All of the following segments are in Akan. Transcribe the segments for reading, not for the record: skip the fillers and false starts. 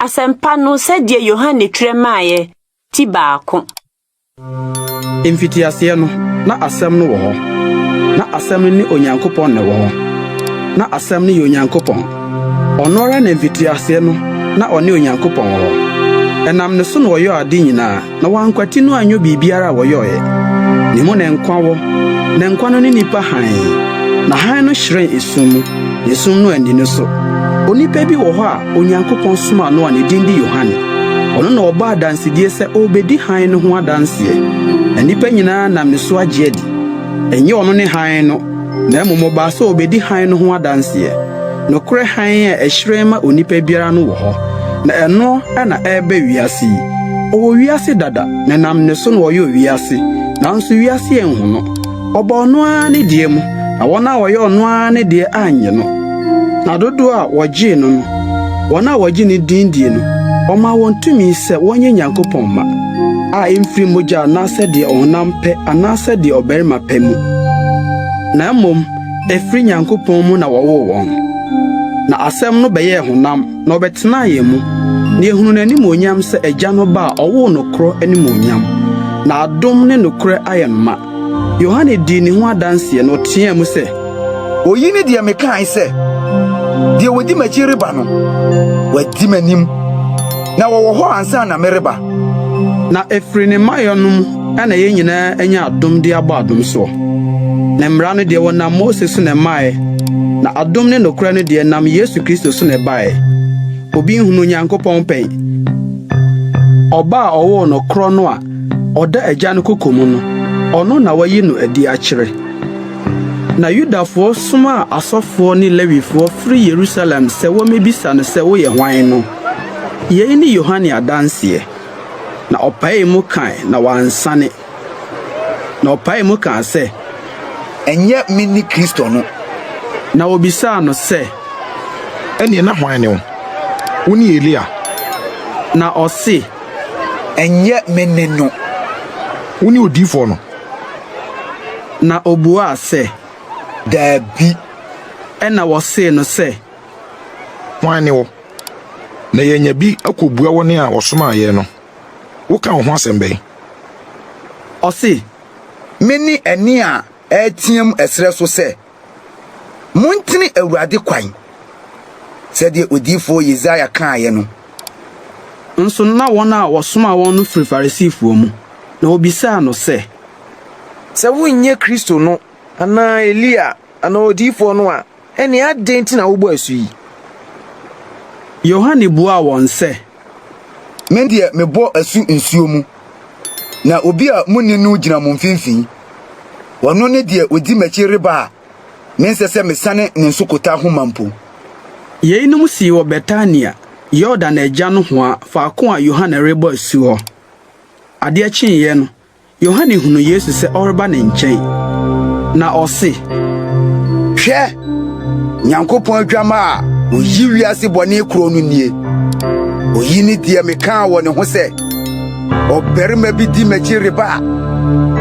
Asɛmpa no sɛdeɛ Yohane twerɛ maeɛ, ti baako. Mfitiaseɛ no, na Asɛm no wɔ hɔ. Na Asɛm no ne Onyankopɔn na ɛwɔ hɔ. Na Asɛm no yɛ Onyankopɔn. Ɔno ara na mfitiaseɛ no na ɔne Onyankopɔn wɔ hɔ. Ɛnam ne so na wɔyɔɔ ade nyinaa, na wɔankwati no anyɔ biribiara a wɔyɔeɛ. Ne mu na nkwa wɔ, na nkwa no ne nnipa hann. Na hann no hyerɛn esum mu, na esum no anni no so. Onipa bi wɔ hɔ a Onyankopɔn somaa no a ne din de Yohane. Ɔno na ɔbɔɔ adansedie sɛ ɔrebɛdi hann no ho adanseɛ, na nnipa nyinaa nam ne so agye adi. Ɛnyɛ ɔno ne hann no, na mmom ɔbaa sɛ ɔrebɛdi hann no ho adanseɛ. Nokorɛ hann a ɛhyerɛn ma onipa biara no wɔ hɔ, na ɛno na ɛreba wiase yi. Ɔwɔ wiase dada, na ɛnam ne so na wɔyɔɔ wiase, nanso wiase anhu no. Ɔbaa ɔno ara ne deɛ mu, na wɔn a wɔyɛ ɔno ara ne deɛ annye no. Na dodoɔ a wɔgyee no no, wɔn a wɔgye ne din die no, ɔmaa wɔn tumi sɛ wɔnyɛ Nyankopɔn mma, a ɛmfiri mogya anaasɛ deɛ ɔhonam pɛ anaasɛ deɛ ɔbarima pɛ mu, na mmom ɛfiri Nyankopɔn mu na wɔwoo wɔn. Na Asɛm no bɛyɛɛ honam, na ɔbɛtenaa yɛn mu, na yɛhunuu n'animuonyam sɛ Agya no Ba a ɔwoo no korɔ animuonyam, na adom ne nokorɛ ayɛ no ma. Yohane dii ne ho adanseɛ na ɔteaa mu sɛ. Oyi ne deɛ mekae sɛ, 'Deɛ ɔdi m'akyi reba no, wadi m'anim, na ɔwɔ hɔ ansa na mereba. Na ɛfiri ne mmaeɛ no mu na yɛn nyinaa anya adom de abɔ adom soɔ. Na mmara no deɛ, wɔnam Mose so na ɛmaeɛ, na adom ne nokorɛ no deɛ, ɛnam Yesu Kristo so na ɛbaeɛ. Obi nhunuu Onyankopɔn pɛn. Ɔba a ɔwoo no korɔ no a ɔda Agya no koko mu no, ɔno na wayi no adi akyerɛ. Na Yudafoɔ somaa asɔfoɔ ne Lewifoɔ firi Yerusalem sɛ wɔmmɛbisa no sɛ, Woyɛ hwan no? Yei ne Yohane adanseɛ. Na ɔpaee mu kae, na wansane. Na ɔpaee mu kaa sɛ. Ɛnyɛ mene Kristo no. Na wɔbisaa no sɛ. Ɛnneɛ na hwan ne wo? Wone Elia? Na ɔse. Ɛnyɛ me ne no. Wone odiyifoɔ no? Na ɔbuaa sɛ. Daabi. Ɛnna wɔsee no sɛ. Hwan ne wo? Na yɛanya bi akɔbua wɔn a wɔsomaa yɛn no. Woka wo ho asɛm bɛn? Ɔse. Mene ɛnne a ɛreteam ɛserɛ so sɛ, 'Montene Awurade kwan, sɛdeɛ odiyifoɔ Yesaia kaeɛ no. Nso na wɔn a wɔsomaa wɔn no firi Farisifoɔ mu, na wɔbisaa no sɛ. Sɛ wonyɛ Kristo no anaa Elia anaa Odiyifoɔ no a, ɛnneɛ adɛn nti na wobɔ asu yi? Yohane buaa wɔn sɛ. Me deɛ, mebɔ asu nsuo mu, na obi a monni no gyina mo mfimfini. Ɔno ne deɛ ɔdi m'akyi reba a mensɛ sɛ mesane ne nsokotaa nhoma mpo. Yeinom sii wɔ Betania, Yordan agya nohoa, faako a Yohane rebɔ asu hɔ. Adeɛ kyeeɛ no, Yohane hunuu Yesu sɛ ɔreba ne nkyɛn, na ɔse. Hwɛ! Nyankopɔn Adwammaa a oyi wiase bɔne korɔ no nie! Oyi ne deɛ mekaa wɔ ne ho sɛ, 'Ɔbarima bi di m'akyi reba a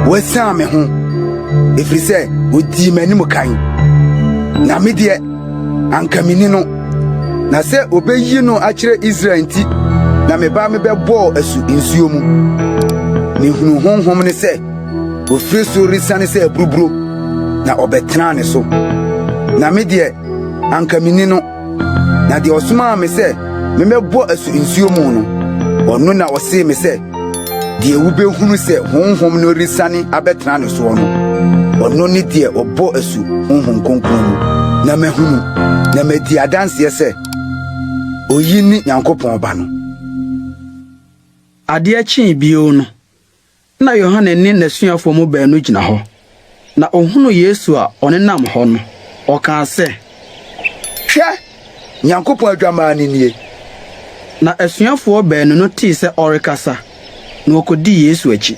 wasian me ho, ɛfiri sɛ ɔdii m'anim kan. Na me deɛ, anka minni no, na sɛ obeyi no akyerɛ Israel nti na meba mebɛbɔɔ asu nsuo mu. Mehunuu Honhom no sɛ ofiri soro resiane sɛ aburuburo, na ɔbɛtenaa ne so. Na me deɛ, anka minni no, na deɛ ɔsomaa me sɛ memmɛbɔ asu nsuo mu no, ɔno na ɔsee me sɛ, Deɛ wobɛhunu sɛ Honhom no resiane abɛtena ne soɔ no, ɔno ne deɛ ɔbɔ asu Honhom Kronkron mu. Na mahunu, na madi adanseɛ sɛ, oyi ne Nyankopɔn Ba no. Adeɛ kyee bio no, na Yohane ne n'asuafoɔ mu baanu gyina hɔ, na ɔhunuu Yesu a ɔnenam hɔ no, ɔkaa sɛ. Hwɛ! Nyankopɔn Adwammaa no nie! Na asuafoɔ baanu no tee sɛ ɔrekasa, na wɔkɔdii Yesu akyi.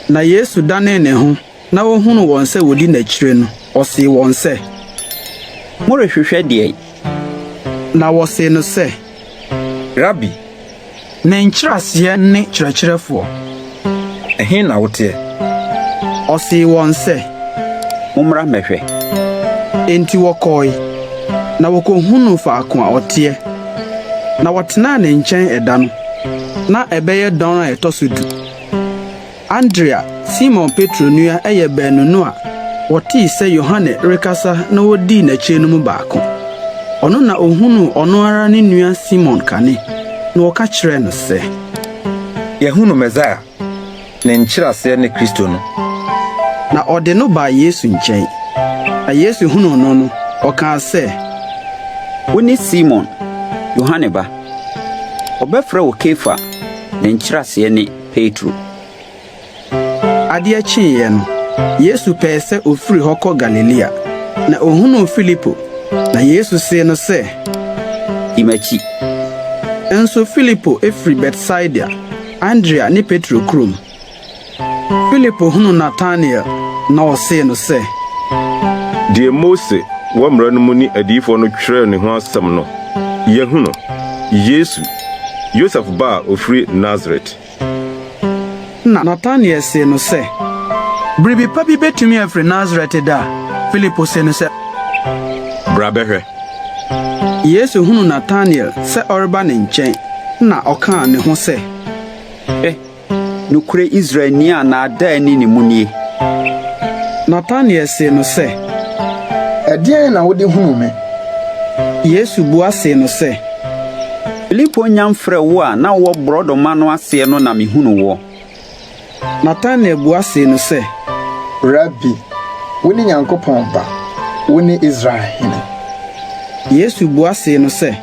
Na Yesu danee ne ho na ɔhunuu wɔn sɛ wɔdi n'akyire no, ɔsee wɔn sɛ. Morehwehwɛ deɛn? Na wɔsee no sɛ. Rabi. Ne nkyerɛaseɛ ne Kyerɛkyerɛfoɔ. Ɛhe na woteɛ? Ɔsee wɔn sɛ. Mommra mmɛhwɛ. Enti wɔkɔe, na wɔkɔhunuu faako a ɔteɛ. Na wɔtenaa ne nkyɛn ɛda no, na ɛbɛyɛ dɔn a ɛtɔ so du. Andrea, Simon Petro nua yɛ baanu no a wɔtee sɛ Yohane rekasa na wodii n'akyiri no mu baako. Ɔno na ohunuu ɔno ara ne nua Simon kane, na ɔka kyerɛɛ no sɛ. Yɛahunu Mesaia, ne nkyerɛaseɛ ne Kristo no. Na ɔde no baa Yesu nkyɛn. Na Yesu hunuu no no, ɔkaa sɛ. Wone Simon, Yohane ba. Wɔbɛfrɛ wo Kefa, ne nkyerɛaseɛ ne Petro. Adeɛ kyeeɛ no, Yesu pɛɛ sɛ ɔfiri hɔ kɔ Galilea. Na ɔhunuu Filipo, na Yesu see no sɛ. Di m'akyi. Nso Filipo firi Betsaida, Andrea ne Petro kurom. Filipo hunuu Natanael, na ɔsee no sɛ. Deɛ Mose wɔ mmara no mu ne adiyifoɔ no twerɛɛ ne ho asɛm no, yɛahu no, Yesu, Yosef ba a ɔfiri Nasaret. Na Natanael see no sɛ. Biribi pa bi betumi afiri Nasaret da? Filipo see no sɛ. Bra bɛhwɛ. Yesu hunuu Natanael sɛ ɔreba ne nkyɛn, na ɔkaa ne ho sɛ. Hwɛ, Nokorɛ Israelni a nnaadaa nni ne mu nie. Natanael see no sɛ. Ɛdeɛn na wode hunuu me? Yesu bua see no sɛ. Filipo nnya mfrɛɛ wo a na wowɔ borɔdɔma no aseɛ no na mehunuu woɔ. Natanael bua see no sɛ. Rabi, wone Nyankopɔn Ba, wone Israel Hene. Yesu bua see no sɛ.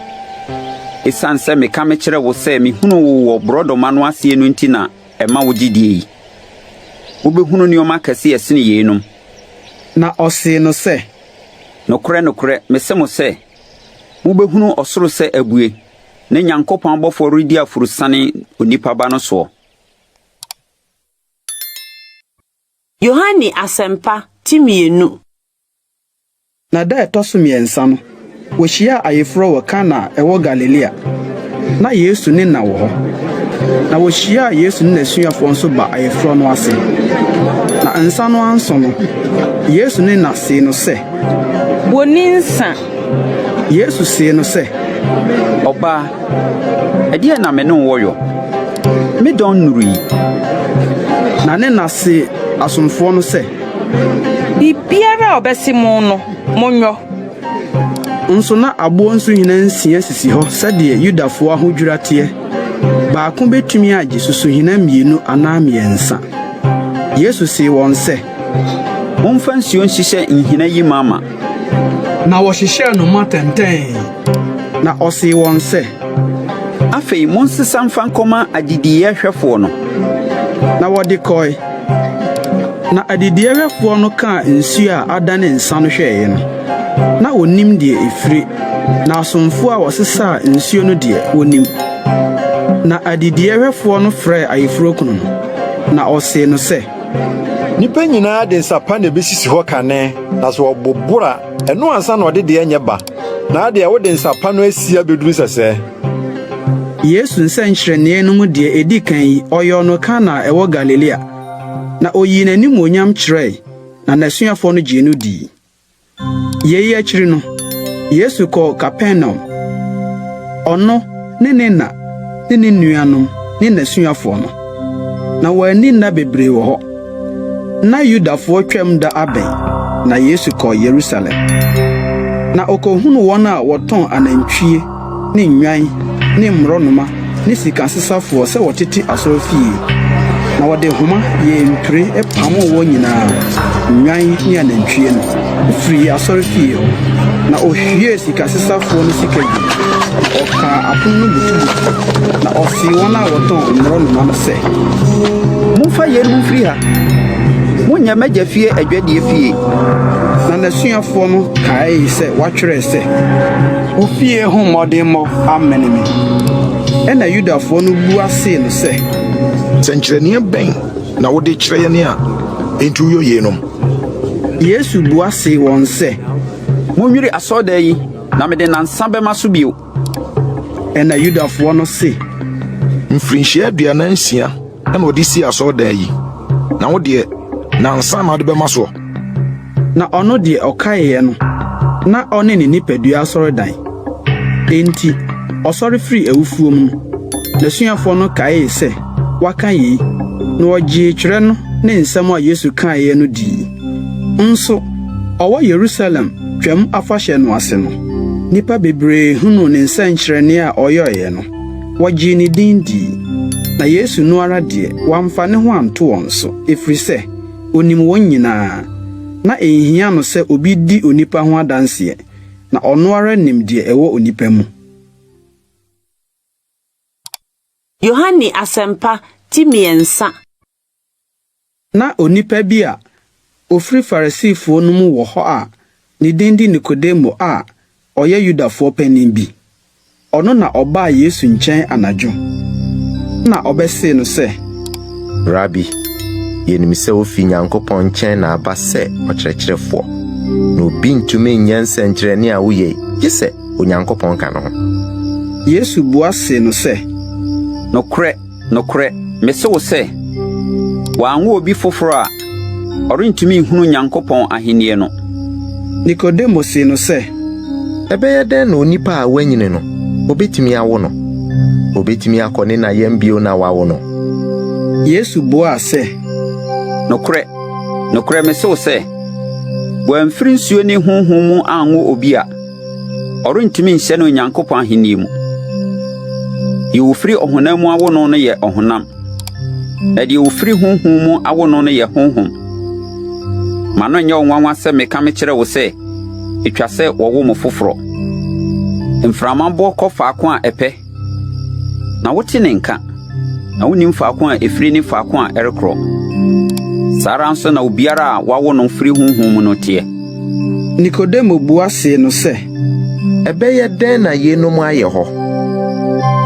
Esiane sɛ meka mekyerɛ wo sɛ mehunuu wo wɔ borɔdɔma no aseɛ no nti na ɛma wogye die yi. Wobɛhunu nneɛma akɛse a ɛsene yeinom. Na ɔsee no sɛ. Nokorɛ, nokorɛ, mese mo sɛ, mobɛhunu ɔsoro sɛ abue, ne Nyankopɔn abɔfoɔ redi aforosiane Onipa Ba no soɔ. Yohane Asɛmpa, ti mmienu. Na da a ɛtɔ so mmiɛnsa no, wohyiaa ayeforɔ wɔ Kana a ɛwɔ Galilea. Ná Yesu ne na wɔ hɔ. Na wohyiaa Yesu ne n'asuafoɔ nso baa ayeforɔ no ase. Na nsa no anso no, Yesu ne na see no sɛ. Wonni nsa. Yesu see no sɛ. Ɔbaa, ɛdeɛn na me ne wo wɔ yɔ? Me dɔn nnurui. Na ne na see asomfoɔ no sɛ. Biribiara a ɔbɛse mo no, monyɔ. Nso na aboɔ nsuhina nsia sisi hɔ sɛdeɛ Yudafoɔ ahodwira teɛ. Baako bɛtumi agye susuhina mmienu anaa mmiɛnsa. Yesu see wɔn sɛ. Momfa nsuo nhyehyɛ nhina yi mama. Na wɔhyehyɛɛ no ma tɛntɛnn. Na ɔsee wɔn sɛ. Afei monsesa mfa nkɔma adidiiɛ hwɛfoɔ no. Na wɔde kɔe. Na adidiiɛhwɛfoɔ no kaa nsuo a adane nsã no hwɛeɛ no, na wɔnnim deɛ ɛfire, na asomfoɔ a wɔsesaa nsuo no deɛ, wɔnim. Na adidiiɛhwɛfoɔ no frɛɛ ayeforɔkunu no, na ɔsee no sɛ. Nnipa nyinaa de nsa pa na ebesisi hɔ kane, na sɛ wɔboboro a, ɛno ansa na wɔde deɛ ɛnyɛ ba. Na adeɛ wode nsa pa no asi abeduru sɛsɛɛ. Yesu nsɛnkyerɛnneɛ no mu deɛ edi kan yi, ɔyɔɔ no Kana a ɛwɔ Galilea, na oyii n'animuonyam kyerɛe, na n'asuafoɔ no gyee no dii. Yei akyiri no, Yesu kɔɔ Kapernaum, ɔno ne ne na ne ne nuanom ne n'asuafoɔ no. Na wɔanni nna bebree wɔ hɔ. Ná Yudafoɔ Twam da abɛn, na Yesu kɔɔ Yerusalem. Na okohunuu wɔn a wɔtɔn anantwie ne nnwan ne mmorɔnoma ne sikasesafoɔ sɛ wɔtete asɔrefie, na wɔde homa yɛɛ mpire pamoo wɔn nyinaa, nnwan ne anantwie no, firii asɔrefie hɔ. Na ohwiee sikasesafoɔ no sika gui, na ɔkaa apono no butubutui, na ɔsee wɔn a wɔtɔn mmorɔnoma no sɛ. Momfa yeinom mfiri ha! Monnyɛ m'Agya fie adwadie fie! Na n'asuafoɔ no kaee sɛ wɔatwerɛ sɛ, Wo fie ho mmɔdemmɔ amene me. Ɛnna Yudafoɔ no bua see no sɛ. Sɛnkyerɛnneɛ bɛn na wode kyerɛ yɛn a enti woyɔ yeinom? Yesu bua see wɔn sɛ. Monnwiri asɔredan yi, na mede nnansa bɛma so bio. Ɛnna Yudafoɔ no se. Mfirinhyia 46 na wɔde sii asɔredan yi, na wo deɛ, nnansa na wode bɛma soɔ? Na ɔno deɛ ɔkaeɛ no, na ɔne ne nipadua asɔredan. Enti, Ɔsɔre firii awufoɔ mu no, n'asuafoɔ no kaee sɛ waka yei, na wɔgyee twerɛ no ne nsɛm a Yesu kaeɛ no dii. Nso ɔwɔ Yerusalem Twam Afahyɛ no ase no, nnipa bebree hunuu ne nsɛnkyerɛnne a ɔyɔeɛ no, wɔgyee ne din dii. Na Yesu no ara deɛ, wamfa ne ho anto wɔn so, ɛfiri sɛ, onim wɔn nyinaa. Na enhia no sɛ obi di onipa ho adanseɛ, na ɔno ara nim deɛ ɛwɔ onipa mu. Yohane Asɛmpa ti mmiɛnsa. Ná onipa bi a ɔfiri Farisifoɔ no mu wɔ hɔ a ne din de Nikodemo a ɔyɛ Yudafoɔ panin bi. Ɔno na ɔbaa Yesu nkyɛn anadwo, na ɔbɛsee no sɛ. Rabi, yenim sɛ wufi Nyankopɔn nkyɛn na aba sɛ ɔkyerɛkyerɛfoɔ, na obi ntumi nyɛ nsɛnkyerɛnne a woyɛ yi, gye sɛ Onyankopɔn ka ne ho. Yesu bua see no sɛ. Nokorɛ, nokorɛ, mese wo sɛ, wɔanwo obi foforɔ a, ɔrentumi nhunu Nyankopɔn ahennie no. Nikodemo see no sɛ. Ɛbɛyɛ dɛn na onipa a wanyini no, wɔbɛtumi awo no? Ɔbɛtumi akɔ ne na yam bio na wɔawo no? Yesu buaa sɛ. Nokorɛ, nokorɛ mese wo sɛ, wɔamfiri nsuo ne Honhom mu anwo obi a, ɔrentumi nhyɛne Onyankopɔn ahenni mu. Deɛ wɔfiri ɔhonam mu awo no no yɛ ɔhonam, na deɛ wɔfiri honhom mu awo no no yɛ honhom. Ma no nyɛ wo nwanwa sɛ meka mekyerɛ wo sɛ, etwa sɛ wɔwo mo foforɔ. Mframa bɔ kɔ faako a ɛpɛ, na wote ne nka, na wonnim faako a ɛfiri ne faako a ɛrekorɔ. Saa ara nso na obiara a wɔawo no firi honhom mu no teɛ. Nikodemo bua see no sɛ. Ɛbɛyɛ dɛn na yeinom ayɛ hɔ?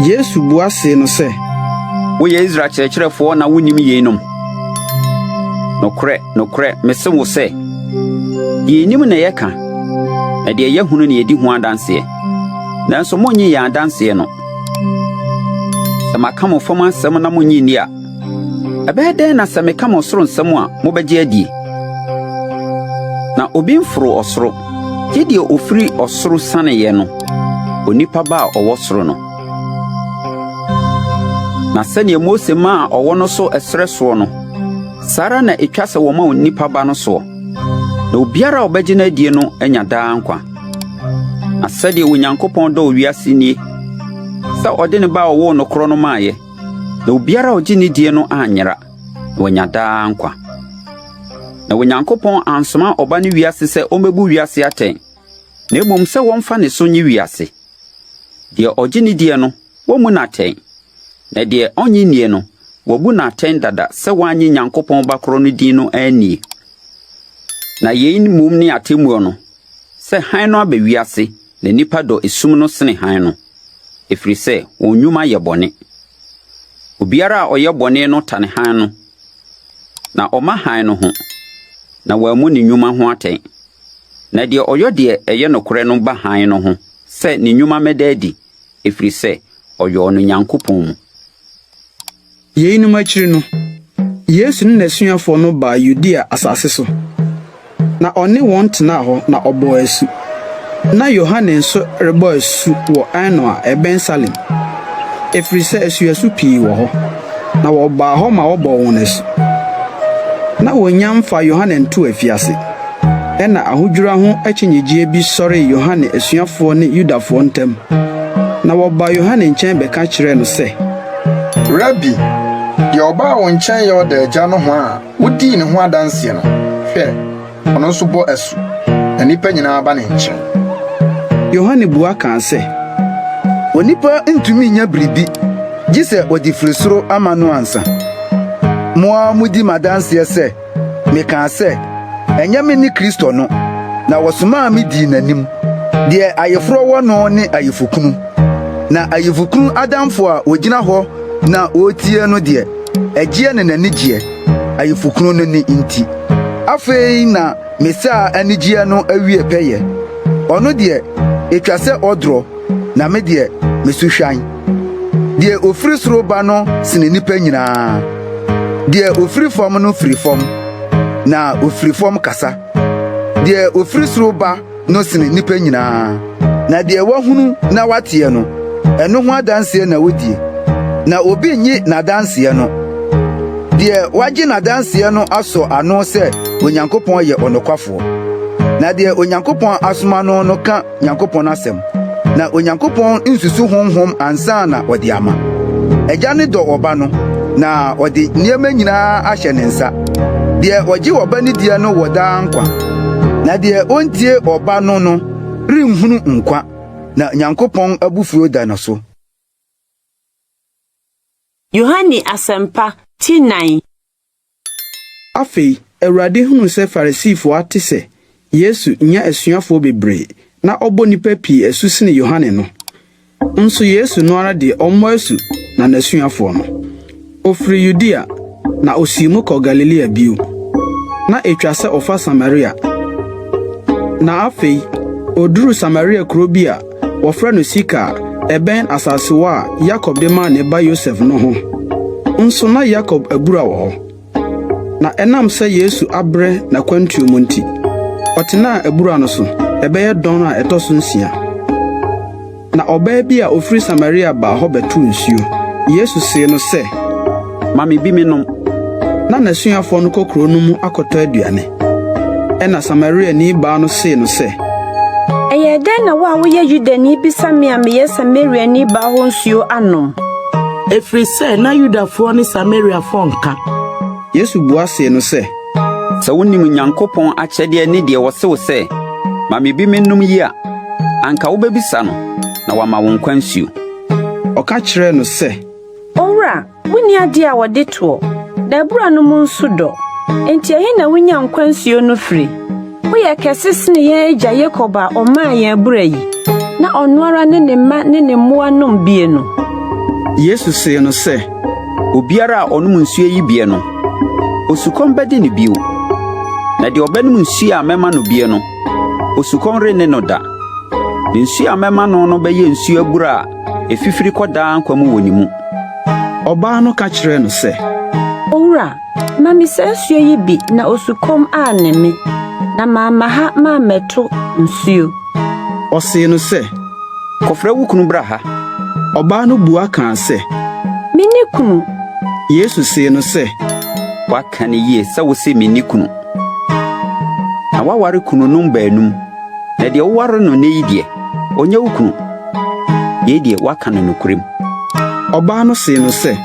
Yesu bua see no sɛ. Woyɛ Israel kyerɛkyerɛfoɔ na wonnim yeinom? Nokorɛ, nokorɛ, mese wo sɛ, deɛ yɛnim na yɛka, na deɛ yɛahunu na yɛdi ho adanseɛ. Nanso monnye yɛn adanseɛ no. Sɛ maka mo fam asɛm na monnye nni a, ɛbɛyɛ dɛn na sɛ meka mo soro nsɛm a mobɛgye adie? Na obi mforoo ɔsoro, gye deɛ ɔfiri ɔsoro sianeeɛ no, onipa Ba a ɔwɔ soro no. Na sɛdeɛ Mose maa ɔwɔ no so ɛserɛ soɔ no, saa ara na ɛtwa sɛ wɔma onipa Ba no soɔ, na obiara a ɔbɛgye no adie no anya daa nkwa. Na sɛdeɛ Onyankopɔn dɔɔ wiase nie, sɛ ɔde ne Ba a ɔwoo no korɔ no maeɛ, na obiara a ɔgye ne die no anyera, na wanya daa nkwa. Na Onyankopɔn ansoma Ɔba no wiase sɛ ɔmmɛbu wiase atɛn, na mmom sɛ wɔmfa ne so nnye wiase. Deɛ ɔgye ne die no, wɔmmu no atɛn, na deɛ ɔnnye nnie no, wɔabu no atɛn dada sɛ wannye Nyankopɔn Ba korɔ no din no annie. Na yei mmom ne atemmuo no, sɛ hann no aba wiase na nnipa dɔ esum no sene hann no, ɛfiri sɛ wɔn nnwuma yɛ bɔne. Obiara a ɔyɛ bɔne no tane hann no, na ɔmma hann no ho, na wammu ne nnwuma ho atɛn. Na deɛ ɔyɔ deɛ ɛyɛ nokorɛ no ba hann no ho sɛ ne nnwuma mmɛda adi, ɛfiri sɛ ɔyɔɔ no Nyankopɔn mu. Yeinom akyiri no, Yesu ne n'asuafoɔ no baa Yudea asase so, na ɔne wɔn tenaa hɔ na ɔbɔɔ asu. Ná Yohane nso rebɔ asu wɔ Aenon a ɛbɛn Salim, ɛfiri sɛ asuasu pii wɔ hɔ, na wɔbaa hɔ ma wɔbɔɔ wɔn asu. Ná wɔnnya mfaa Yohane ntoo afiase. Ɛnna ahodwira ho akyinnyegyeɛ bi sɔree Yohane asuafoɔ ne Yudafoɔ ntam, na wɔbaa Yohane nkyɛn bɛka kyerɛɛ no sɛ. Rabi, deɛ ɔbaa wo nkyɛn Yordan agya nohoa a wodii ne ho adanseɛ no, hwɛ, ɔno nso bɔ asu, na nnipa nyinaa ba ne nkyɛn. Yohane bua kaa sɛ. Onipa ntumi nnya biribi, gye sɛ wɔde firi soro ama no ansa. Mo ara mudi m'adanseɛ sɛ, Mekaa sɛ, 'Ɛnyɛ me ne Kristo no, na wɔsomaa me dii n'anim. Deɛ ayeforɔ wɔ no ne ayefokunu, na ayefokunu adamfo a ɔgyina hɔ na ɔretie no deɛ, ɛgyeɛ ne n'ani gyeɛ, ayefokunu no nne nti. Afei na me saa anigyeɛ no awie pɛyɛ. Ɔno deɛ, ɛtwa sɛ ɔdorɔ, na me deɛ, me so hwan. Deɛ ɔfiri soro ba no sene nnipa nyinaa. Deɛ ɔfiri fam no firi fam, na ɔfiri fam kasa. Deɛ ɔfiri soro ba no sene nnipa nyinaa. Na deɛ wahunu na wateɛ no, Ɛno ho adanseɛ na odie, na obi nnye n'adanseɛ no. Deɛ wagye n'adanseɛ no asɔ ano sɛ Onyankopɔn yɛ ɔnokwafoɔ. Na deɛ Onyankopɔn asoma no no ka Nyankopɔn asɛm, na Onyankopɔn nsusu honhom ansa na ɔde ama. Agya no dɔ Ɔba no, na ɔde nneɛma nyinaa ahyɛ ne nsa. Deɛ ɔgye Ɔba no die no wɔ daa nkwa, na deɛ ontie Ɔba no no renhunu nkwa, na Nyankopɔn abufuo da no so. Yohane Asɛmpa, ti nan. Afei, Awurade hunuu sɛ Farisifoɔ ate sɛ Yesu nya asuafoɔ bebree na ɔbɔ nnipa pii asu sene Yohane no. Nso Yesu no ara deɛ ɔmmɔ asu na n'asuafoɔ no. Ɔfiri Yudea, na ɔsii mu kɔɔ Galilea bio. Na etwa sɛ ɔfa Samaria. Na afei, ɔduruu Samaria kuro bi a wɔfrɛ no Sikar a ɛbɛn asasewa a Yakob de maa ne ba Yosef no ho. Nso na Yakob abura wɔ hɔ. Na ɛnam sɛ Yesu abrɛ n'akwantuo mu nti, ɔtenaa abura no so ɛbɛyɛ dɔn a ɛtɔ so nsia. Na ɔbaa bi a ɔfiri Samaria baa hɔ bɛtoo nsuo. Yesu see no sɛ, Ma me bi mennom. Na n'asuafoɔ no kɔ kuro no mu akɔtɔ aduane. Ɛnna Samariani baa no see no sɛ, Ɛyɛɛ dɛn na wo a woyɛ Yudani bisa me a meyɛ Samariani baa hɔ nsuo anom? Ɛfiri sɛ na Yudafoɔ ne Samariafoɔ nka. Yesu bua see no sɛ, Sɛ wunim Onyankopɔn akyɛdeɛ ne deɛ ɔse wo sɛ, 'Ma me bi mennom' yi a, anka wobɛbisa no, na wama wo nkwa nsuo. Ɔka kyerɛɛ no sɛ. Owura, wunni ade a wɔde toɔ, na abura no mu nso dɔ. Enti ɛhe na wunya nkwa nsuo no firi? Woyɛ kɛse sene yɛn agya Yakob a ɔmaa yɛn abura yi, na ɔno ara ne ne mma ne ne mmoa nom bie no. Yesu see no sɛ, Obiara a ɔnom nsuo yi bie no, osukɔm bɛde no bio. Na deɛ ɔbɛnom nsuo a mɛma no bie no, osukɔm renne no da. Na nsuo a mɛma no no bɛyɛ nsuo abura a ɛfifiri kɔ daa nkwa mu wɔ ne mu. Ɔbaa no ka kyerɛɛ no sɛ. Owura, ma me saa nsuo yi bi na osukɔm anne me, na mamma ha mammɛto nsuo. Ɔsee no sɛ, Kɔfrɛ wo kunu bra ha. Ɔbaa no bua kaa sɛ, Menni kunu. Yesu see no sɛ, Woaka no yie sɛ wose menni kunu. Na woaware kununom baanum, na deɛ woware no nnɛ yi deɛ, ɔnyɛ wo kunu. Yei deɛ, woaka no nokorɛm. Ɔbaa no see no sɛ.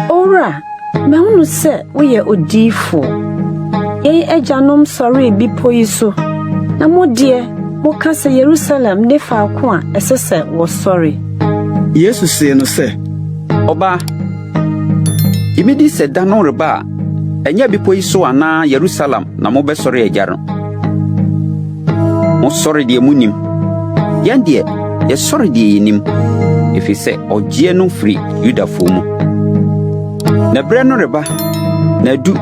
Owura, mahunu sɛ woyɛ odiyifoɔ. Yɛn agyanom sɔree bepɔ yi so, na mo deɛ, moka sɛ Yerusalem ne faako a ɛsɛ sɛ wɔsɔre. Yesu see no sɛ. Ɔbaa, gye me di sɛ da no reba a ɛnyɛ bepɔ yi so anaa Yerusalem na mobɛsɔre Agya no. Mosɔre deɛ monnim. Yɛn deɛ, yɛsɔre deɛ yɛnim, ɛfiri sɛ ɔgyeɛ no firi Yudafoɔ mu. Na berɛ no reba, na adu,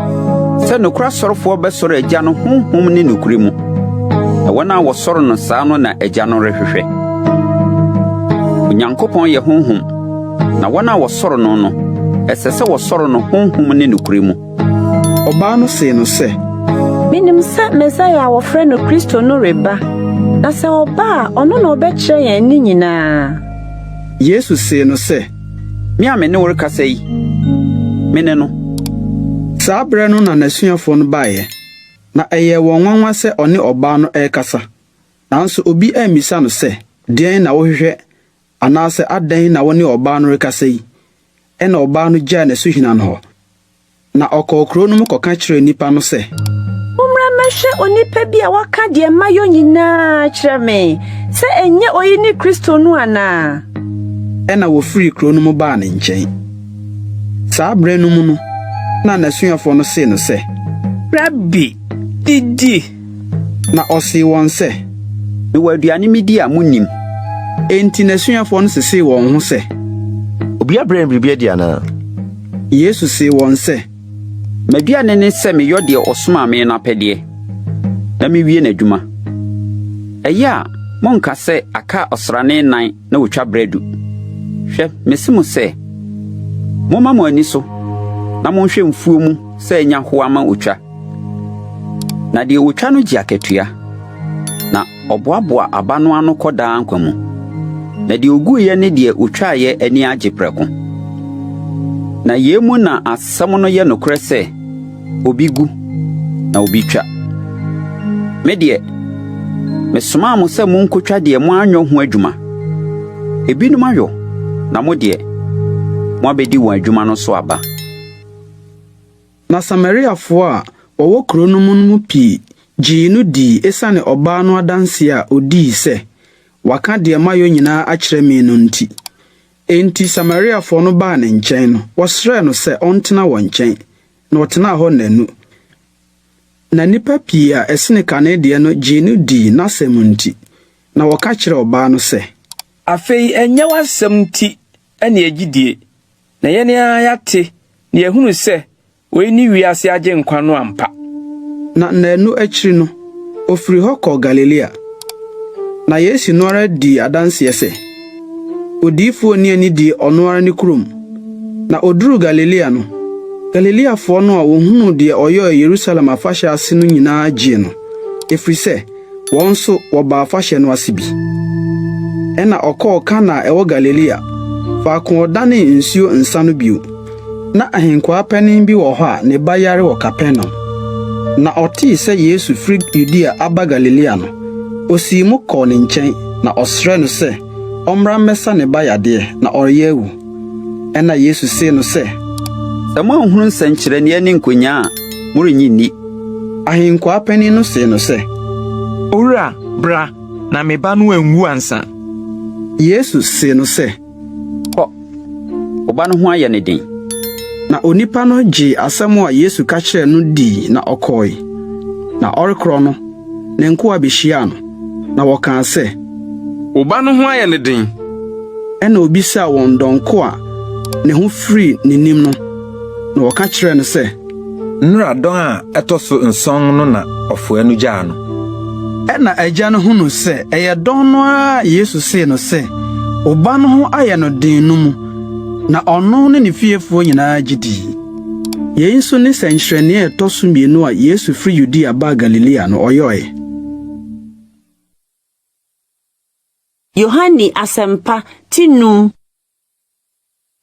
sɛ nokorɛ asɔrefoɔ bɛsɔre Agya no honhom ne nokorɛ mu, na wɔn a wɔsɔre no saa no na Agya no rehwehwɛ. Onyankopɔn yɛ honhom, na wɔn a wɔsɔre no no, ɛsɛ sɛ wɔsɔre no honhom ne nokorɛ mu. Ɔbaa no see no sɛ. Minim sɛ Mesaia a wɔfrɛ no Kristo no reba, na sɛ ɔba a, ɔno na ɔbɛkyerɛ yɛn ne nyinaa. Yesu see no sɛ. Me a me ne wo rekasa yi, mene no. Saa berɛ no na n'asuafoɔ no baeɛ, na ɛyɛɛ wɔn nwanwa sɛ ɔne ɔbaa no rekasa. Nanso obi ammisa no sɛ, Deɛn na wohwehwɛ? anaasɛ Adɛn na wo ne ɔbaa no rekasa yi? Ɛnna ɔbaa no gyaee n'asuhina no hɔ, na ɔkɔɔ kurow no mu kɔka kyerɛɛ nnipa no sɛ. Mommra mmɛhwɛ onipa bi a waka deɛ mayɔ nyinaa akyerɛ me. Sɛ ɛnyɛ oyi ne Kristo no anaa? Ɛnna wɔfirii kurow no mu baa ne nkyɛn. Saa bere no mu no na n'asuafoɔ no see no sɛ. Rabi, didi! Na ɔsee wɔn sɛ. Mewɔ aduane midi a munnim. Enti n'asuafoɔ no sesee wɔn ho sɛ. Obi abrɛ no biribi adi anaa? Yesu see wɔn sɛ. M'aduane ne sɛ meyɔ deɛ ɔsomaa me no apɛdeɛ, na mewie n'adwuma. Ɛyɛ a monka sɛ aka ɔsrane nnan na otwa berɛ adu. Hwɛ, mese mo sɛ, momma mo ani so na monhwɛ mfuo mu sɛ anya hoa ma otwa. Na deɛ otwa no gye akatua, na ɔboaboa aba no ano kɔ daa nkwa mu. Na deɛ ɔguiɛ ne deɛ ɔtwaeɛ ani agye prɛko. Na yei mu na asɛm no yɛ nokorɛ sɛ, Obi gu, na obi twa. Me deɛ, mesomaa mo sɛ monkɔtwa deɛ moanyɔ ho adwuma. Ebinom ayɔ, na mo deɛ, moabɛdi wɔn adwuma no so aba. Na Samariafoɔ a wɔwɔ kuro no mu no mu pii gyee no dii esiane ɔbaa no adanseɛ a ɔdii sɛ, Waka deɛ mayɔ nyinaa akyerɛ me no nti. Enti Samariafoɔ no baa ne nkyɛn no, wɔsrɛɛ no sɛ ɔntena wɔn nkyɛn, na ɔtenaa hɔ nnanu. Na nnipa pii a ɛsene kane deɛ no gyee no dii n'asɛm nti, na wɔka kyerɛɛ ɔbaa no sɛ. Afei ɛnyɛ w'asɛm nti na yɛgye die, na yɛn ara yɛate na yɛahunu sɛ Wei ne wiase Agyenkwa no ampa. Na nnaanu akyiri no, ofirii hɔ kɔɔ Galilea. Na Yesu no ara dii adanseɛ sɛ, Odiyifoɔ nni anidie ɔno ara ne kurom. Na oduruu Galilea no, Galileafoɔ no a wɔhunuu deɛ ɔyɔe Yerusalem afahyɛ ase no nyinaa gyee no, ɛfiri sɛ Wɔn nso wɔbaa afahyɛ no ase bi. Ɛnna ɔkɔɔ Kana a ɛwɔ Galilea, faako a ɔdanee nsuo nsã no bio. Ná ahenkwaa panin bi wɔ hɔ a ne ba yare wɔ Kapernaum. Na ɔtee sɛ Yesu firi Yudea aba Galilea no, osii mu kɔɔ ne nkyɛn, na ɔsrɛɛ no sɛ ɔmmra mmɛsa ne ba yadeɛ, na ɔreyɛ awu. Ɛnna Yesu see no sɛ. Sɛ moanhunu nsɛnkyerɛnneɛ ne nkonyaa a, morennye nni. Ahenkwaa panin no see no sɛ. Owura, bra, na me ba no anwu ansa. Yesu see no sɛ. Kɔ, wo ba no ho ayɛ no den. Na onipa no gyee asɛm a Yesu ka kyerɛɛ no dii na ɔkɔe. Na ɔrekorɔ no, ne nkoa behyiaa no, na wɔkaa sɛ. Wo ba no ho ayɛ no den. Ɛnna obisaa wɔn dɔn ko a ne ho firii n'anim no, na wɔka kyerɛɛ no sɛ. Nnora dɔn a ɛtɔ so nsɔn no na ɔfoɛ no gyaa no. Ɛnna agya no hunuu sɛ ɛyɛ dɔn no ara a Yesu see no sɛ, Wo ba no ho ayɛ no den no mu, na ɔno ne ne fiefoɔ nyinaa gye dii. Yei nso ne sɛnkyerɛnne a ɛtɔ so mmienu a Yesu firi Yudea baa Galilea no, ɔyɔe. Yohane Asɛmpa, ti num.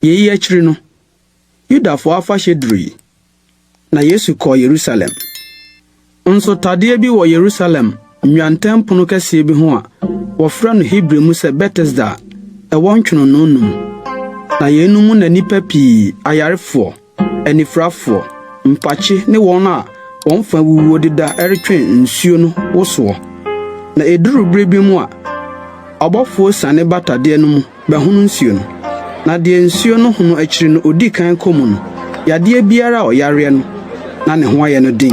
Yei akyiri no, Yudafoɔ afahyɛ durui, na Yesu kɔɔ Yerusalem. Nso tadeɛ bi wɔ Yerusalem nnwanten pono kɛseɛ bi ho a wɔfrɛ no Hebri mu sɛ Betesda a ɛwɔ ntwononoo num. Na yeinom mu na nnipa pii, ayarefoɔ, anifirafoɔ, mpakye ne wɔn a wɔn fa awuwuo deda retwɛn nsuo no wosoɔ. Na ɛduruu berɛ bi mu a, ɔbɔfoɔ siane ba tadeɛ no mu bɛhono nsuo no. Na deɛ nsuo no hono akyiri no ɔdi kan kɔ mu no, yadeɛ biara a ɔyareɛ no, na ne ho ayɛ no den.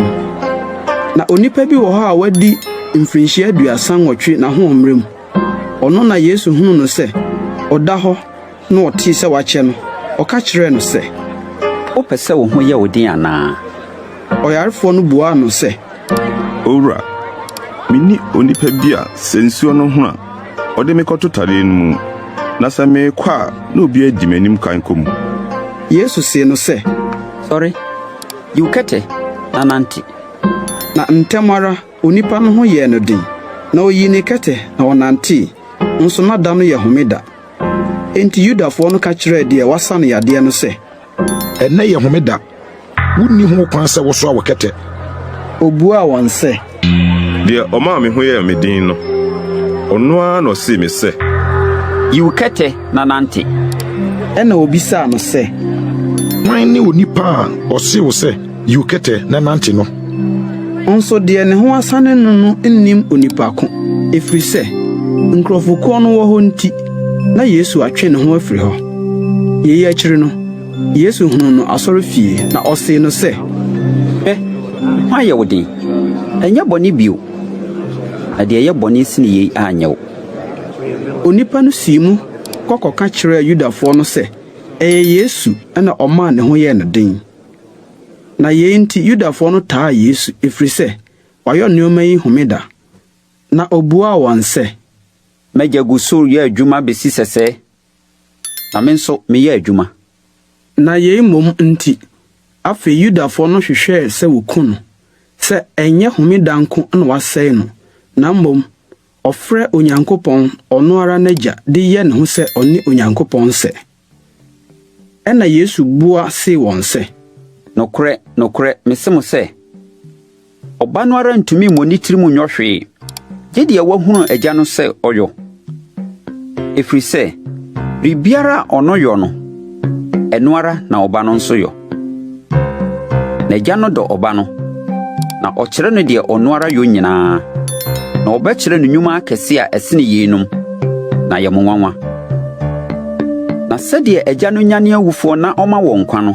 Na onipa bi wɔ hɔ a wadi mfirinhyia 38 n'ahoɔmmerɛ mu. Ɔno na Yesu hunuu no sɛ ɔda hɔ na ɔtee sɛ wakyɛ no, ɔka kyerɛɛ no sɛ. Wopɛ sɛ wo ho yɛ wo den anaa? Ɔyarefoɔ no buaa no sɛ. Owura, minni onipa bi a sɛ nsuo no hono a, ɔde me kɔto tadeɛ no mu, na sɛ merekɔ a, na obi adi m'anim kan kɔ mu. Yesu see no sɛ. Sɔre, yi wo kɛtɛ, na nante. Na ntɛm ara onipa no ho yɛɛ no den, na oyii ne kɛtɛ, na ɔnantee. Nso na da no yɛ homeda. Enti Yudafoɔ no ka kyerɛɛ deɛ wɔasa no yadeɛ no sɛ. Ɛnnɛ yɛ homeda. Wunni ho kwan sɛ wosoa wo kɛtɛ. Obuaa wɔn sɛ. Deɛ ɔmaa me ho yɛɛ me den no, ɔno ara na ɔsee me sɛ. Yi wo kɛtɛ na nante. Ɛnna wɔbisaa no sɛ. Hwan ne onipa a ɔsee wo sɛ, 'Yi wo kɛtɛ na nante' no? Nso deɛ ne ho asane no no nnim onipa ko, ɛfiri sɛ, nkurɔfokuo no wɔ hɔ nti, na Yesu atwe ne ho afiri hɔ. Yei akyiri no, Yesu hunuu no asɔrefie, na ɔsee no sɛ. Hwɛ, ho ayɛ wo den. Nyɛ bɔne bio, na deɛ ɛyɛ bɔne sene yei anyɛ wo. Onipa no sii mu kɔ kɔka kyerɛɛ Yudafoɔ no sɛ ɛyɛ Yesu na ɔmaa ne ho yɛɛ no den. Na yei nti Yudafoɔ no taa Yesu, ɛfiri sɛ wayɔ nneɛma yi homeda. Na ɔbuaa wɔn sɛ. M'Agya gu so reyɛ adwuma besi sɛsɛɛ, na me nso meyɛ adwuma. Na yei mmom nti, afei Yudafoɔ no hwehwɛɛ sɛ wɔku no, sɛ ɛnyɛ homeda nko na wasɛe no, na mmom. Ɔfrɛ Onyankopɔn ɔno ara n'Agya de yɛ ne ho sɛ ɔne Onyankopɔn sɛ. Ɛnna Yesu bua see wɔn sɛ. Nokorɛ, nokorɛ, mese mo sɛ, Ɔba no ara ntumi mmɔ ne tirim nyɔ hwee, gye deɛ wahunu Agya no sɛ ɔyɔ. Ɛfiri sɛ, biribiara a ɔno yɔ no, ɛno ara na Ɔba no nso yɔ. Na Agya no dɔ Ɔba no, na ɔkyerɛ no deɛ ɔno ara yɔ nyinaa, na ɔbɛkyerɛ no nnwuma akɛse a ɛsene yeinom, na ayɛ mo nwanwa. Na sɛdeɛ Agya no nyane awufoɔ na ɔma wɔn nkwa no,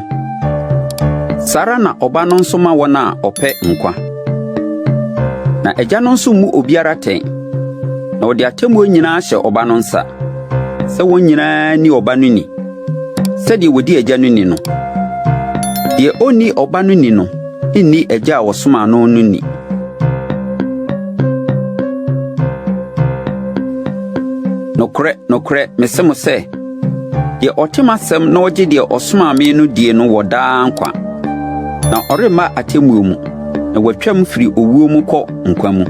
saa ara na Ɔba no nso ma wɔn a ɔpɛ nkwa. Na Agya no nso mmu obiara atɛn, na ɔde atemmuo nyinaa ahyɛ Ɔba no nsa, sɛ wɔn nyinaa nni Ɔba no ni, sɛdeɛ wɔdi Agya no ni no. Deɛ ɔnni Ɔba no ni no nni Agya a ɔsomaa no no ni. Nokorɛ, nokorɛ, mese mo sɛ, deɛ ɔte m'asɛm na ɔgye deɛ ɔsomaa me no die no wɔ daa nkwa, na ɔremma atemmuo mu, na watwam firi owuo mu kɔ nkwa mu.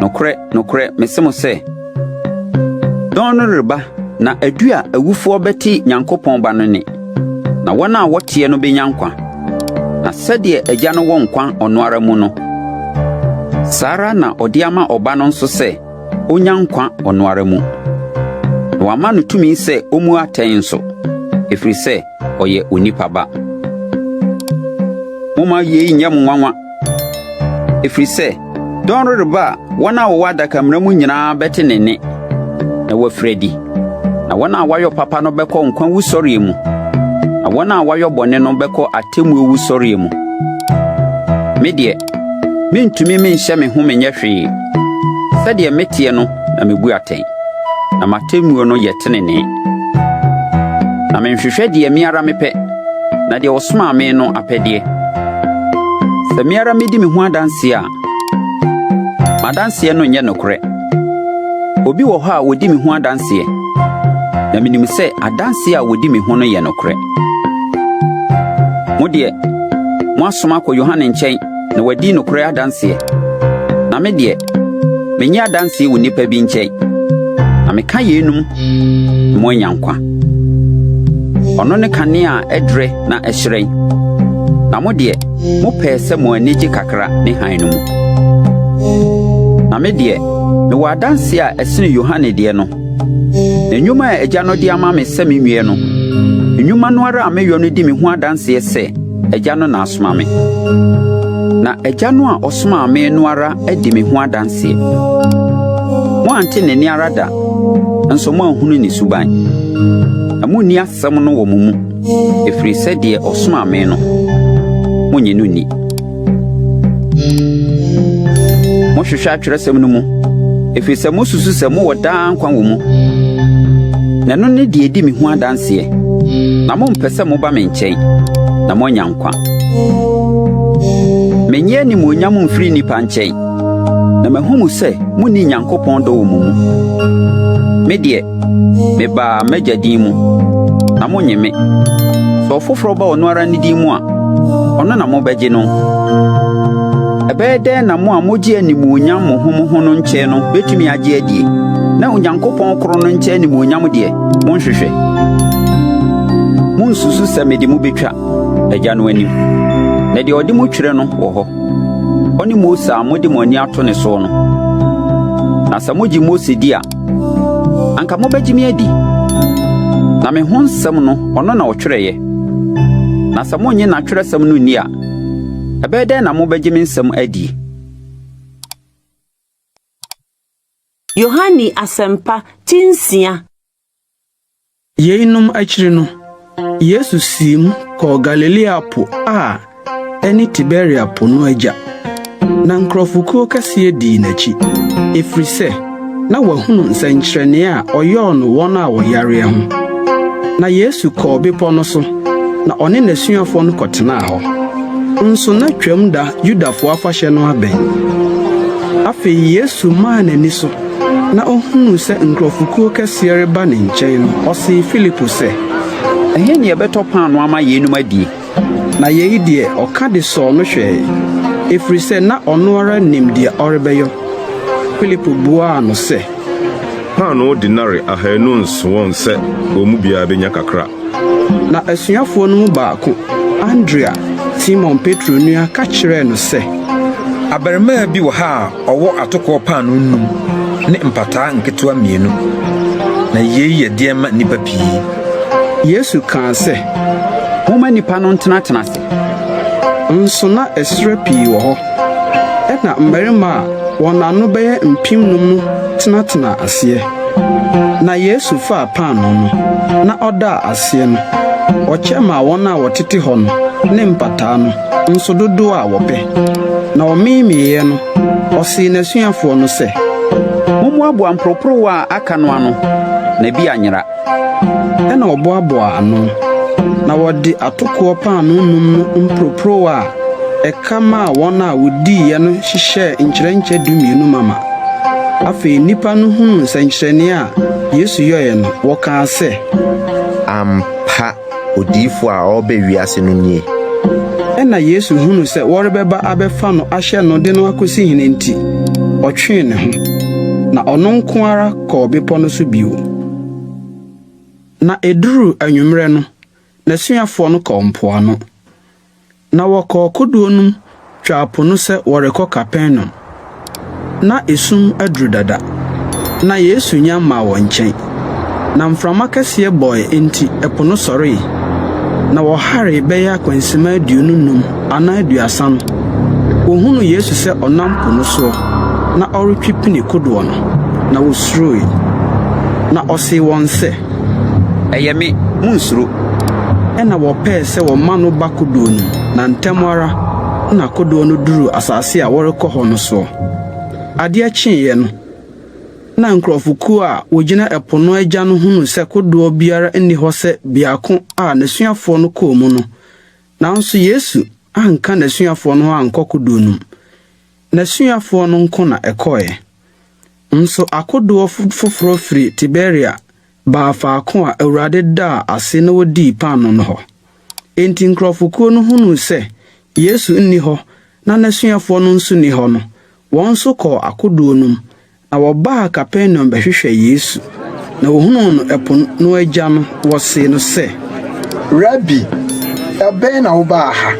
Nokorɛ, nokorɛ, mese mo sɛ, dɔn no reba na adu a awufoɔ bɛte Nyankopɔn Ba no nne, na wɔn a wɔteɛ no bɛnya nkwa. Na sɛdeɛ Agya no wɔ nkwa ɔno ara mu no, saa ara na ɔde ama Ɔba no nso sɛ onya nkwa ɔno ara mu. Na wama no tumi sɛ ommu atɛn nso, ɛfiri sɛ ɔyɛ onipa Ba. Momma yei nyɛ mo nwanwa, ɛfiri sɛ dɔn reba a wɔn a wɔwɔ adakamena mu nyinaa bɛte ne nne, na wɔafiri adi. Na wɔn a wɔayɔ papa no bɛkɔ nkwa wusɔreɛ mu, na wɔn a wɔayɔ bɔne no bɛkɔ atemmuo wusɔreɛ mu. Me deɛ, Mentumi menhyɛ me ho menyɛ hwee. Sɛdeɛ meteɛ no na mebu atɛn, na m'atemmuo no yɛ tenenee. Na menhwehwɛ deɛ me ara mepɛ, na deɛ ɔsomaa me no apɛdeɛ. Sɛ me ara medi me ho adanseɛ a, m'adanseɛ no nyɛ nokorɛ. Obi wɔ hɔ a ɔdi me ho adanseɛ, na menim sɛ adanseɛ a ɔdi me ho no yɛ nokorɛ. Mo deɛ, moasoma akɔ Yohane nkyɛn na wadi nokorɛ adanseɛ. Na me deɛ, mennye adanseɛ wɔ nnipa bi nkyɛn, na meka yeinom na moanya nkwa. Ɔno ne kanea a ɛderɛ na ɛhyerɛn, na mo deɛ, mopɛɛ sɛ mo ani gye kakra ne hann no mu. Na me deɛ, mewɔ adanseɛ a ɛsene Yohane deɛ no. Na nnwuma a Agya no de ama me sɛ menwie no, nnwuma no ara a meyɔ no di me ho adanseɛ sɛ Agya no na asoma me. Na Agya no a ɔsomaa me no ara adi me ho adanseɛ. Moante ne nne ara da, nso moanhunu ne suban. Na monni asɛm no wɔ mo mu, ɛfiri sɛ deɛ ɔsomaa me no, monnye no nni. Mohwehwɛ atwerɛsɛm no mu, ɛfiri sɛ mosusu sɛ mowɔ daa nkwa wɔ mu, na ɛno ne deɛ ɛdi me ho adanseɛ, na mompɛ sɛ moba me nkyɛn na moanya nkwa. Mennye animuonyam mfiri nnipa nkyɛn, na mahu mo sɛ monni Nyankopɔn dɔ wɔ mo mu. Me deɛ, Mebaa m'Agya din mu, na monnye me. Sɛ ɔfoforɔ ba ɔno ara ne din mu a, ɔno na mobɛgye no. Ɛbɛyɛ dɛn na mo a mogye animuonyam mo ho mo ho no nkyɛn no betumi agye adie, na Onyankopɔn koro no nkyɛn animuonyam deɛ, monhwehwɛ? Munnsusu sɛ mede mo betwa Agya no anim, na deɛ ɔde mo twerɛ no wɔ hɔ. Ɔne Mose a mode mo ani ato ne soɔ no. Na sɛ mogye Mose di a, anka mobɛgye me adi. Na me ho nsɛm no, ɔno na ɔtwerɛeɛ. Na sɛ monnye n'atwerɛsɛm no nni a, ɛbɛyɛ dɛn na mobɛgye me nsɛm adie? Yohane Asɛmpa ti nsia. Yeinom akyiri no, Yesu siim kɔɔ Galilea Po a ɛne Tiberia Po no agya, na nkurɔfokuo kɛseɛ dii n'akyi, ɛfiri sɛ na wɔahunu nsɛnkyerɛnneɛ a ɔyɔɔ no wɔn a wɔyareɛ ho. Na Yesu kɔɔ bepɔ no so, na ɔne n'asuafoɔ no kɔtenaa hɔ. Nso na Twam da Yudafoɔ afahyɛ no abɛn. Afei Yesu maa n'ani so na ohunuu sɛ nkurɔfokuo kɛseɛ reba ne nkyɛn no, ɔsee Filipo sɛ. Ɛhe na yɛbɛtɔ paanoo ama yeinom adie? Na yei deɛ, ɔka de sɔɔ no hwɛe, ɛfiri sɛ na ɔno ara nim deɛ ɔrebɛyɔ. Filipo buaa no sɛ, Paanoo denare ahaanu nso wɔn sɛ wɔn mu biara benya kakra. Na asuafoɔ no mu baako, Andrea, Simon Petro nua ka kyerɛɛ no sɛ. Abarimaa bi wɔ ha a ɔwɔ atokoɔ paanoo num ne mpataa nketewa mmienu, na yei yɛ deɛn ma nnipa pii? Yesu kaa sɛ, Momma nnipa no ntenatena ase. Nso na ɛserɛ pii wɔ hɔ. Ɛnna mmarima a wɔn ano bɛyɛ mpemnum no tenatenaa aseɛ. Na Yesu faa paanoo no, na ɔdaa aseɛ no, ɔkyɛ maa wɔn a wɔtete hɔ no ne mpataa no nso dodoɔ a wɔpɛ. Na wɔmeemeeɛ no, ɔsee n'asuafoɔ no sɛ. Mommoaboa mporoporowa a aka no ano, na bi anyera. Ɛnna wɔboaboaa ano, na wɔde atokoɔ paanoo num no mporoporowa a ɛka maa wɔn a wodiiɛ no hyehyɛɛ nkyerɛnkyɛ dumienu mama. Afei nnipa no hunuu nsɛnkyerɛnne a Yesu yɔeɛ no, wɔkaa sɛ. Ampa, odiyifo a ɔreba wiase no nie. Ɛnna Yesu hunuu sɛ wɔrebɛba abɛfa no ahyɛ no de no akosi hene nti, ɔtwee ne ho, na ɔno nko ara kɔɔ bepɔ no so bio. Na eduruu anwummerɛ no, n'asuafoɔ no kɔɔ mpoano. Na wɔkɔɔ kodoɔ no mu twaa po no sɛ wɔrekɔ Kapernaum. Ná esum aduru dada, na Yesu nnya mmaa wɔn nkyɛn. Na mframa kɛseɛ bɔe enti ɛpo no sɔree, na wɔharee bɛyɛ akwansimma 25 anaa 30 no, wɔhunuu Yesu sɛ ɔnam po no soɔ na ɔretwe pini kodoɔ no, na wɔsuroe. Na ɔsee wɔn sɛ. Ɛyɛ me, munnsuro. Ɛnna wɔpɛɛ sɛ wɔma no ba kodoɔ no mu, na ntɛm ara na kodoɔ no duruu asase a wɔrekɔ hɔ no soɔ. Adeɛ kyeeɛ no, na nkurɔfokuo a wɔgyina ɛpo no agya no hunuu sɛ kodoɔ biara nni hɔ sɛ biako a n'asuafoɔ no kɔɔ mu no, nanso Yesu anka n'asuafoɔ no ho ankɔ kodoɔ no mu. N'asuafoɔ no nko na ɛkɔeɛ. Nso akodoɔ foforɔ firi Tiberia baa faako a Awurade daa ase na wɔdii paanoo no hɔ. Enti nkurɔfokuo no hunuu sɛ Yesu nni hɔ na n'asuafoɔ no nso nni hɔ no, wɔn nso kɔɔ akodoɔ no mu, na wɔbaa Kapernaum bɛhwehwɛɛ Yesu. Na wɔhunuu no ɛpo no agya no, wɔsee no sɛ. Rabi, da bɛn na wobaa ha?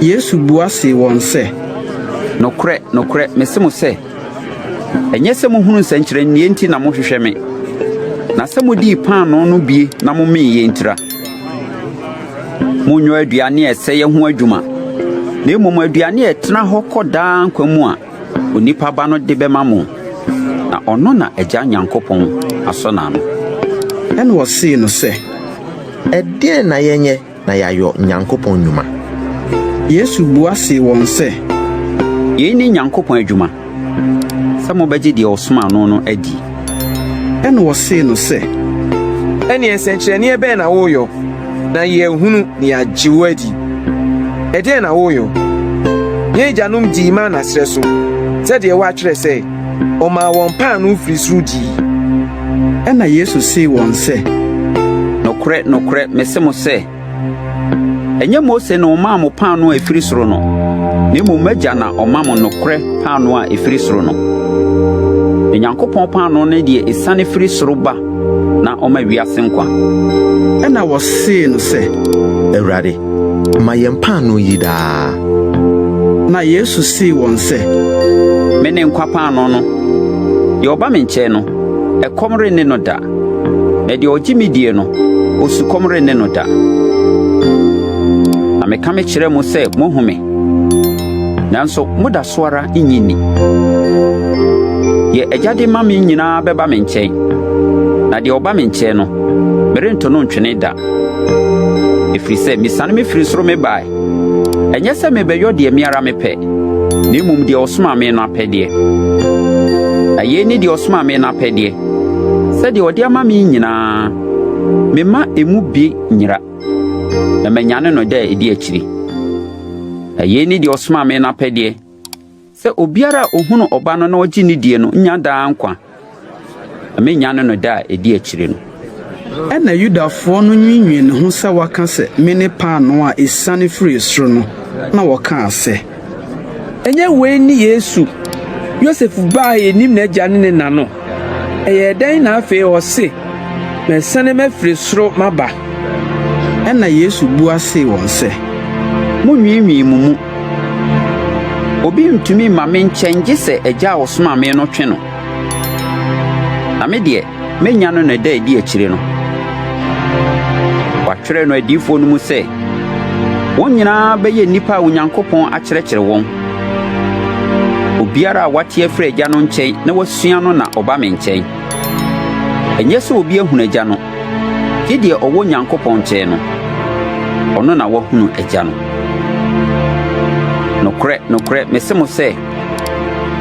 Yesu bua see wɔn sɛ. Nokorɛ, nokorɛ, mese mo sɛ, ɛnyɛ sɛ mohunuu nsɛnkyerɛnneɛ nti na mohwehwɛ me, na sɛ modii paanoo no bie na momeeɛ ntira. Monnyɔ aduane a ɛsɛeɛ ho adwuma, na mmom aduane a ɛtena hɔ kɔ daa nkwa mu a Onipa Ba no de bɛma mo, na ɔno na Agya Nyankopɔn asɔ n'ano. Ɛnna wɔsee no sɛ. Ɛdeɛn na yɛnyɛ na yɛayɔ Nyankopɔn nnwuma? Yesu bua see wɔn sɛ. Yei ne Nyankopɔn adwuma, sɛ mobɛgye deɛ ɔsomaa no no adi. Ɛnna wɔsee no sɛ. Ɛnneɛ nsɛnkyerɛnneɛ bɛn na woreyɔ na yɛahunu na yɛagye wo adi? Ɛdeɛn na woreyɔ? Yɛn agyanom dii mana serɛ so, sɛdeɛ wɔatwerɛ sɛ, 'Ɔmaa wɔn paanoo firii soro dii. Ɛnna Yesu see wɔn sɛ. Nokorɛ, nokorɛ, mese mo sɛ, Ɛnyɛ Mose na ɔmaa mo paanoo a ɛfiri soro no, na mmom m'Agya na ɔma mo nokorɛ paanoo a ɛfiri soro no. Na Nyankopɔn paanoo ne deɛ ɛsiane firi soro ba na ɔma wiase nkwa. Ɛnna wɔsee no sɛ. Awurade, ma yɛn paanoo yi daa. Na Yesu see wɔn sɛ. Mene nkwa paanoo no. Deɛ ɔba me nkyɛn no, ɛkɔm renne no da. Na deɛ ɔgye me die no, osukɔm renne no da. Na meka mekyerɛ mo sɛ moahu me, nanso moda so ara nnye nni. Deɛ Agya de ma me nyinaa bɛba me nkyɛn, na deɛ ɔba me nkyɛn no, merento no ntwene da. Ɛfiri sɛ mesiane mefiri soro mebae, ɛnyɛ sɛ merebɛyɔ deɛ me ara mepɛ, na mmom deɛ ɔsomaa me no apɛdeɛ. Na yei ne deɛ ɔsomaa me no apɛdeɛ, sɛ deɛ ɔde ama me nyinaa, memma emu bi nyera, na manyane no da a ɛdi akyiri. Na yei ne deɛ ɔsomaa me no apɛdeɛ, sɛ obiara a ɔhunu Ɔba no na ɔgye no die no nya daa nkwa, na mɛnyane no da a ɛdi akyire no. Ɛnna Yudafoɔ no nwiinwii ne ho sɛ waka sɛ, Mene paanoo a ɛsiane firii soro no, na wɔkaa sɛ. Ɛnyɛ wei ne Yesu, Yosef ba a yenim n'agya ne ne na no? Ɛyɛɛ dɛn na afei ɔse, 'Masiane mafiri soro maba'? Ɛnna Yesu bua see wɔn sɛ, Munnwiinwii mo mu. Obi ntumi mma me nkyɛn gye sɛ Agya a ɔsomaa me no twe no. Na me deɛ, menya no na da a edi akyire no. Wɔatwerɛ no adiyifoɔ no mu sɛ, 'Wɔn nyinaa bɛyɛ nnipa a Onyankopɔn akyerɛkyerɛ wɔn. Obiara a wate afiri Agya no nkyɛn na wasua no na ɔba me nkyɛn. Ɛnyɛ sɛ obi ahunu Agya no, gye deɛ ɔwɔ Onyankopɔn nkyɛn no, ɔno na wahunu Agya no. Nokorɛ, nokorɛ, mese mo sɛ,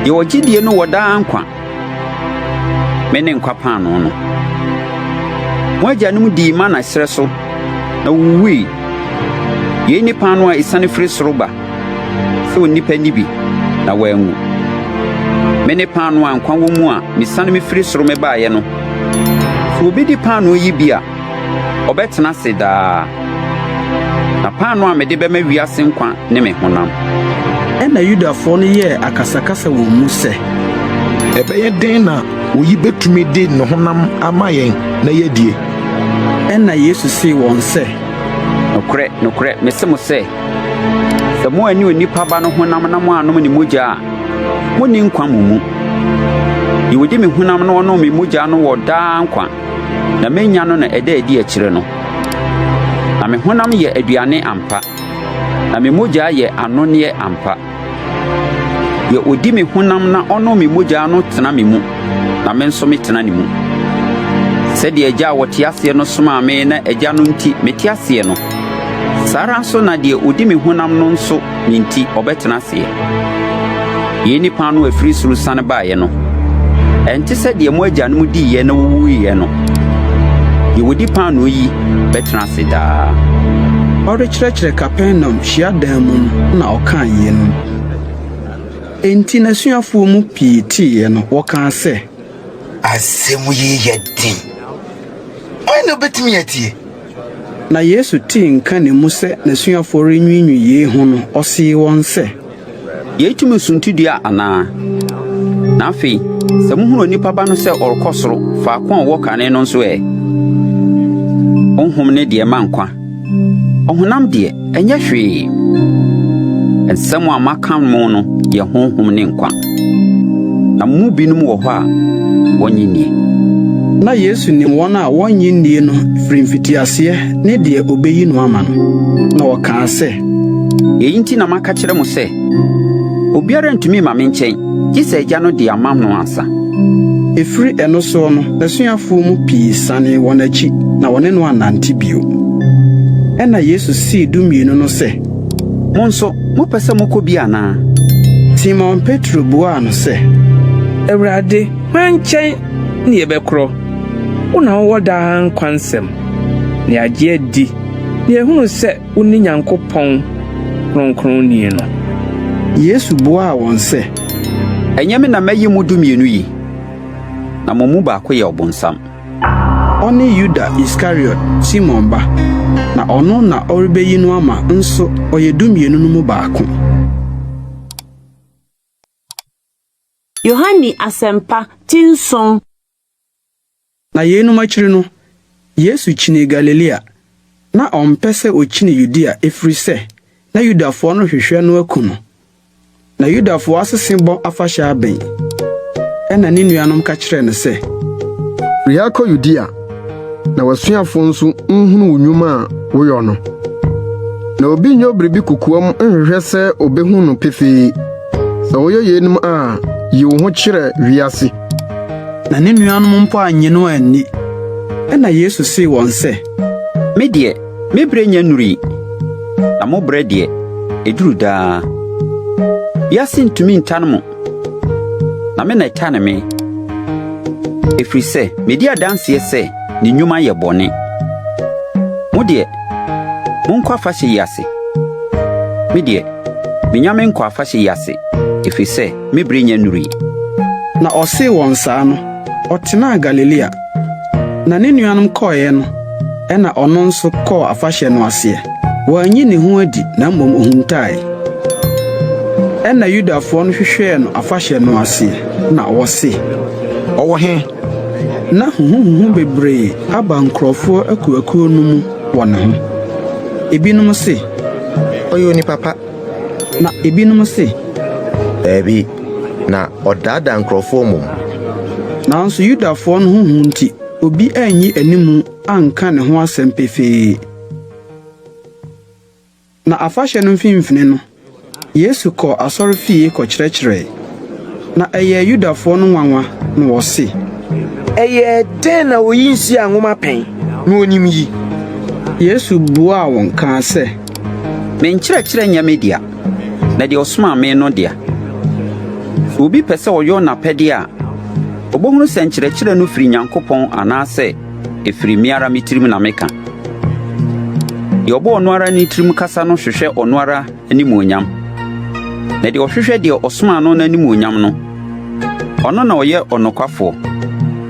deɛ ɔgye die no wɔ daa nkwa. Mene nkwa paanoo no. Mo agyanom dii mana serɛ so, na wowuwui. Yei ne paanoo a esiane firi soro ba, sɛ onipa nni bi na wanwu. Mene paanoo a nkwa wɔ mu a mesiane mefiri soro mebaeɛ no. Sɛ obi di paanoo yi bi a, ɔbɛtena ase daa. Na paanoo a mede bɛma wiase nkwa ne me honam. Ɛnna Yudafoɔ no yɛɛ akasakasa wɔn mu sɛ. Ɛbɛyɛ dɛn na oyi betumi de ne honam ama yɛn na yɛadie? Ɛnna Yesu see wɔn sɛ. Nokorɛ, nokorɛ, mese mo sɛ, sɛ moanni Onipa Ba no honam na moannom ne mogya a, monni nkwa mo mu. Deɛ ɔdi me honam na ɔnom me mogya no wɔ daa nkwa, na mɛnya no na ɛda a ɛdi akyire no. Na me honam yɛ aduane ampa, na me mogya yɛ anonneɛ ampa. Deɛ ɔdi me honam na ɔnom me mogya no tena me mu, na me nso metena ne mu. Sɛdeɛ Agya a ɔte aseɛ no somaa me na Agya no nti mete aseɛ no, saa ara nso na deɛ ɔdi me honam no nso me nti ɔbɛtena aseɛ. Yei ne paanoo a ɛfiri soro siane baeɛ no. Ɛnte sɛ deɛ mo agyanom diiɛ na wɔwuiɛ no. Deɛ ɔdi paanoo yi bɛtena ase daa. Ɔrekyerɛkyerɛ Kapernaum hyiadan mu no na ɔkaa yeinom. Enti n'asuafoɔ mu pii teeɛ no, wɔkaa sɛ. Asɛm yi yɛ den. Hwan na obetumi atie? Na Yesu tee nka ne mu sɛ n'asuafoɔ renwiinwii yei ho no, ɔsee wɔn sɛ. Yei tumi suntidua anaa? Na afei, sɛ muhunu Onipa Ba no sɛ ɔrekɔ soro, faako a ɔwɔ kane no nso ɛ? Honhom ne deɛ ɛma nkwa. Ɔhonam deɛ, ɛnyɛ hwee. Nsɛm a maka mo no yɛ honhom ne nkwa. Na mo mu binom wɔ hɔ a wɔnnye nnie. Na Yesu nim wɔn a wɔnnye nnie no firi mfitiaseɛ ne deɛ ɔbɛyi no ama no, na ɔkaa sɛ. Eyi nti na maka kyerɛ mo sɛ, obiara ntumi mma me nkyɛn, gye sɛ Agya no de ama no ansa. Ɛfiri ɛno soɔ no, n'asuafoɔ mu pii sanee wɔn akyi na wɔne no annante bio. Ɛnna Yesu see Dumienu no sɛ. Mo nso, mopɛ sɛ mokɔ bi anaa? Simon Petro buaa no sɛ. Awurade, hwan nkyɛn ne yɛbɛkorɔ? Wo na wowɔ daa nkwa nsɛm, na yɛagye adi, na yɛahunu sɛ wone Nyankopɔn Kronkronni no. Yesu buaa wɔn sɛ. Ɛnyɛ me na mayi mo dumienu yi? Na mo mu baako yɛ ɔbonsam. Ɔne Yuda Iskariot, Simon ba. Na ɔno na ɔrebeyi no ama nso ɔyɛ dumienu no mu baako. Yohane Asɛmpa ti nson. Na yeinom akyiri no, Yesu kyinii Galilea. Ná ɔmpɛ sɛ okyini Yudea ɛfiri sɛ na Yudafoɔ no rehwehwɛ no aku no. Na Yudafoɔ asesebɔ afahyɛ abɛn. Ɛnna ne nuanom ka kyerɛɛ no sɛ. Firi ha kɔ Yudea, na w'asuafoɔ nso nhunu wo nnwuma a woyɔ no. Na obi nyɛ biribi kokoam nhwehwɛ sɛ obehu no pefee. Sɛ woyɛ yeinom a, yi wo ho kyerɛ wiase. Na ne nuanom mpo annye no anni. Ɛnna Yesu see wɔn sɛ. Me deɛ, me berɛ nnya nnurui, na mo berɛ deɛ, ɛduru daa. Wiase ntumi ntane mo, na me na ɛtane me, ɛfiri sɛ medi adanseɛ sɛ ne nnwuma yɛ bɔne. Mo deɛ, monkɔ afahyɛ yi ase. Me deɛ, Minnya menkɔ afahyɛ yi ase, ɛfiri sɛ me bere nnya nnurui. Na ɔsee wɔn saa no, ɔtenaa Galilea. Na ne nuanom kɔeɛ no, ɛnna ɔno nso kɔɔ afahyɛ no aseɛ. Wanyi ne ho adi, na mmom ohuntaae. Ɛnna Yudafoɔ no hwehwɛɛ no afahyɛ no ase, na wɔse, Ɔwɔ he? Ná huhuhuhu bebree aba nkurɔfoɔ akuakuo no mu wɔ ne ho. Ebinom se, Ɔyɛ onipa pa. Na ebinom se, Dabi, na ɔdaadaa nkurɔfoɔ mmom. Nanso Yudafoɔ no ho hu nti, obi anyi animu anka ne ho asɛm pefee. Na afahyɛ no mfimfini no, Yesu kɔɔ asɔrefie kɔkyerɛkyerɛe. Na ɛyɛɛ Yudafoɔ no nwanwa, na wɔse, Ɛyɛɛ dɛn na oyi nsuaa nwoma pɛn, na onim yi? Yesu buaa wɔn kaa sɛ, Me nkyerɛkyerɛ nyɛ me dea, na deɛ ɔsomaa me no dea. Sɛ obi pɛ sɛ ɔyɔ n'apɛdeɛ a, ɔbɛhunu sɛ nkyerɛkyerɛ no firi Nyankopɔn anaasɛ ɛfiri me ara me tirim na meka. Deɛ ɔbɔ ɔno ara ne tirim kasa no hwehwɛ ɔno ara animuonyam, na deɛ ɔhwehwɛ deɛ ɔsomaa no no animuonyam no, ɔno na ɔyɛ ɔnokwafoɔ,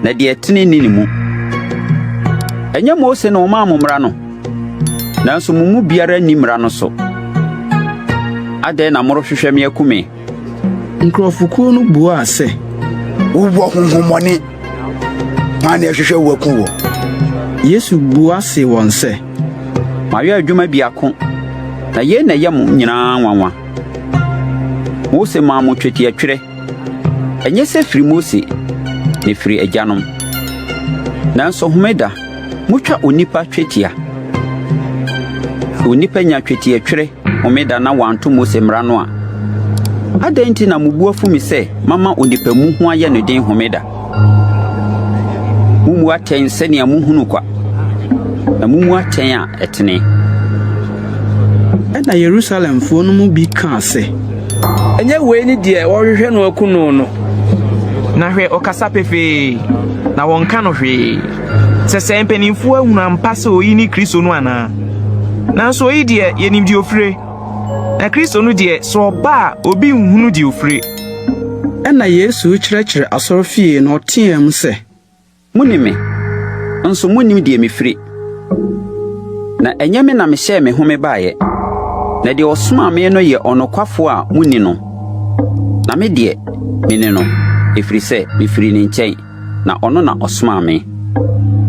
na deɛ ɛtene nni ne mu. Ɛnyɛ Mose na ɔmaa mo mmara no? Nanso mo mu biara nni mmara no so. Adɛn na morehwehwɛ me aku me? Nkurɔfokuo no buaa sɛ, Wowɔ honhommɔne. Hwan na ɛhwehwɛ wo aku wo? Yesu bua see wɔn sɛ, Mayɛ adwuma biako, na yei na ɛyɛ mo nyinaa nwanwa. Mose maa mo twetiatwerɛ. Ɛnyɛ sɛ ɛfiri Mose, na ɛfiri agyanom. Nanso homeda, motwa onipa twetia. Sɛ onipa nya twetiatwerɛ homeda na wanto Mose mmara no a, adɛn nti na mo bo afu me sɛ mama onipa mu ho ayɛ no den homeda? Mummu atɛn sɛnea muhunu kwa, na mummu atɛn a ɛtene. Ɛnna Yerusalemfoɔ no mu bi kaa sɛ. Ɛnyɛ wei ne deɛ wɔrehwehwɛ no aku no no? Na hwɛ, ɔkasa pefee, na wɔnka no hwee. Sɛsɛɛ mpanimfoɔ ahunu ampa sɛ oyi ne Kristo no anaa? Nanso oyi deɛ, yɛnim deɛ ofire, na Kristo no deɛ, sɛ ɔba a, obi nhunu deɛ ofire. Ɛnna Yesu rekyerɛkyerɛ asɔrefie no, ɔteɛɛm sɛ. Munim me, nso munnim deɛ mefiri. Na ɛnyɛ me na mehyɛɛ me ho mebaeɛ, na deɛ ɔsomaa me no yɛ ɔnokwafoɔ a munni no. Na me deɛ, mene no, ɛfiri sɛ mefiri ne nkyɛn, na ɔno na ɔsomaa me.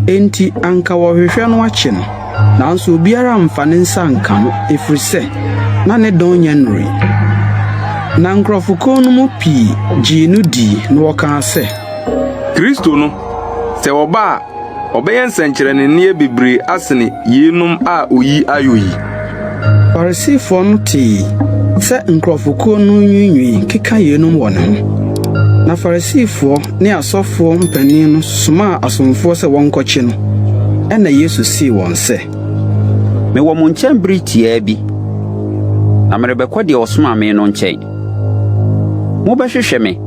Enti anka wɔrehwehwɛ no akye no, nanso obiara amfa ne nsa anka no, ɛfiri sɛ na ne dɔn nnya nnurui. Na nkurɔfokuo no mu pii gyee no dii, na wɔkaa sɛ. Kristo no, sɛ ɔba a, ɔbɛyɛ nsɛnkyerɛnneɛ bebree asene yeinom a oyi ayɔ yi? Farisifoɔ no tee sɛ nkurɔfokuo no nwiinwii keka yeinom wɔ ne ho. Na Farisifoɔ ne asɔfoɔ mpanin no somaa asomfoɔ sɛ wɔnkɔkye no. Ɛnna Yesu see wɔn sɛ. Mewɔ mo nkyɛn bere tiaa bi, na merebɛkɔ deɛ ɔsomaa me no nkyɛn. Mobɛhwehwɛ me,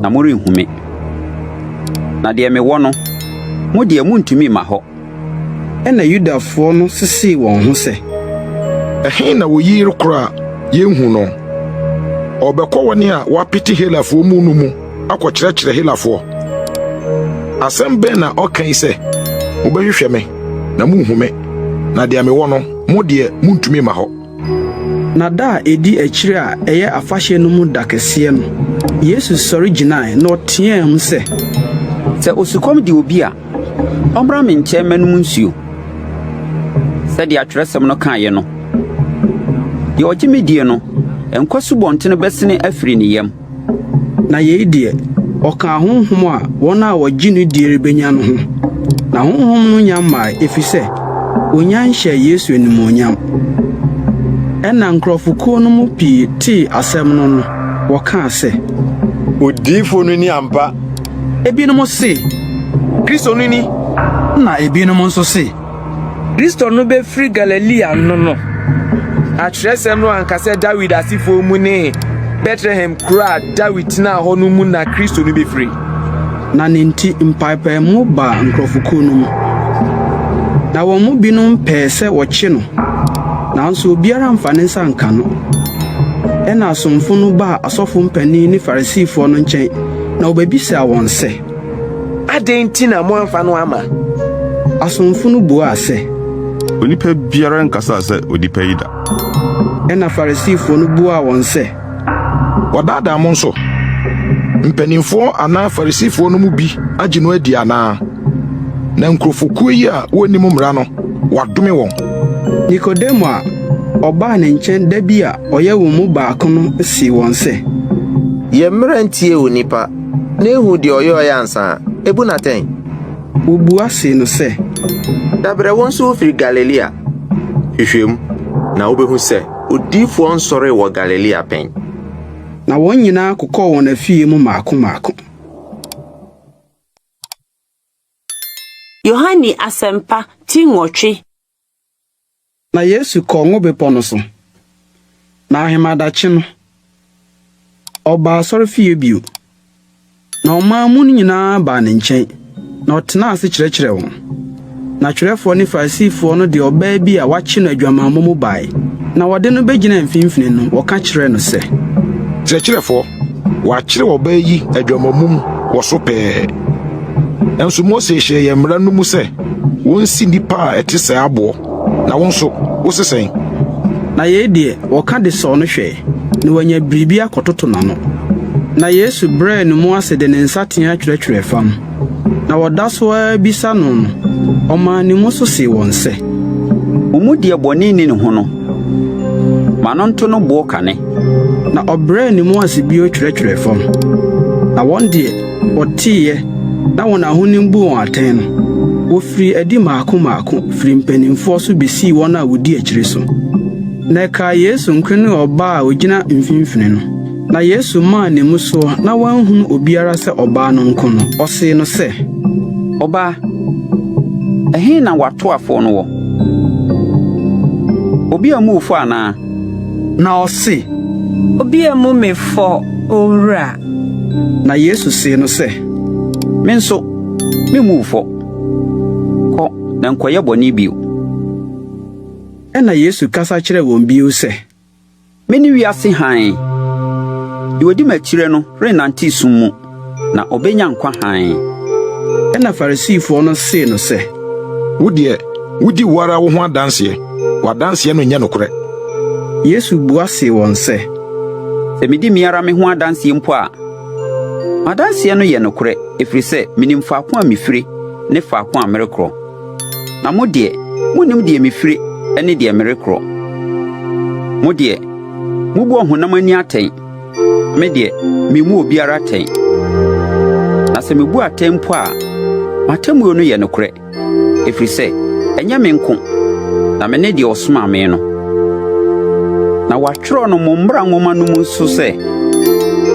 na morenhu me. Na deɛ mewɔ no, mo deɛ muntumi mma hɔ. Ɛnna Yudafoɔ no sesee wɔn ho sɛ. Ɛhe na oyi rekorɔ a yenhu no? Ɔrebɛkɔ wɔn a wɔapete Helafoɔ mu no mu akɔkyerɛkyerɛ Helafoɔ? Asɛm bɛn na ɔka yi sɛ, 'Mobɛhwehwɛ me, na munhu me, na deɛ mewɔ no, mo deɛ muntumi mma hɔ'? Na da a edi akyiri a ɛyɛ afahyɛ no mu da kɛseɛ no, Yesu sɔre gyinae na ɔteɛɛm sɛ. Sɛ osukɔm de obi a, ɔmmra me nkyɛn mmɛnom nsuo. Sɛdeɛ Atwerɛsɛm no kaeɛ no, Deɛ ɔgye me die no, nkwa asubɔnten bɛsene afiri ne yam. Na yei deɛ, ɔkaa honhom a wɔn a wɔgye no die rebenya no ho. Na honhom no nnya mmae, efisɛ wonnya nhyɛɛ Yesu animuonyam. Ɛnna nkurɔfokuo no mu pii tee asɛm no no, wɔkaa sɛ. Odiyifo no ni ampa! Ebinom se. Kristo no ni! Ɛnna ebinom nso se. Kristo no bɛfiri Galilea no no? Atwerɛsɛm no anka sɛ Dawid asefoɔ mu ne Betlehem kuro a Dawid tenaa hɔ no mu na Kristo no bɛfiri? Na ne nti mpaepaemu baa nkurɔfokuo no mu. Na wɔn mu binom pɛɛ sɛ wɔkye no, nanso obiara amfa ne nsa anka no. Ɛnna asomfo no baa asɔfo mpanin ne Farisifoɔ no nkyɛn, na wɔbɛbisaa wɔn sɛ. Adɛn nti na moamfa no amma? Asomfo no buaa sɛ. Onipa biara nkasaa sɛ onipa yi da. Ɛnna Farisifo no buaa wɔn sɛ. Wɔdaadaa mo nso? Mpanimfoɔ anaa Farisifoɔ no mu bi agye no adi anaa? Na nkurɔfokuo yi a wɔnnim mmara no, wɔadome wɔn. Nikodemo a ɔbaa ne nkyɛn da bi a ɔyɛ wɔn mu baako no see wɔn sɛ. Yɛn mmara ntie onipa, na ehu deɛ ɔyɔeɛ ansa a, ebu no atɛn. Wobua see no sɛ. Dabrɛ wo nso wofiri Galilea? Hwehwɛ mu, na wobɛhu sɛ odiyifoɔ nsɔree wɔ Galilea pɛn. Na wɔn nyinaa kokɔɔ wɔn afie mu mmaako mmaako. Yohane Asɛmpa ti nwɔtwe. Na Yesu kɔɔ Ngo Bepɔ no so, na ahemadakye no, ɔbaa asɔrefie bio. Na ɔman mu no nyinaa baa ne nkyɛn, na ɔtenaa ase kyerɛkyerɛɛ wɔn. Na twerɛfoɔ ne Farisifoɔ no de ɔbaa bi a wɔakye no adwamammɔ mu bae, na wɔde no bɛgyinaa mfimfini no, wɔka kyerɛɛ no sɛ. Kyerɛkyerɛfoɔ, wɔakyere ɔbaa yi adwamammɔ mu wɔ so pɛɛ. Nanso Mose hyɛɛ yɛn mmara no mu sɛ wonsi nnipa a ɛte sɛɛ aboɔ, na wo nso, wose sɛn? Na yei deɛ, wɔka de sɔɔ no hwɛe, na wɔanya biribi akɔtoto n'ano. Na Yesu brɛɛ ne mu ase de ne nsateaa twerɛtwerɛɛ fam. Na wɔda so ara rebisa no no, ɔmaa ne mu so see wɔn sɛ. Mo mu deɛ bɔne nni ne ho no, ma no nto no boɔ kane. Na ɔbrɛɛ ne mu ase bio twerɛtwerɛɛ fam. Na wɔn deɛ, wɔteeɛ na wɔn ahonim buu wɔn atɛn no, wɔfirii adi mmaako mmaako firi mpanimfoɔ so besii wɔn a wɔdi akyire so. Na ɛkaa Yesu nko ne ɔbaa a ogyina mfimfini no. Na Yesu maa ne mu soɔ na wanhunu obiara sɛ ɔbaa no nko no, ɔsee no sɛ. Ɔbaa, ɛhe na w'atoafoɔ no wɔ? Obi ammu wo fɔ anaa? Na ɔse. Obi ammu me fɔ, Owura. Na Yesu see no sɛ. Me nso, memmu wo fɔ. Kɔ, na nkɔyɛ bɔne bio. Ɛnna Yesu kasa kyerɛɛ wɔn bio sɛ. Mene wiase hann. Deɛ ɔdi m'akyire no rennante sum mu, na ɔbɛnya nkwa hann. Ɛnna Farisifoɔ no see no sɛ. Wo deɛ, wodi wo ara wo ho adanseɛ, w'adanseɛ no nyɛ nokorɛ. Yesu bua see wɔn sɛ. Sɛ medi me ara me ho adanseɛ mpo a, m'adanseɛ no yɛ nokorɛ, ɛfiri sɛ menim faako a mefire ne faako a merekorɔ. Na mo deɛ, monnim deɛ mefire ne deɛ merekorɔ. Mo deɛ, mobu ɔhonam ani atɛn, me deɛ, memmu obiara atɛn. Na sɛ mebu atɛn mpo a, m'atemmuo no yɛ nokorɛ. Ɛfiri sɛ, ɛnyɛ me nko, na me ne deɛ ɔsomaa me no. Na wɔatwerɛ no mo mmara nwoma no mu nso sɛ,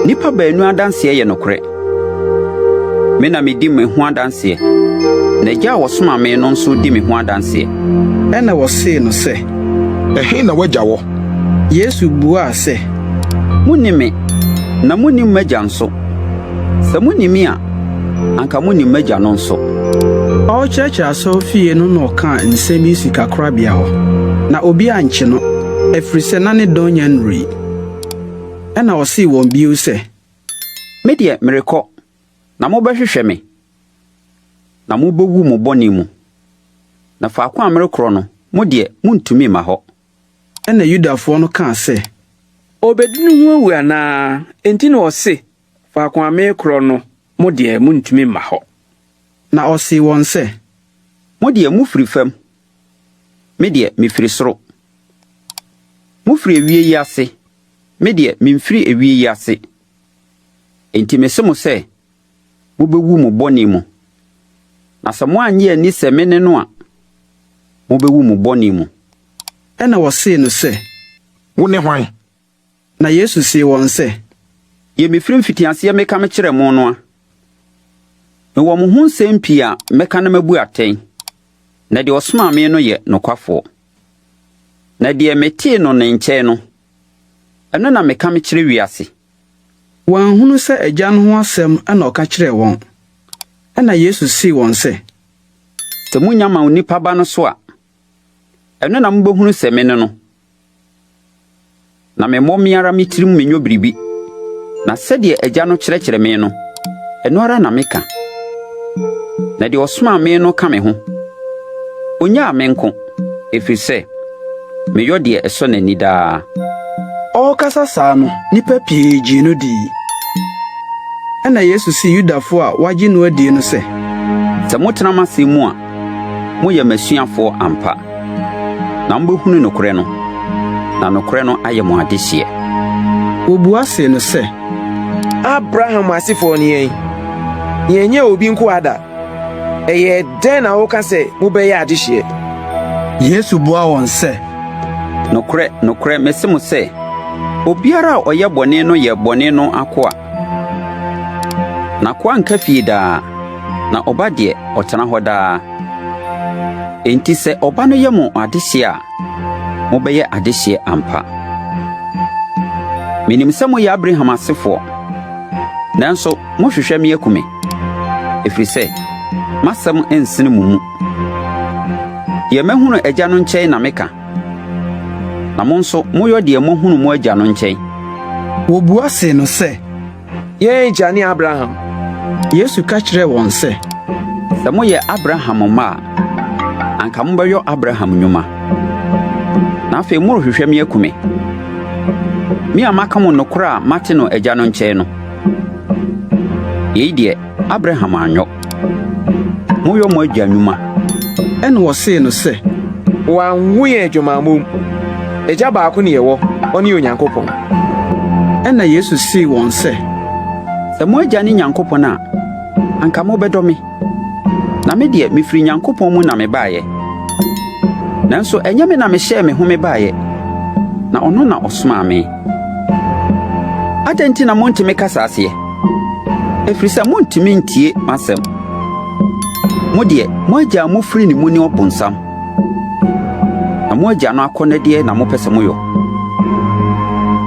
nnipa baanu adanseɛ yɛ nokorɛ. Me na medi me ho adanseɛ, na Agya a ɔsomaa me no nso di me ho adanseɛ. Ɛnna wɔsee no sɛ, Ɛhe na w'Agya wɔ? Yesu buaa sɛ, Monnim me, na monnim m'Agya nso. Sɛ munim me a, anka munim m'Agya no nso. Ɔrekyerɛkyerɛ asɔrefie no na ɔkaa nsɛm yi sikakorabea hɔ, na obi ankye no, ɛfiri sɛ na ne dɔn nnya nnurui. Ɛnna ɔsee wɔn bio sɛ. Me deɛ, merekɔ, na mobɛhwehwɛ me, na mubewu mo bɔne mu. Na faako a merekorɔ no, mo deɛ, muntumi mma hɔ. Ɛnna Yudafoɔ no kaa sɛ. Ɔrebedi ne ho awu anaa? Enti na ɔse, Faako a merekorɔ no, mo deɛ, muntumi mma hɔ. Na ɔsee wɔn sɛ. Mo deɛ, mofiri fam, me deɛ, mefiri soro. Mofiri ewie yi ase, me deɛ, memfiri ewie yi ase. Enti mese mo sɛ, mubewu mo bɔne mu. Na sɛ moannye anni sɛ mene no a, mubewu mo bɔne mu. Ɛnna wɔsee no sɛ. Wone hwan? Na Yesu see wɔn sɛ. Deɛ mefiri mfitiaseɛ meka mekyerɛɛ mo no a. Mewɔ mo ho nsɛm pii a mɛka na mabu atɛn, na deɛ ɔsomaa me no yɛ nokwafoɔ. Na deɛ metee no ne nkyɛn no, ɛno na meka mekyerɛ wiase. Wɔanhunu sɛ Agya no ho asɛm na ɔka kyerɛɛ wɔn. Ɛnna Yesu see wɔn sɛ. Sɛ munya ma Onipa Ba no so a, ɛno na mubehunu sɛ mene no. Na memmɔ me ara me tirim menyɔ biribi, na sɛdeɛ Agya no kyerɛkyerɛ me no, ɛno ara na meka. Na deɛ ɔsomaa me no ka me ho. Onnyaa me nko, ɛfiri sɛ, meyɔ deɛ ɛsɔ n'ani daa. Ɔrekasa saa no, nnipa pii gyee no dii. Ɛnna Yesu see Yudafo a wɔagye no adie no sɛ, Sɛ motena m'asɛm mu a, moyɛ m'asuafoɔ ampa, na mobɛhunu nokorɛ no, na nokorɛ no ayɛ mo adehyeɛ. Wɔbua see no sɛ, Abraham asefoɔ ne yɛn. Yɛnyɛɛ obi nkoa da. Ɛyɛɛ dɛn na woka sɛ mobɛyɛ adehyeɛ? Yesu buaa wɔn sɛ, Nokorɛ, nokorɛ, mese mo sɛ, obiara a ɔyɛ bɔne no yɛ bɔne no akoa. Na akoa nka fie daa, na ɔba deɛ, ɔtena hɔ daa. Enti sɛ Ɔba no yɛ mo adehyeɛ a, mobɛyɛ adehyeɛ ampa. Menim sɛ moyɛ Abraham asefoɔ, nanso mohwehwɛ me aku me, ɛfiri sɛ m'asɛm nsene mo mu. Deɛ mahunu Agya no nkyɛn na meka, na mo nso moyɔ deɛ moahunu mo agya no nkyɛn. Wɔbua see no sɛ, Yɛn agya ne Abraham. Yesu ka kyerɛɛ wɔn sɛ, Sɛ moyɛ Abraham mma a, anka mobɛyɔ Abraham nnwuma. Na afei morehwehwɛ me aku me, me a maka mo nokorɛ a mate no Agya no nkyɛn no. Yei deɛ, Abraham anyɔ. Moyɔ mo agya nnwuma. Ɛnna wɔsee no sɛ, Wɔanwo yɛn adwamammɔ mu. Agya baako na yɛwɔ, ɔne Onyankopɔn. Ɛnna Yesu see wɔn sɛ, Sɛ mo agya ne Nyankopɔn a, anka mobɛdɔ me. Na me deɛ, mefiri Nyankopɔn mu na mebaeɛ. Nanso ɛnyɛ me na mehyɛɛ me ho mebaeɛ, na ɔno na ɔsomaa me. Adɛn nti na monte me kasa aseɛ? Ɛfiri sɛ montumi ntie m'asɛm. Mo deɛ, mo agya a mofiri ne mu ne ɔbonsam, na mo agya no akɔnnɔdeɛ na mopɛ sɛ moyɔ.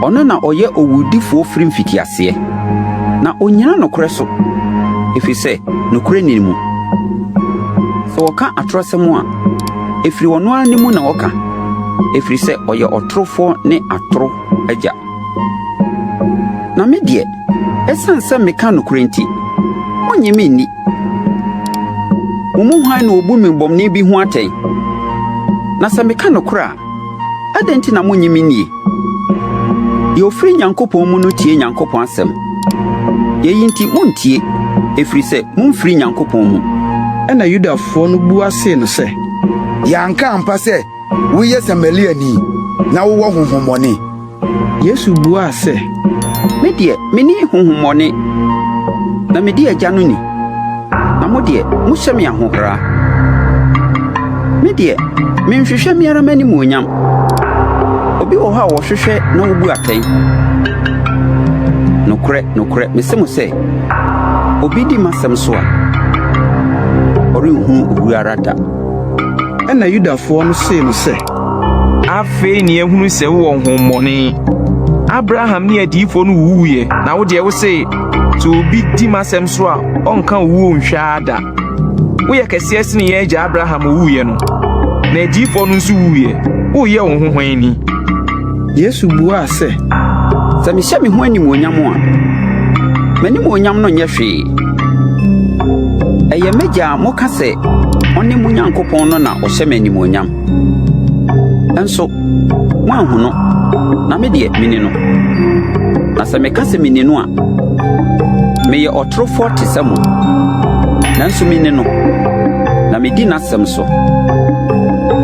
Ɔno na ɔyɛ owudifoɔ firi mfitiaseɛ, na ɔnnyina nokorɛ so, ɛfiri sɛ nokorɛ nni ne mu. Sɛ ɔka atorɔsɛm a, ɛfiri ɔno ara ne mu na ɔka, ɛfiri sɛ ɔyɛ ɔtorofoɔ ne atoro agya. Na me deɛ, ɛsiane sɛ meka nokorɛ nti, monnye me nni. Mo mu hwan na obu me bɔne bi ho atɛn? Na sɛ meka nokorɛ a, adɛn nti na monnye me nnie? Deɛ ɔfiri Nyankopɔn mu no tie Nyankopɔn asɛm. Yei nti monntie, ɛfiri sɛ momfiri Nyankopɔn mu. Ɛnna Yudafoɔ no bua see no sɛ, Yɛanka ampa sɛ woyɛ Samariani na wowɔ honhommɔne? Yesu buaa sɛ, Me deɛ, menni honhommɔne, na medi Agya no ni, na mo deɛ, mohyɛ me ahohora. Me deɛ, menhwehwɛ me ara m'animuonyam. Obi wɔ hɔ a ɔhwehwɛ na obu atɛn. Nokorɛ, nokorɛ, mese mo sɛ, obi di m'asɛm so a, ɔrenhunu owu ara da. Ɛnna Yudafoɔ no see no sɛ, Afei na yɛahunu sɛ wowɔ honhommɔne. Abraham ne adiyifoɔ no wuwuiɛ, na wo deɛ wose, sɛ obi di m'asɛm so a, ɔnka owuo nhwɛ ara da. Woyɛ kɛseɛ sene yɛn agya Abraham owuiɛ no, na adiyifoɔ no nso wuiɛ. Woreyɛ wo ho hwan ni? Yesu buaa sɛ, Sɛ mehyɛ me ho animuonyam a, m'animuonyam no nyɛ hwee. Ɛyɛ m'Agya a moka sɛ ɔne mo Nyankopɔn no na ɔhyɛ me animuonyam. Nso moanhu no, na me deɛ, mini no. Na sɛ meka sɛ mini no a, meyɛ ɔtorofoɔ te sɛ mo. Nanso mini no, na medi n'asɛm so.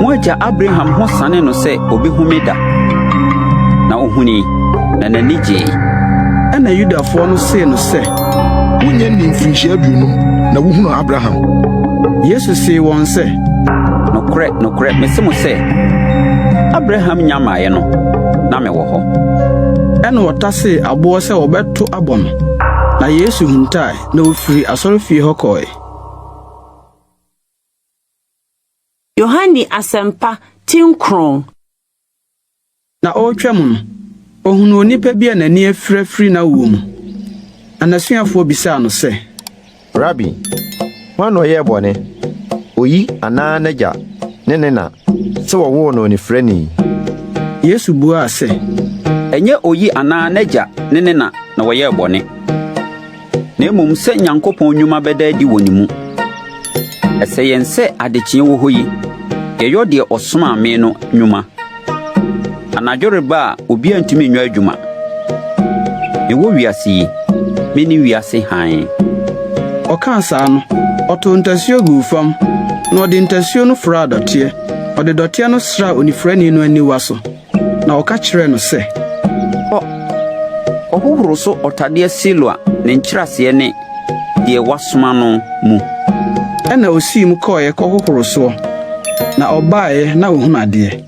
Mo agya Abraham ho sane no sɛ obehu me da, na ohunii, na n'ani gyei. Ɛnna Yudafoɔ no see no sɛ, Wunnya nnii mfirinhyia aduonum na wuhunuu Abraham? Yesu see wɔn sɛ, Nokorɛ, nokorɛ, mese mo sɛ, Abraham nnya mmaeɛ no, na mewɔ hɔ. Ɛnna wɔtasee aboɔ sɛ wɔbɛto abɔ no, na Yesu hintae, na ɔfirii asɔrefie hɔ kɔe. Yohane Asɛmpa ti nkron. Na ɔretwam no, ohunuu onipa bi a n'ani afura firi n'awoɔ mu. Na n'asuafoɔ bisaa no sɛ. Rabi, hwan na ɔyɛɛ bɔne, oyi anaa n'agya ne ne na, sɛ wɔwoo no onifirani? Yesu buaa sɛ. Ɛnyɛ oyi anaa n'agya ne ne na na wɔyɛɛ bɔne, na mmom sɛ Nyankopɔn nnwuma bɛda adi wɔ ne mu. Ɛsɛ yɛn sɛ adekyeɛ wɔ hɔ yi, yɛyɔ deɛ ɔsomaa me no nnwuma. Anadwo reba a obiara ntumi nyɛ adwuma. Mewɔ wiase yi, mene wiase hann. Ɔkaa saa no, ɔtow ntasuo guu fam, na ɔde ntasuo no foraa dɔteɛ. Ɔde dɔteɛ no sraa onifuraeni no aniwa so, na ɔka kyerɛɛ no sɛ, Kɔ, kɔhohoro so ɔtadeɛ Siloa ne nkyerɛaseɛ ne, Deɛ Wɔasoma no mu. Ɛnna osii mu kɔeɛ kɔhohoroo soɔ, na ɔbaeɛ na ɔhunu adeɛ.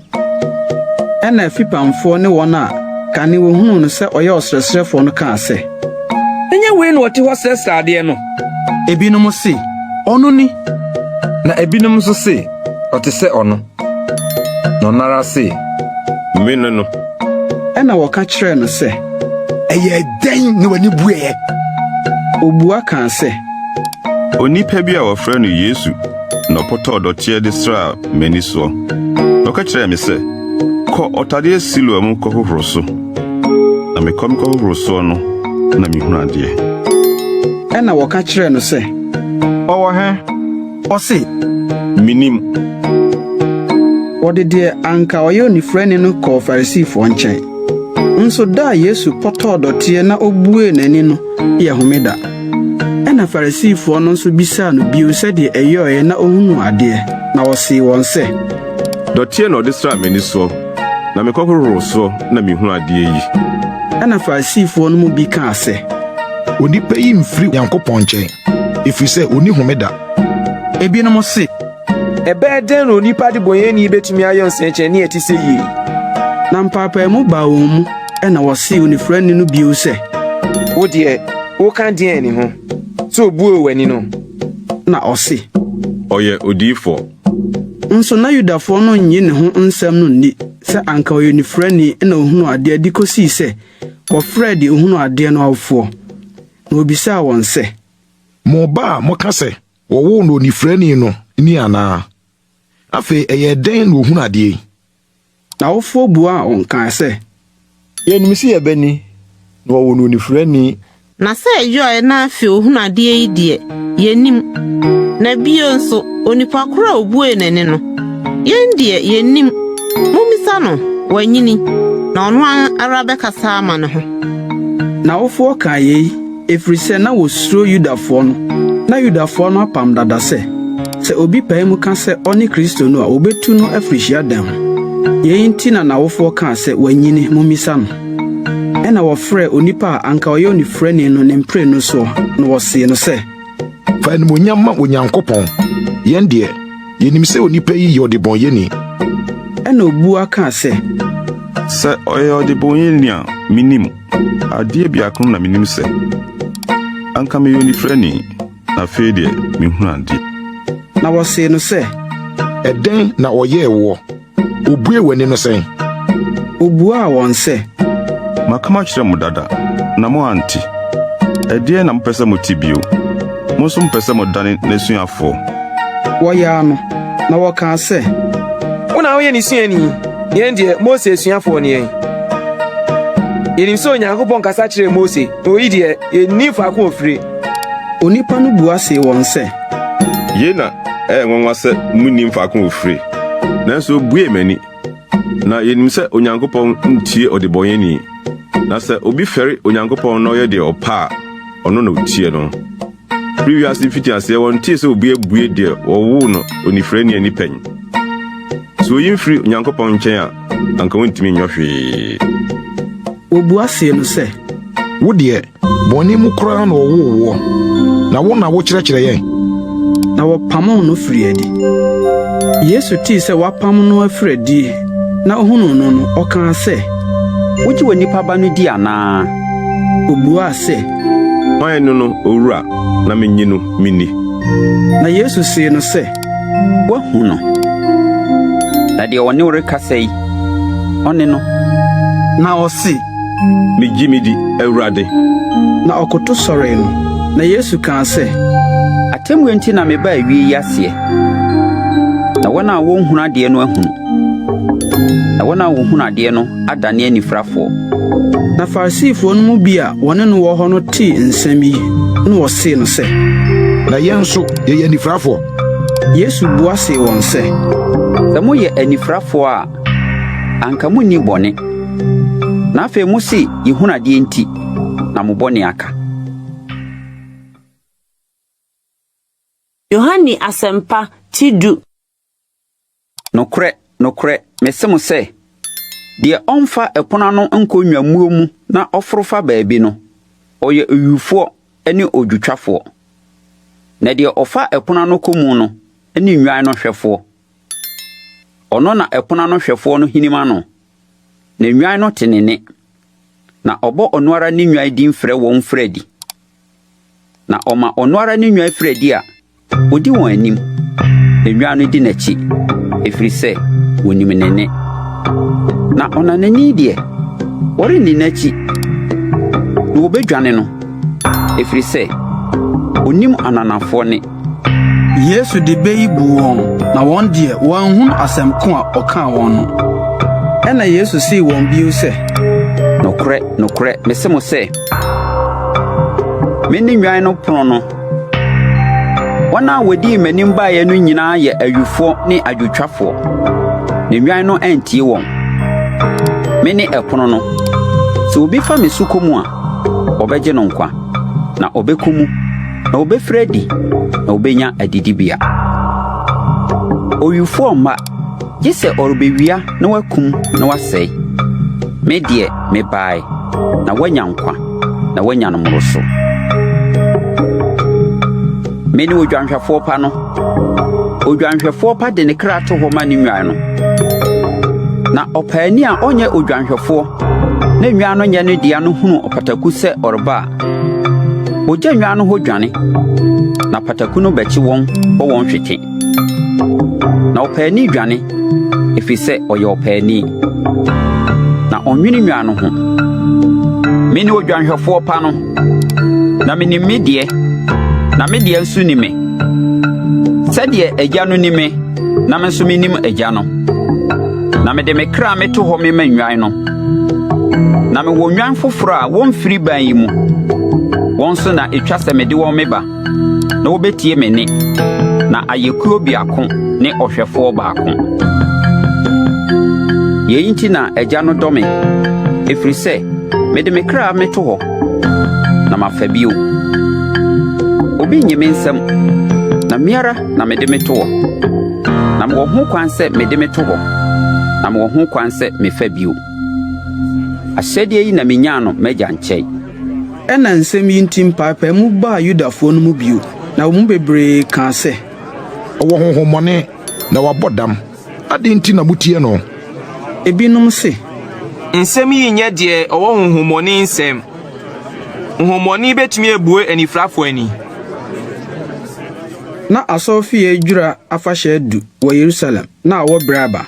Ɛnna afipamfoɔ ne wɔn a kane wɔhunuu no sɛ ɔyɛ ɔsrɛsrɛfoɔ no kaa sɛ. Ɛnyɛ wei na ɔte hɔ srɛsrɛ adeɛ no? Ebinom se, Ɔno ni. Na ebinom nso se, Ɔte sɛ ɔno. Na ɔno ara se, Mene no. Ɛnna wɔka kyerɛɛ no sɛ. Ɛyɛɛ dɛn na w'ani bueɛ? Obua kaa sɛ. Onipa bi a wɔfrɛ no Yesu na ɔpɔtɔɔ dɔteɛ de sraa m'ani soɔ, na ɔka kyerɛɛ me sɛ, 'Kɔ ɔtadeɛ Siloa mu kɔhohoro so. Na mekɔ mekɔhohoro soɔ no, na mehunu adeɛ. Ɛnna wɔka kyerɛɛ no sɛ. Ɔwɔ he? Ɔse. Minnim. Wɔde deɛ anka ɔyɛ onifuraeni no kɔɔ Farisifoɔ nkyɛn. Nso da a Yesu pɔtɔɔ dɔteɛ na obuee n'ani no yɛ homeda. Ɛnna Farisifoɔ no nso bisaa no bio sɛdeɛ ɛyɔeɛ na ohunuu adeɛ, na ɔsee wɔn sɛ. Dɔteɛ na ɔde sraa m'ani soɔ, na mekɔhohoroo soɔ na mehunu adeɛ yi. Ɛnna Farisifoɔ no mu bi kaa sɛ. Onipa yi mfiri Nyankopɔn nkyɛn, ɛfiri sɛ ɔnni homeda. Ebinom se. Ɛbɛyɛ dɛn na onipa debɔneyɛni betumi ayɛ nsɛnkyerɛnne a ɛte sɛ yei? Na mpaapaemu baa wɔn mu, ɛnna wɔsee onifuraeni no bio sɛ. Wo deɛ, woka deɛn ne ho, sɛ obuee w'ani no? Na ɔse. Ɔyɛ odiyifoɔ. Nso na Yudafoɔ no nnye ne ho nsɛm no nni sɛ anka ɔyɛ onifuraeni na ohunuu adeɛ de kosii sɛ wɔfrɛɛ deɛ ohunuu adeɛ no awofoɔ, na wɔbisaa wɔn sɛ. Mo ba a moka sɛ wɔwoo no onifuraeni no ni anaa? Afei ɛyɛɛ dɛn na ohunu adeɛ yi? N'awofoɔ buaa wɔn kaa sɛ. Yɛnim sɛ yɛn ba ni, na wɔwoo no onifuraeni. Na sɛ ɛyɔeɛ na afei ɔhunu adeɛ yi deɛ, yɛnnim. Na bio nso, onipa korɔ a ɔbuee n'ani no, yɛn deɛ, yɛnnim. Mommisa no, wanyini, na ɔno ara bɛkasa ama ne ho. N'awofoɔ kaa yei, ɛfiri sɛ na wɔsuro Yudafoɔ no. Na Yudafoɔ no apam dada sɛ, sɛ obi pae mu ka sɛ ɔne Kristo no a, wɔbɛtu no afiri hyiadan mu. Yei nti na n'awofoɔ kaa sɛ, Wanyini, mommisa no. Ɛnna wɔfrɛɛ onipa a anka ɔyɛ onifirani no ne mprenu soɔ, na wɔsee no sɛ. Fa animuonyam ma Onyankopɔn. Yɛn deɛ, yenim sɛ onipa yi yɛ ɔdebɔneyɛni. Ɛnna obua kaa sɛ. Sɛ ɔyɛ ɔdebɔneyɛni a, minnim. Adeɛ biako na minim sɛ, anka meyɛ onifirani, na afei deɛ, mehunu adeɛ. Na wɔsee no sɛ. Ɛdɛn na ɔyɛɛ woɔ? Obuee w'ani no sɛn? Obuaa wɔn sɛ. Maka makyerɛ mo dada, na moante. Ɛdeɛn na mopɛ sɛ mote bio? Mo nso mopɛ sɛ modane n'asuafoɔ? Wɔyaa no, na wɔkaa sɛ. Wo na woyɛ ne suani, yɛn deɛ, Mose asuafoɔ ne yɛn. Yɛnim sɛ Onyankopɔn kasa kyerɛɛ Mose, na oyi deɛ, yennim faako a ofire. Onipa no bua see wɔn sɛ. Yei na ɛyɛ nwanwa sɛ munnim faako a ofire, nanso obuee m'ani. Na yenim sɛ Onyankopɔn ntie ɔdebɔneyɛni, na sɛ obi fɛre Onyankopɔn na ɔyɛ deɛ ɔpɛ a, ɔno na otie no. Bere wiase mfitiaseɛ wɔntee sɛ obi abue deɛ wɔwoo no onifirani ani pɛn. Sɛ oyi mfiri Onyankopɔn nkyɛn a, anka ontumi nyɔ hwee. Wobua see no sɛ. Wo deɛ, bɔne mu koraa na wɔwoo woɔ, na wo na wokyerɛkyerɛ yɛn? Na wɔpamoo no firii adi. Yesu tee sɛ wɔapam no afiri adie, na ohunuu no no, ɔkaa sɛ. Wogye Onipa Ba no di anaa? Obuaa sɛ. Hwan ne no, Owura, na minnye no minni? Na Yesu see no sɛ. Woahu no, na deɛ ɔne wo rekasa yi, ɔne no. Na ɔse. Migye midi, Awurade. Na ɔkoto sɔree no. Na Yesu kaa sɛ. Atemmuo nti na mebaa wie yi aseɛ, na wɔn a wɔnhunu adeɛ no ahunu, na wɔn a wɔhunu adeɛ no adane anifirafoɔ. Na Farisifoɔ no mu bi a wɔne no wɔ hɔ no tee nsɛm yi, na wɔsee no sɛ. Na yɛn nso, yɛyɛ anifirafoɔ? Yesu bua see wɔn sɛ. Sɛ moyɛ anifirafoɔ a, anka munni bɔne. Na afei mose yehunu adeɛ nti, na mo bɔne aka. Yohane Asɛmpa ti du. Nokorɛ, nokorɛ, mese mo sɛ, deɛ ɔmfa ɛpono ano nkɔ nnwammuo mu na ɔforo fa baabi no, ɔyɛ owifoɔ ne odwotwafoɔ. Na deɛ ɔfa ɛpono ano kɔ mu no ne nnwan no hwɛfoɔ. Ɔno na ɛpono ano hwɛfoɔ no hinim ano, na nnwan no te ne nne, na ɔbɔ ɔno ara ne nnwan din frɛ wɔn firi adi. Na ɔma ɔno ara ne nnwan firi adi a, odi wɔn anim, na nnwan no di n'akyi, ɛfiri sɛ wɔnim ne nne. Na ɔnanani deɛ, wɔrenni n'akyi, na wɔbɛdwane no, ɛfiri sɛ ɔnnim ananafoɔ nne. Yesu de bɛ yi buu wɔn, na wɔn deɛ, wɔanhunu asɛm ko a ɔkaa wɔn no. Ɛnna Yesu see wɔn bio sɛ. Nokorɛ, nokorɛ, mese mo sɛ, Mene nnwan no pono no. Wɔn a wɔdii m'anim baeɛ no nyinaa yɛ awifoɔ ne adwotwafoɔ, na nnwan no antie wɔn. Mene ɛpono no. Sɛ obi fa me so kɔ mu a, wɔbɛgye no nkwa, na ɔbɛkɔ mu, na ɔbɛfiri adi, na ɔbɛnya adidibea. Owifoɔ mma, gye sɛ ɔrebɛwia na wakum na wasɛe. Me deɛ, mebae na woanya nkwa, na woanya no mmoroso. Mene odwanhwɛfoɔ pa no. Odwanhwɛfoɔ pa de ne kra to hɔ ma ne nnwan no. Na ɔpaani a ɔnyɛ odwanhwɛfoɔ na nnwan no nyɛ ne dea no hunu ɔpataku sɛ ɔreba a, ogya nnwan no hɔ dwane, na pataku no bɛkye wɔn bɔ wɔn hwete. Na ɔpaani dwane, ɛfiri sɛ ɔyɛ ɔpaani, na ɔnnwene nnwan no ho. Mene odwanhwɛfoɔ pa no, na menim me deɛ, na me deɛ nso ni me. Sɛdeɛ Agya no ni me, na me nso menim Agya no. Na mede me kra meto hɔ mema nnwan no. Na mewɔ nnwan foforɔ a wɔmfiri ban yi mu. Wɔn nso na ɛtwa sɛ mede wɔn meba. na wobetie me nne, na ayɛ kuo biako ne ɔhwɛfoɔ baako. Yei nti na Agya no dɔ me, ɛfiri sɛ mede me kra meto hɔ, na mafa bio. Obi nnye me nsam, na me ara na mede meto hɔ. Na mewɔ ho kwan sɛ mede meto hɔ, na mewɔ ho kwan sɛ mefa bio. Ahyɛdeɛ yi na menyaa no m'Agya nkyɛn. Ɛnna nsɛm yi nti mpaapaemu baa Yudafoɔ no mu bio, na wɔn mu bebree kaa sɛ. Ɔwɔ honhommɔne, na wabɔ dam. Adɛn nti na mutie no? Ebinom se. Nsɛm yi nyɛ deɛ ɔwɔ honhommɔne nsɛm. Honhommɔne betumi abue anifurafoɔ ani? Ná asɔrefie dwira afahyɛ adu wɔ Yerusalem na awɔ bere aba.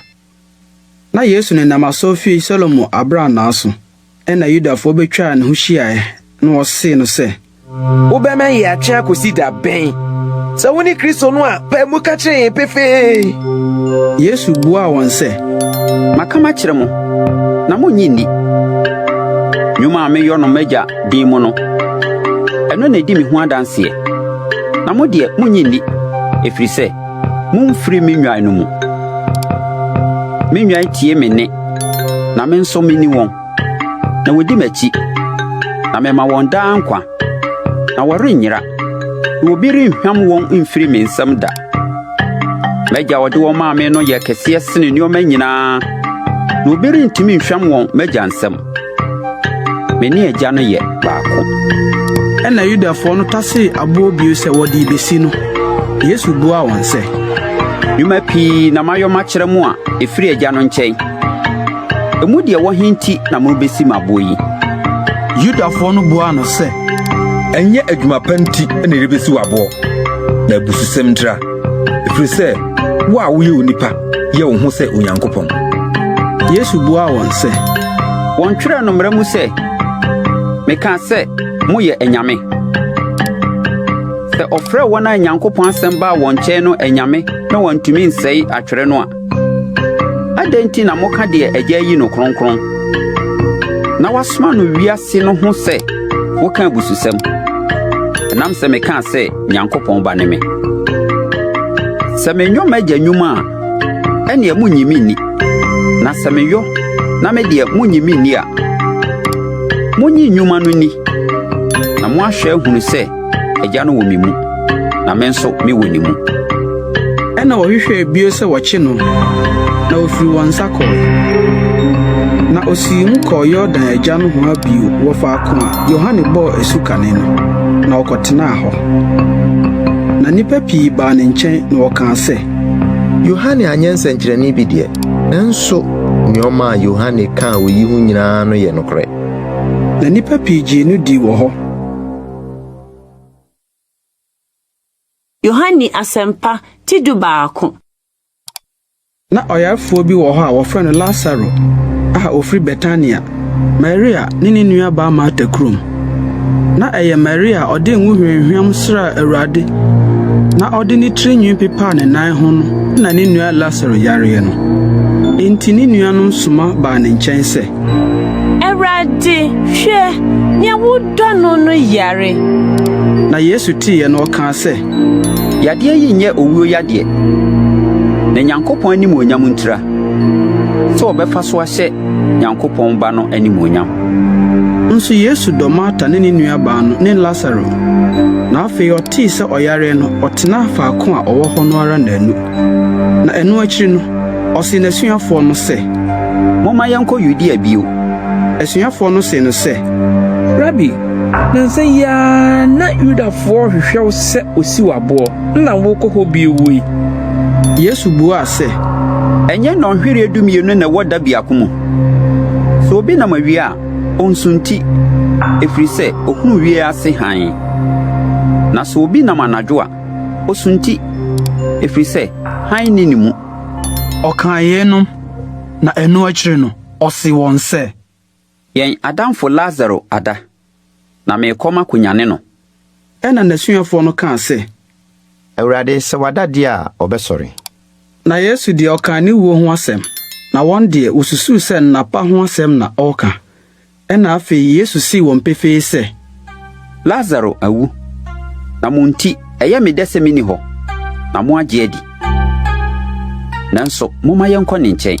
Ná Yesu nenam asɔrefie Salomo abrannaa so. Ɛnna Yudafoɔ bɛtwaa ne ho hyiaeɛ, na wɔsee no sɛ. Wobɛma yɛatwɛn akosi da bɛn? Sɛ wone Kristo no a, pae mu ka kyerɛ yɛn pefee. Yesu buaa wɔn sɛ, Maka makyerɛ mo, na munnye nni. Nnwuma a meyɔ no m'Agya din mu no, ɛno na edi me ho adanseɛ. Na mo deɛ, munnye nni, ɛfiri sɛ, Mumfiri me nnwan no mu. Me nnwan tie me nne, na me nso mini wɔn, na wodi m'akyi, na mema wɔn daa nkwa, na wɔrennyera, na obi renhwam wɔn mfiri me nsam da. M'agya a ɔde wɔn maa me no yɛ kɛseɛ sene nneɛma nyinaa, na obi rentumi nhwam wɔn m'agya nsam. Me ne Agya no yɛ baako. Ɛnna Yudafoɔ no tasee aboɔ bio sɛ wɔde rebɛsi no. Yesu buaa wɔn sɛ, Nnwuma pii na mayɔ makyerɛ mo a ɛfiri Agya no nkyɛn. Emu deɛ ɛwɔ he nti na morebɛsi me aboɔ yi? Yudafoɔ no buaa no sɛ, Ɛnyɛ adwuma pa nti na yɛrebɛsi wo aboɔ, na abususɛm ntira, ɛfiri sɛ wo a woyɛ onipa yɛ wo ho sɛ Onyankopɔn. Yesu buaa wɔn sɛ, Wɔntwerɛɛ no mmara mu sɛ, 'Mekaa sɛ, Moyɛ anyame'? Sɛ ɔfrɛɛ wɔn a Nyankopɔn asɛm baa wɔn nkyɛn no anyame na wantumi nsɛe atwerɛ no a, adɛn nti na moka deɛ Agya ayi no kronkron na wasoma no wiase no ho sɛ woka abususɛm, ɛnam sɛ mekaa sɛ Nyankopɔn Ba ne me? Sɛ menyɔ m'Agya nnwuma a, ɛnneɛ munnye me nni. Na sɛ meyɔ na me deɛ monnye me nni a, monnye nnwuma no nni, na moahwɛ ahunu sɛ Agya no wɔ me mu, na me nso mewɔ ne mu. Ɛnna wɔhwehwɛɛ bio sɛ wɔkye no, na ofii wɔn nsa kɔe. Na osii mu kɔɔ Yordan agya nohoa bio wɔ faako a Yohane bɔɔ asu kane no, na ɔkɔtenaa hɔ. Na nnipa pii baa ne nkyɛn na wɔkaa sɛ, Yohane anyɛ nsɛnkyerɛnne bi deɛ, nanso nneɛma a Yohane kaa oyi ho nyinaa no yɛ nokorɛ. Na nnipa pii gyee no dii wɔ hɔ. Yohane Asɛmpa ti 11. Ná ɔyarefoɔ bi wɔ hɔ a wɔfrɛ no Lasaro a ɔfiri Betania, Maria ne ne nuabaa Marta kurom. Ná ɛyɛ Maria a ɔde ngo hwamhwam sraa Awurade na ɔde ne tiri nwi pepaa ne nan ho no na ne nua Lasaro yareɛ no. Enti ne nuanom soma baa ne nkyɛn sɛ. Awurade, hwɛ, nea wodɔ no no yare. Na Yesu teeɛ no, ɔkaa sɛ. Yadeɛ yi nyɛ owuo yadeɛ, na Nyankopɔn animuonyam ntira, sɛ wɔbɛfa so ahyɛ Nyankopɔn Ba no animuonyam. Nso Yesu dɔ Marta ne ne nuabaa no ne Lasaro. Na afei ɔtee sɛ ɔyareɛ no, ɔtenaa faako a ɔwɔ hɔ no ara nnanu. Na ɛno akyiri no, ɔsee n'asuafoɔ no sɛ. Momma yɛnkɔ Yudea bio. Asuafoɔ no see no sɛ. Rabi, nnansa yi ara na Yudafoɔ rehwehwɛ wo sɛ wɔsi wo aboɔ, na worekɔ hɔ bio yi? Yesu buaa sɛ. Ɛnyɛ nnɔnhwereɛ dumienu na ɛwɔ da biako mu? Sɛ obi nam awia a, ɔnsunti, ɛfiri sɛ ɔhunu wiase hann. Na sɛ obi nam anadwo a, osunti, ɛfiri sɛ hann nni ne mu. Ɔkaa yeinom, na ɛno akyiri no, ɔsee wɔn sɛ. Yɛn adamfo Lasaro ada, na merekɔ makɔnyane no. Ɛnna n'asuafoɔ no kaa sɛ. Awurade, sɛ wada deɛ a, ɔbɛsɔre. Na Yesu deɛ, ɔkaa ne wuo ho asɛm, na wɔn deɛ, wɔsusuu sɛ nna pa ho asɛm na ɔreka. Ɛnna afei Yesu see wɔn pefee sɛ. Lasaro awu, na mo nti ɛyɛ me dɛ sɛ minni hɔ, na moagye adi. Nanso momma yɛnkɔ ne nkyɛn.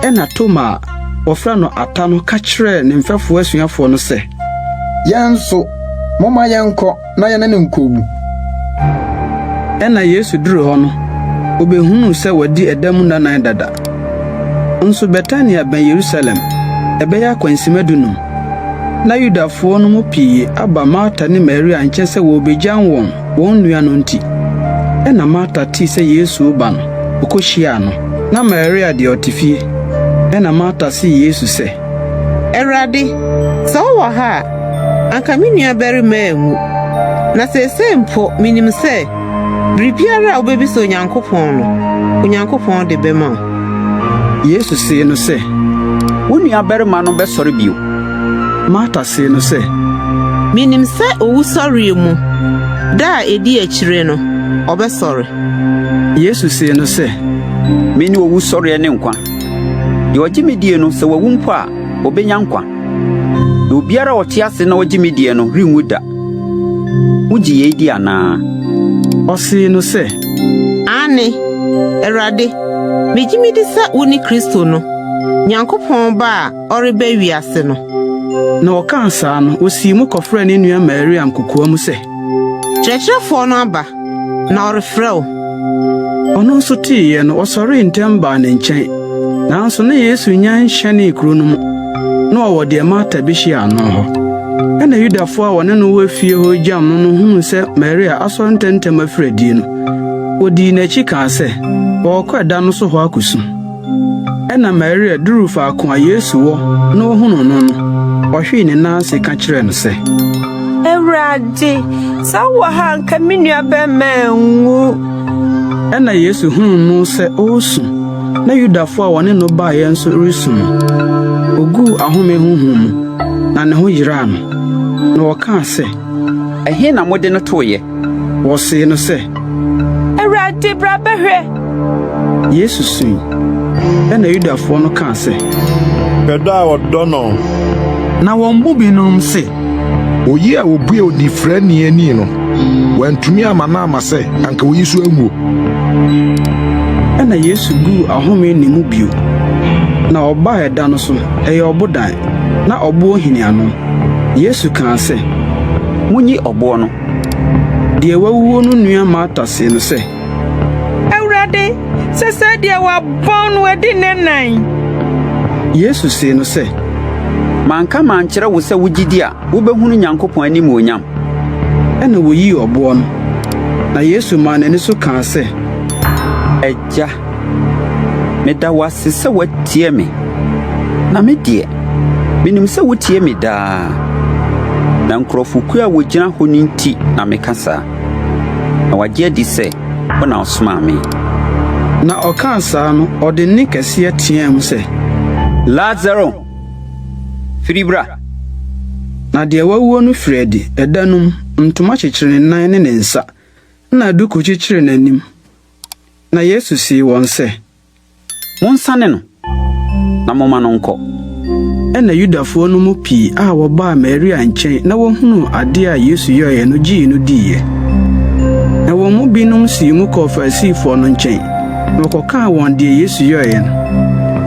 Ɛnna Toma a wɔfrɛ no Ata no ka kyerɛɛ ne mfɛfo asuafoɔ no sɛ. Yɛn nso, momma yɛnkɔ na yɛne no nkowu. Ɛnna Yesu duruu hɔ no, obehunuu sɛ wadi ɛda mu nnanan dada. Nso Betania bɛn Yerusalem, ɛbɛyɛ akwansimma dunum. Ná Yudafoɔ no mu pii aba Marta ne Maria nkyɛn sɛ wɔrebegyam wɔn wɔn nua no nti. Ɛnna Marta tee sɛ Yesu reba no, okohyiaa no. Ná Maria deɛ ɔte fie. Ɛnna Marta see Yesu sɛ. Awurade, sɛ wowɔ ha a, anka me nuabarima anwu. Na seesei mpo minim sɛ biribiara a wubebisa Onyankopɔn no, Onyankopɔn de bɛma wo. Yesu see no sɛ, Wo nuabarima no bɛsɔre bio. Marta see no sɛ. Minim sɛ owusɔreɛ mu, da a edi akyire no, ɔbɛsɔre. Yesu see no sɛ, Mene owusɔreɛ ne nkwa. Deɛ ɔgye me die no, sɛ wawu mpo a, ɔbɛnya nkwa. Na obiara a ɔte ase na ɔgye me die no renwu da. Wogye yei di anaa? Ɔsee no sɛ. Aane, Awurade, megye medi sɛ wone Kristo no, Nyankopɔn Ba a ɔreba wiase no. Na ɔkaa saa no, osii mu kɔfrɛɛ ne nua Mariam kokoa mu sɛ. Kyerɛkyerɛfoɔ no aba, na ɔrefrɛ wo. Ɔno nso teeɛ no, ɔsɔree ntɛm baa ne nkyɛn. Nanso na Yesu nnya nhyɛnee kuro no mu, na ɔwɔ deɛ Marta behyiaa no hɔ. Ɛnna Yudafo a wɔne no wɔ fie hɔ regyam no no hunuu sɛ Maria asɔre ntɛmntɛm afiri adi no, wodii n'akyi kaa sɛ, Ɔrekɔ ɛda no so hɔ akosu. Ɛnna Maria duruu faako a Yesu wɔ na ohunuu no no, ɔhwee ne nan ase ka kyerɛɛ no sɛ. Awurade, sɛ wowɔ ha a anka me nuabarima anwu. Ɛnna Yesu hunuu no sɛ ɔresu, na Yudafo a wɔne no baeɛ nso resu no, oguu ahome honhom mu, na ne ho yeraa no. Na ɔkaa sɛ. Ɛhe na mode no toeɛ? Wɔsee no sɛ. Awurade, bra bɛhwɛ! Yesu sui. Ɛnna Yudafoɔ no kaa sɛ. Hwɛ dɔ a ɔdɔ no! Na wɔn mu binom se. Oyi a obuee onifuraeni ani no, wantumi amma no amma sɛ anka oyi nso anwu. Ɛnna Yesu guu ahome ne mu bio. Na ɔbaa ɛda no so, ɛyɛ ɔbodan, na ɔboɔ hini ano. Yesu kaa sɛ, Munyi ɔboɔ no. Deɛ wawuo no nua Marta see no sɛ, Awurade, sɛ sɛɛ deɛ wɔabɔn no adi nnannan. Yesu see no sɛ, Manka mankyerɛ wo sɛ wugye di a, wubehunu Nyankopɔn animuonyam? Ɛnna woyii ɔboɔ no. Na Yesu maa n'ani so kaa sɛ, Agya, meda wo ase sɛ woatie me. Na me deɛ, minim sɛ wutie me daa. Na nkurɔfokuo a wogyina hɔ no nti na meka saa, na wɔagye adi sɛ wo na wosomaa me. Na ɔkaa saa no, ɔde nne kɛseɛ teaam sɛ, Lasaro, firi bra! Na deɛ wawuo no firii adi, ɛda no mu, ntoma kyekyere ne nan ne ne nsa, ɛnna duku kyekyere n'anim. Na Yesu see wɔn sɛ, Monsane no, na momma no nkɔ. Ɛnna Yudafoɔ no mu pii a wɔbaa Maria nkyɛn na wɔhunuu adeɛ a Yesu yɔeɛ no gyee no diiɛ. Na wɔn mu binom sii mu kɔɔ Farisifoɔ no nkyɛn, na wɔkɔkaa wɔn deɛ Yesu yɔeɛ no.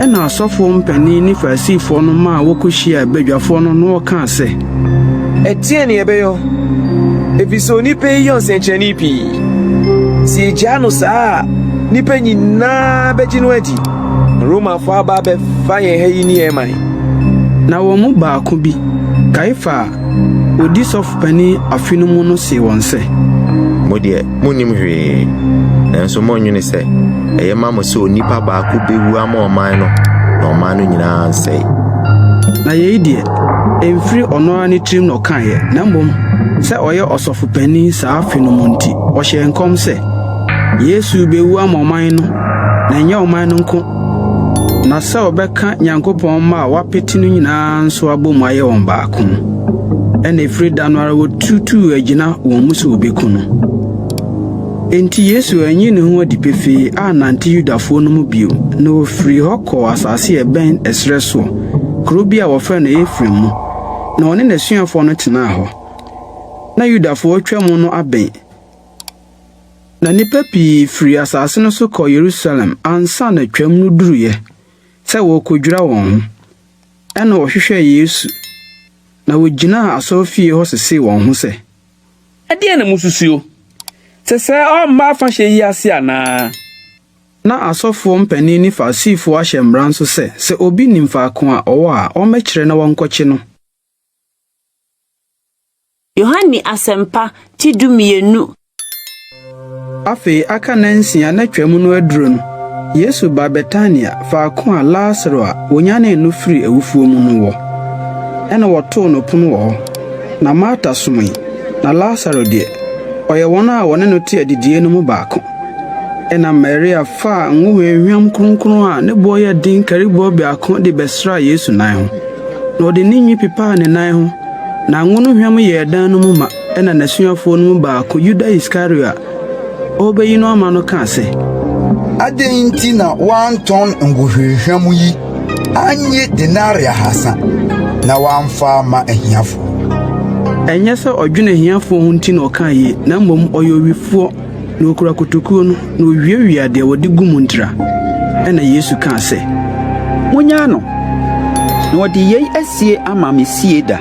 Ɛnna asɔfoɔ mpanin ne Farisifoɔ no maa wɔkɔhyiaa badwafoɔ no na wɔkaa sɛ, Ɛdeɛn na yɛbɛyɔ? Ɛfiri sɛ onipa yi yɔ nsɛnkyerɛnne pii. Sɛ yɛgyaa no saa a, nnipa nyinaa bɛgye no adi, na Romafoɔ aba abɛfa yɛn ha yi ne yɛn man. Na wɔn mu baako bi, Kaiafa a ɔdi sɔfo panin afe no mu no see wɔn sɛ. Mo deɛ, munnim hwee, nanso monnwene sɛ ɛyɛ ma mo sɛ onipa baako bewu ama ɔman no na ɔman no nyinaa ansɛe. Na yei deɛ, ɛmfiri ɔno ara ne tirim na ɔkaeɛ, na mmom sɛ ɔyɛ ɔsɔfo panin saa afe no mu nti, ɔhyɛɛ nkɔm sɛ, Yesu rebewu ama ɔman no, na ɛnyɛ ɔman no nko, na sɛ ɔbɛka Nyankopɔn mma a wɔapete no nyinaa nso abom ayɛ wɔn baako. Ɛnna ɛfiri da no ara wɔtutuu agyina wɔn mu sɛ wɔbeku no. Enti Yesu anyi ne ho adi pefee annante Yudafoɔ no mu bio, na ɔfirii hɔ kɔɔ asase a ɛbɛn ɛserɛ soɔ, kuro bi a wɔfrɛ no Efraim mu, na ɔne n'asuafoɔ no tenaa hɔ. Na Yudafoɔ Twam no abɛn, na nnipa pii firii asase no so kɔɔ Yerusalem ansa na Twam no duruiɛ, sɛ wɔrekɔdwira wɔn ho. Ɛnna wɔhwehwɛɛ Yesu, na wɔgyinaa asɔrefie hɔ sesee wɔn ho sɛ, Ɛdeɛn na mosusuo? Sɛ sɛɛ ɔremma afahyɛ yi ase anaa? Ná asɔfoɔ mpanin ne Farisifoɔ ahyɛ mmara nso sɛ, sɛ obi nim faako a ɔwɔ a, wɔmmɛkyerɛ na wɔnkɔkye no. Yohane Asɛmpa ti 12. Afei aka nnansia na Twam no aduru no, Yesu baa Betania, faako a Lasaro a wonyanee no firii awufoɔ mu no wɔ. Ɛnna wɔtoo no pono wɔ hɔ. Na Marta somee, na Lasaro deɛ, ɔyɛ wɔn a wɔne no te adidiiɛ no mu baako. Ɛnna Maria faa ngo hwamhwam kronkron a ne boɔ yɛ den kariboɔ biako de bɛsraa Yesu nan ho. Na ɔde ne nwi pepaa ne nan ho, na ngo no hwam yɛɛ dan no mu ma. Ɛnna n'asuafoɔ no mu baako, Yuda Iskario a ɔrebɛyi no ama no kaa sɛ, Adɛn nti na wɔantɔn ngo hwamhwam yi annye denare ahasa na wɔamfa amma ahiafo? Ɛnyɛ sɛ ɔdwene ahiafoɔ ho nti na ɔkaa yei, na mmom ɔyɛ owifoɔ, na ɔkura kotokuo no, na ɔwiawia deɛ wɔde gu mu ntira. Ɛnna Yesu kaa sɛ, Monnyaa no, na ɔde yei asie ama me sie da.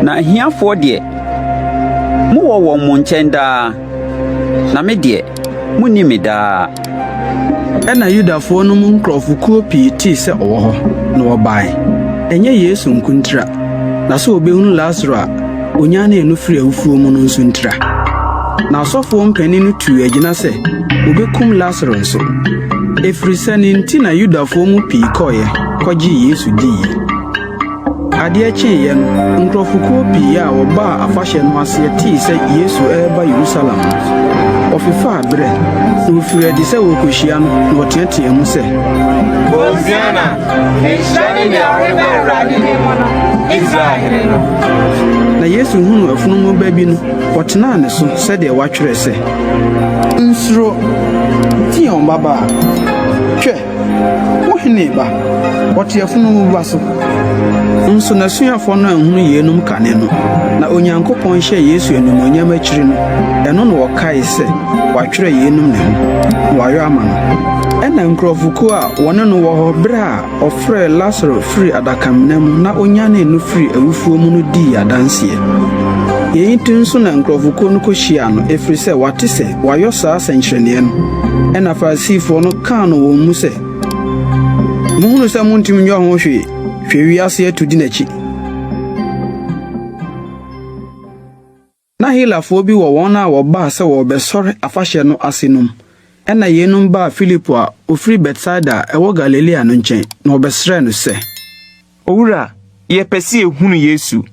Na ahiafoɔ deɛ, mowɔ wɔn mo nkyɛn daa, na me deɛ, monni me daa. Ɛnna Yudafoɔ no mu nkurɔfokuo pii tee sɛ ɔwɔ hɔ, na wɔbae, ɛnyɛ Yesu nko ntira, na sɛ wɔbɛhunu Lasaro a ɔnyanee no firii awufoɔ mu no nso ntira. Na asɔfoɔ mpanin no tuu agyina sɛ wɔbɛkum Lasaro nso, ɛfiri sɛ ne nti na Yudafoɔ mu pii kɔeɛ kɔgyee Yesu diiɛ. Adeɛ kyeeɛ no, nkurɔfokuo pii a wɔbaa afahyɛ no aseɛ tee sɛ Yesu reba Yerusalem no, wɔfefaa berɛ, na wɔfirii adi sɛ wɔrekɔhyia no, na wɔteateaa mu sɛ. Hosiana! Nhyira ne nea ɔreba Awurade din mu no, Israel hene no! Na Yesu hunuu afunumu ba bi no, ɔtenaa ne so, sɛdeɛ wɔatwerɛ sɛ. Nsuro, Sion babaa! Hwɛ! Wo hene reba! Ɔte afunumu ba so. Nso n'asuafoɔ no anhunu yeinom kane no, na Onyankopɔn hyɛɛ Yesu animuonyam akyiri no, ɛno na wɔkaee sɛ wɔatwerɛ yeinom ne ho, na wɔayɔ ama no. Ɛnna nkurɔfokuo a wɔne no wɔ hɔ berɛ a ɔfrɛɛ Lasaro firii adakamena mu na onyanee no firii awufoɔ mu no dii adanseɛ. Yei nti nso na nkurɔfokuo no kɔhyiaa no, ɛfiri sɛ wɔate sɛ wayɔ saa sɛnkyerɛnneɛ no. Ɛnna Farisifoɔ no kaa no wɔn mu sɛ, Mohunu sɛ montumi nyɛ ho hwee, hwɛ wiase atu di n'akyi. Ná Helafoɔ bi wɔ wɔn a wɔbaa sɛ wɔrebɛsɔre afahyɛ no ase no mu. Ɛnna yeinom baa Filipo a ɔfiri Betsaida a ɛwɔ Galilea no nkyɛn, na wɔbɛsrɛɛ no sɛ. Owura, yɛpɛ sɛ yɛhunu Yesu.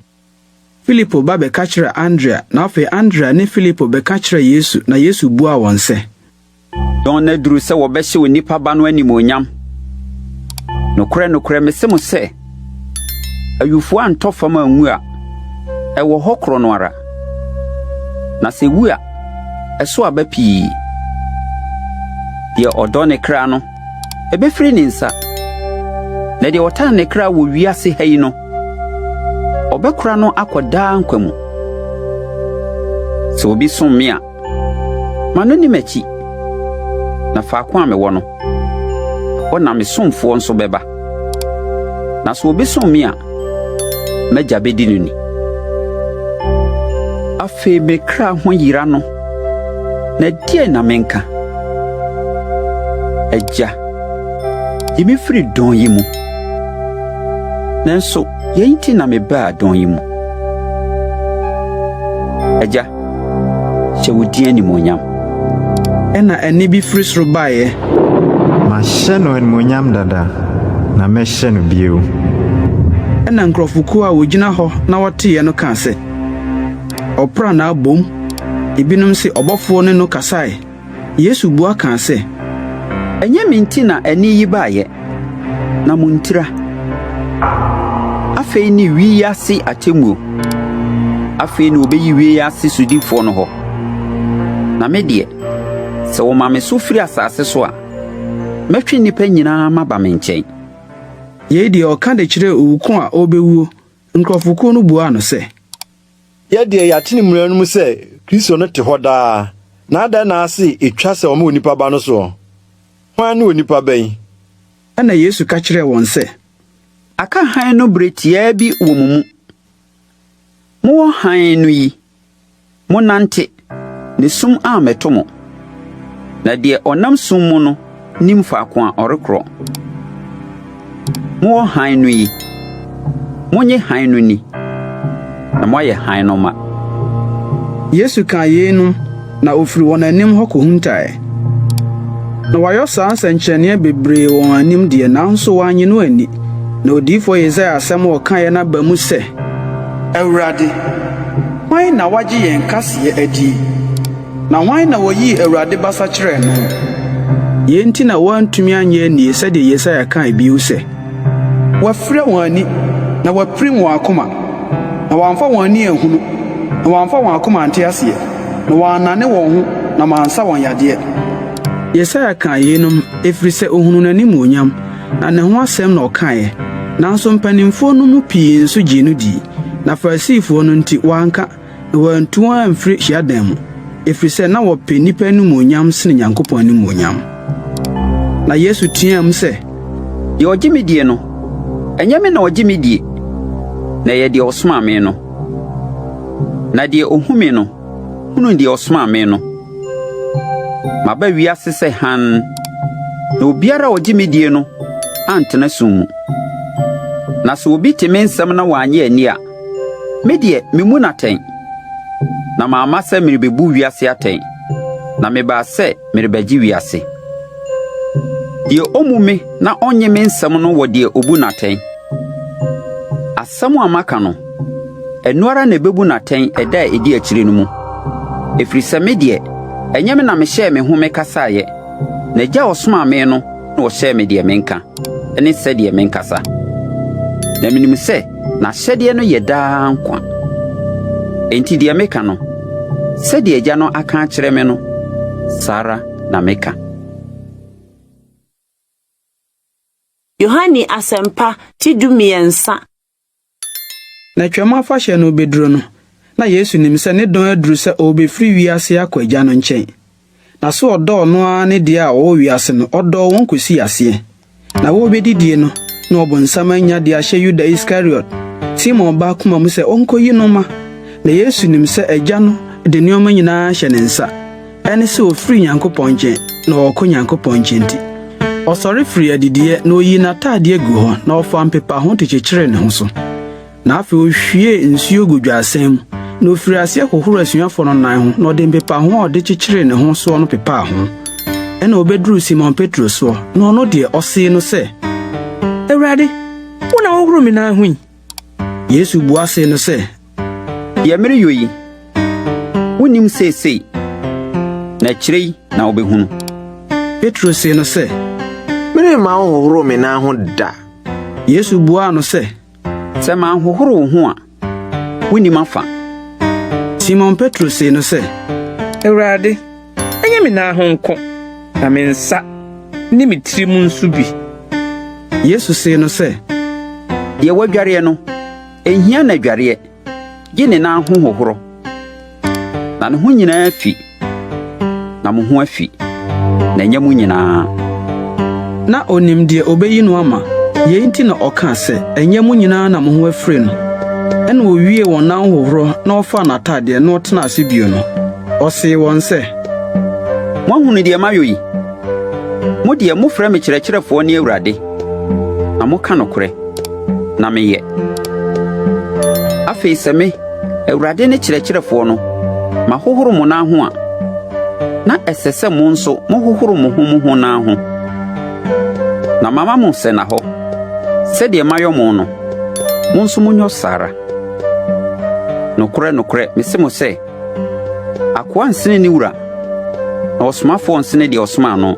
Filipo ba bɛka kyerɛɛ Andrea, na afei Andrea ne Filipo bɛka kyerɛɛ Yesu, na Yesu buaa wɔn sɛ. Dɔn no aduru sɛ wɔbɛhyɛ Onipa Ba no animuonyam. Nokorɛ, nokorɛ, mese mo sɛ, ayufua antɔ fam anwu a, ɛwɔ hɔ korɔ no ara. Na sɛ ɛwu a, ɛso aba pii. Deɛ ɔdɔ ne kra no, ɛbɛfiri ne nsa, na deɛ ɔtan ne kra wɔ wiase ha yi no, ɔbɛkora no akɔ daa nkwa mu. Sɛ obi som me a, Ma no nni m'akyi, na faako a mewɔ no, ɛhɔ na me somfoɔ nso bɛba. Na sɛ obi som me a, m'agya bɛdi no ni. Afei me kra ho yera no, na deɛn na menka? Agya, gye me firi dɔn yi mu. Nanso yei nti na mebaa dɔn yi mu. Agya, hyɛ wo din animuonyam. Ɛnna ɛnne bi firi soro baeɛ. Mahyɛ no animuonyam dada, na mɛhyɛ no bio. Ɛnna nkurɔfokuo a wɔgyina hɔ na wɔteeɛ no kaa sɛ, Ɔprannaa boom! Ebinom se, Ɔbɔfoɔ ne no kasae. Yesu bua kaa sɛ, Ɛnyɛ me nti na ɛnne yi baeɛ, na mo ntira. Afei ne wi yi ase atemmuo. Afei na wɔbɛyi wi yi ase sodifoɔ no hɔ. Na me deɛ, sɛ wɔma me so firi asase so a, mɛtwe nnipa nyinaa maba me nkyɛn. Yei deɛ, ɔka de kyerɛɛ owu ko a ɔrebɛwuo. Nkurɔfokuo no buaa no sɛ. Yɛ deɛ, yɛate ne mmara no mu sɛ Kristo no te hɔ daa, na adɛn na ase etwa sɛ wɔma Onipa Ba no soɔ? Hwan ne Onipa Ba yi? Ɛnna Yesu ka kyerɛɛ wɔn sɛ. Aka hann no bere tiaa bi wɔ mo mu. Mowɔ hann no yi, monnante, na esum ammɛto mo. Na deɛ ɔnam sum mu no nim faako a ɔrekorɔ. Mowɔ hann no yi, monnye hann no nni, na moayɛ hann no mma. Yesu kaa yeinom, na ɔfirii wɔn anim hɔ kɔhuntaeɛ. Na wayɔ saa nsɛnkyerɛnneɛ bebree wɔ wɔn anim deɛ, nanso wɔannye no anni. Na odiyifoɔ Yesaia asɛm a ɔkaeɛ no aba mu sɛ. Awurade, hwan na wagye yɛn kaseɛ adie? Na hwan na wɔyii Awurade basa kyerɛɛ no? Yei nti na wɔantumi annye annie sɛdeɛ Yesaia kae bio sɛ. Wɔafira wɔn ani, na wɔapirim wɔn akoma, na wɔamfa wɔn ani anhunu, na wɔamfa wɔn akoma ante aseɛ, na wɔannane wɔn ho na mansa wɔn yadeɛ. Yesaia kaa yeinom, ɛfiri sɛ ɔhunuu n'animuonyam, na ne ho asɛm na ɔkaeɛ. Nanso mpanimfoɔ no mu pii nso gyee no dii, na Farisifoɔ no nti wɔanka. Na wɔantu wɔn amfiri hyiadan mu, ɛfiri sɛ na wɔpɛ nnipa animuonyam sene Nyankopɔn animuonyam. Na Yesu teaam sɛ, Deɛ ɔgye me die no, ɛnyɛ me na ɔgye me die, na ɛyɛ deɛ ɔsomaa me no. Na deɛ ɔhu me no, hunu deɛ ɔsomaa me no. Maba wiase sɛ hann, na obiara a ɔgye me die no antena sum mu. Na sɛ obi te me nsɛm na wannye anni a, Me deɛ, memmu no atɛn, na mamma sɛ merebebu wiase atɛn, na mebaa sɛ merebɛgye wiase. Deɛ ommu me na ɔnnye me nsɛm no wɔ deɛ obu no atɛn. Asɛm a maka no, ɛno ara na ebebu no atɛn ɛda a edi akyire no mu. Ɛfiri sɛ me deɛ, ɛnyɛ me na mehyɛɛ me ho mekasaeɛ, na Agya a ɔsomaa me no na ɔhyɛɛ me deɛ menka. ne sɛdeɛ menkasa. Na menim sɛ n'ahyɛdeɛ no yɛ daa nkwa. Enti deɛ meka no, sɛdeɛ Agya no aka akyerɛ me no, saa ara na meka. Yohane Asɛmpa, ti 13. Na Twam Afahyɛ no rebeduru no, na Yesu nim sɛ ne dɔn aduru sɛ ɔrebefiri wiase akɔ Agya no nkyɛn. Na so ɔdɔɔ ɔno ara ne deɛ a wɔwɔ wiase no, ɔdɔɔ wɔn kosii aseɛ. Na wɔrebedidie no, na ɔbonsam anya de ahyɛ Yuda Iskariot, Simon ba koma mu sɛ ɔnkɔyi no mma. Na Yesu nim sɛ Agya no de nneɛma nyinaa ahyɛ ne nsa, ɛne sɛ ɔfiri Nyankopɔn nkyɛn na ɔrekɔ Nyankopɔn nkyɛn nti, ɔsɔre firii adidiiɛ na ɔyii n'ataadeɛ guu hɔ na ɔfaa mpepaho de kyekyeree ne ho so. Na afei ɔhwiee nsuo guu dwaresɛn mu, na ɔfirii aseɛ hohoroo asuafoɔ no nan ho, na ɔde mpepaho a ɔde kyekyeree ne ho soɔ no pepaa ho. Ɛnna ɔbɛduruu Simon Petro soɔ, na ɔno deɛ, ɔsee no sɛ. Awurade, wo na wohohoro me nan ho yi? Yesu bua see no sɛ. Deɛ mereyɔ yi, wonnim seesei, na akyire yi na wobɛhunu. Petro see no sɛ. Meremma wonhohoro me nan ho da. Yesu buaa no sɛ. Sɛ manhohoro wo ho a, wunni m'afa. Simon Petro see no sɛ. Awurade, ɛnyɛ me nan ho nko, na me nsa ne me tirim nso bi. Yesu see no sɛ. Deɛ wadwareɛ no, enhia no adwareɛ, gye ne nan ho hohoro, na ne ho nyinaa fi, na mo ho afi, na ɛnyɛ mo nyinaa. Na onim deɛ obeyi no ama, yei nti na ɔkaa sɛ, Ɛnyɛ mo nyinaa na mo ho afiri no. Ɛnna owiee wɔn nan hohoro na ɔfaa n'atadeɛ na ɔtenaa ase bio no, ɔsee wɔn sɛ. Moahunu deɛ mayɔ yi? Mo deɛ, mofrɛ me Kyerɛkyerɛfoɔ ne Awurade, na moka nokorɛ, na meyɛ. Afei sɛ me, Awurade ne Kyerɛkyerɛfoɔ no, mahohoro mo nan ho a, na ɛsɛ sɛ mo nso mohohoro mo ho mo ho nan ho. Na mama mo sɛnnahɔ, sɛdeɛ mayɔ mo no, mo nso monyɔ saa ara. Nokorɛ, nokorɛ, mese mo sɛ, akoa nsene ne wura, na ɔsomafoɔ nsene deɛ ɔsomaa no.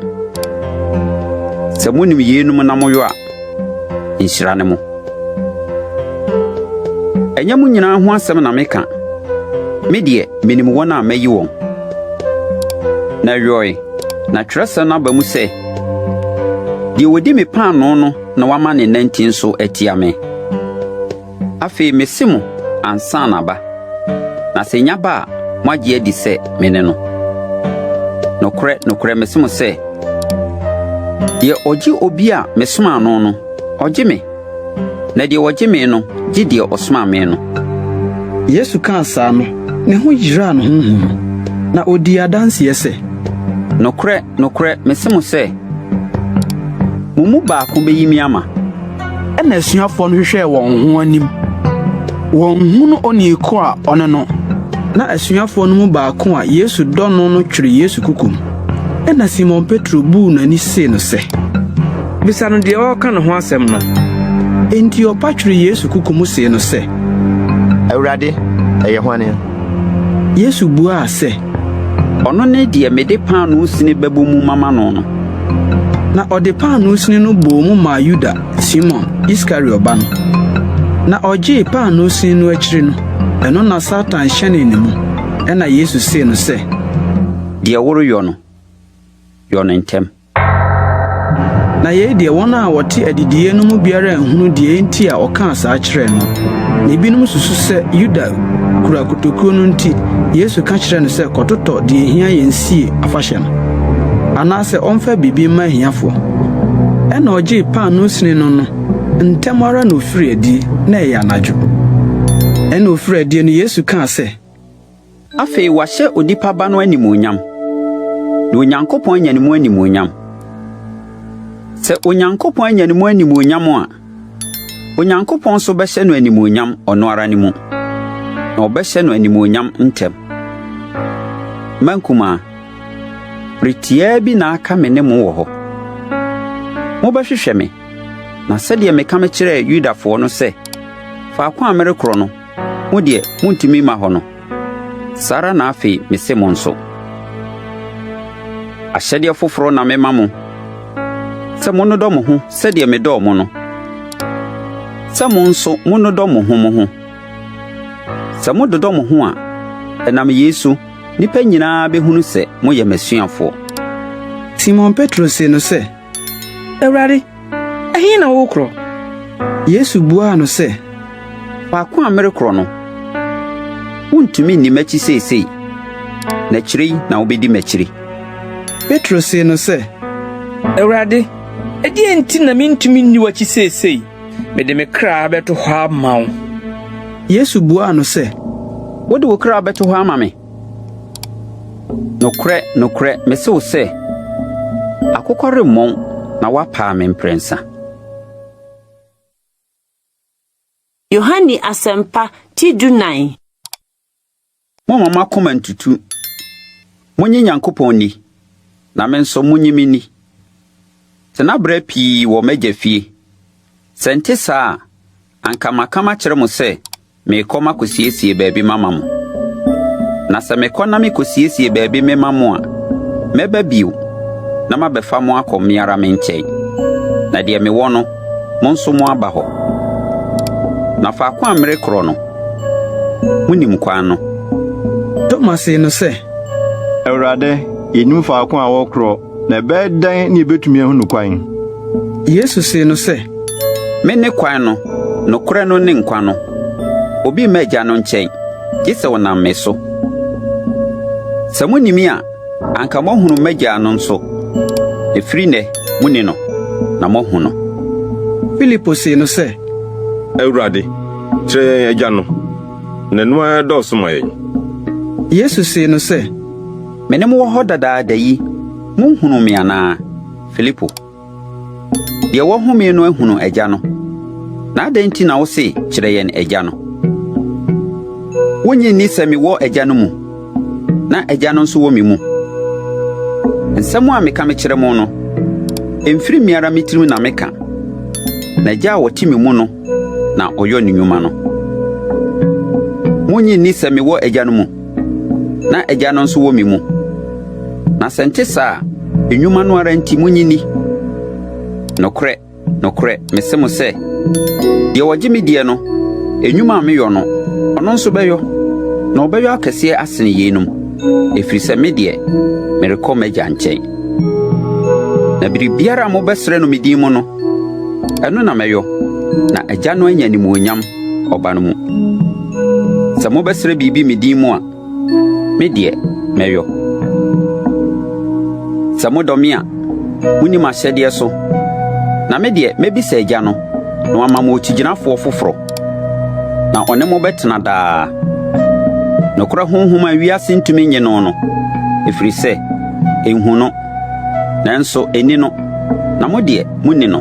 Sɛ monim yeinom na moyɔ a, nhyira ne mo. Ɛnyɛ mo nyinaa ho asɛm na meka. Me deɛ, minim wɔn a mayi wɔn. Na yɔe, na twerɛsɛm no aba mu sɛ, Deɛ ɔdi me paanoo no na wama ne nantin so atia me. Afei mese mo ansa na aba, na sɛ enya ba a, moagye adi sɛ mene no. Nokorɛ, nokorɛ, mese mo sɛ, deɛ ɔgye obi a mesomaa no no, ɔgye me, na deɛ ɔgye me no gye deɛ ɔsomaa me no. Yesu kaa saa no, ne ho yeraa no honhom mu, na odii adanseɛ sɛ. Nokorɛ, nokorɛ, mese mo sɛ, mo mu baako bɛyi me ama. Ɛnna asuafoɔ no hwehwɛɛ wɔn ho anim. Wɔanhunu onii ko a ɔne no. Na asuafoɔ no mu baako a Yesu dɔ no no twere Yesu kokom. Ɛnna Simon Petro buu n'ani see no sɛ. Bisa no deɛ ɔreka ne ho asɛm no. Enti ɔpa tweree Yesu kokom see no sɛ. Awurade, ɛyɛ hwan? Yesu buaa sɛ. Ɔno ne deɛ mede paanoo sini bɛbɔ mu mama no no. Na ɔde paanoo sini no bɔɔ mu maa Yuda, Simon Iskariot ba no. Na ɔgyee paanoo sini no akyiri no, ɛno na Satan hyɛnee ne mu. Ɛnna Yesu see no sɛ. Deɛ woreyɔ no, yɔ no ntɛm. Na yei deɛ, wɔn a wɔte adidiiɛ no mu biara anhunu deɛ enti a ɔkaa saa kyerɛɛ no. Na ebinom susu sɛ Yuda kura kotokuo no nti, Yesu ka kyerɛɛ no sɛ, Kɔtotɔ deɛ ɛhia yɛn sie afahyɛ no, anaasɛ ɔmfa biribi mma ahiafoɔ. Ɛnna ɔgyee paanoo sini no no, ntɛm ara na ɔfirii adie, na ɛyɛ anadwo. Ɛnna ɔfirii adie no, Yesu kaa sɛ. Afei wɔahyɛ Onipa Ba no animuonyam, na Onyankopɔn anya ne mu animuonyam. Sɛ Onyankopɔn anya ne mu animuonyam a, Onyankopɔn nso bɛhyɛ no animuonyam ɔno ara ne mu, na ɔbɛhyɛ no animuonyam ntɛm. Mma nkumaa, bere tiaa bi na aka me ne mo wɔ hɔ. Mobɛhwehwɛ me, na sɛdeɛ meka mekyerɛɛ Yudafoɔ no sɛ, faako a merekorɔ no, Mo deɛ, montumi mma hɔ no, saa ara na afei mese mo nso. Ahyɛdeɛ foforɔ na mema mo, sɛ monnodɔ mo ho sɛdeɛ medɔɔ mo no, sɛ mo nso monnodɔ mo ho mo ho. Sɛ mododɔ mo ho a, ɛnam yei so nnipa nyinaa bɛhunu sɛ moyɛ m'asuafoɔ. Simon Petro see no sɛ, Awurade, Ɛhe na worekorɔ? Yesu buaa no sɛ, Faako a merekorɔ no, wuntumi nni m'akyi seesei, na akyiri yi na wubedi m'akyiri. Petro see no sɛ, Awurade, ɛdeɛn nti na mintumi nni w'akyi seesei? Mede me kra bɛto hɔ ama wo. Yesu buaa no sɛ, Wode wo kra bɛto hɔ ama me? Nokorɛ, nokorɛ, mese wo sɛ, akokɔ remmɔn na woapaa me mprɛnsa. Yohane Asɛmpa ti 14. Mommma mo akoma nntutu. Munnye Nyankopɔn nni, na me nso munnye me nni. Tenaberɛ pii wɔ m'Agya fie. Sɛ ɛnte saa a, anka maka makyerɛ mo sɛ merekɔ makosiesie baabi mama mo. Na sɛ mekɔ na mikosiesie baabi mema mo a, mɛba bio na mabɛfa mo akɔ me ara me nkyɛn, na deɛ mewɔ no, mo nso moaba hɔ. Na faako a merekorɔ no, munim kwan no. Toma see no sɛ, Awurade, yennim faako a worekorɔ, na ɛbɛyɛ dɛn na yebetumi ahunu kwan? Yesu see no sɛ, Mene kwan no, nokorɛ no ne nkwa no. Obi mma Agya no nkyɛn, gye sɛ ɔnam me so. Sɛ moni me a, anka moahunu m'Agya no nso. Ɛfiri nnɛ, moni no, na moahu no. Filipo see no sɛ, Awurade, kyerɛ yɛn Agya no, na ɛno ara dɔɔso ma yɛn. Yesu see no sɛ, Me ne mo wɔ hɔ dadaada yi, monhunuu me anaa, Filipo? Deɛ wahu me no ahunu Agya no. Na adɛn nti na wose, 'Kyerɛ yɛn Agya no'? Wonnye nni sɛ mewɔ Agya no mu, na Agya no nso wɔ me mu? Nsɛm a meka mekyerɛ mo no, emfiri me ara me tirim na meka, na Agya a ɔte me mu no na ɔyɔ ne nnwuma no. Munnye nni sɛ mewɔ Agya no mu, na Agya no nso wɔ me mu. Na sɛ ɛnte saa a, nnwuma no ara nti munnye nni. Nokorɛ, nokorɛ, mese mo sɛ, deɛ ɔgye me die no, nnwuma a meyɔ no, ɔno nso bɛyɔ, na ɔbɛyɔ akɛseɛ asene yeinom, ɛfiri sɛ me deɛ, merekɔ m'Agya nkyɛn. Na biribiara a mobɛsrɛ no me din mu no, ɛno na mɛyɔ, na Agya no anya animuonyam Ɔba no mu. Sɛ mobɛsrɛ biribi me din mu a, me deɛ, mɛyɔ. Sɛ modɔ me a, monni m'ahyɛdeɛ so. Na me deɛ, mɛbisa Agya no, na wama mo Okyigyinafoɔ foforɔ, na ɔne mo bɛtena daa. Nokorɛ Honhom a wiase ntumi nnye no no, ɛfiri sɛ, ɛnhu no, nanso ɛnni no, na mo deɛ, monni no,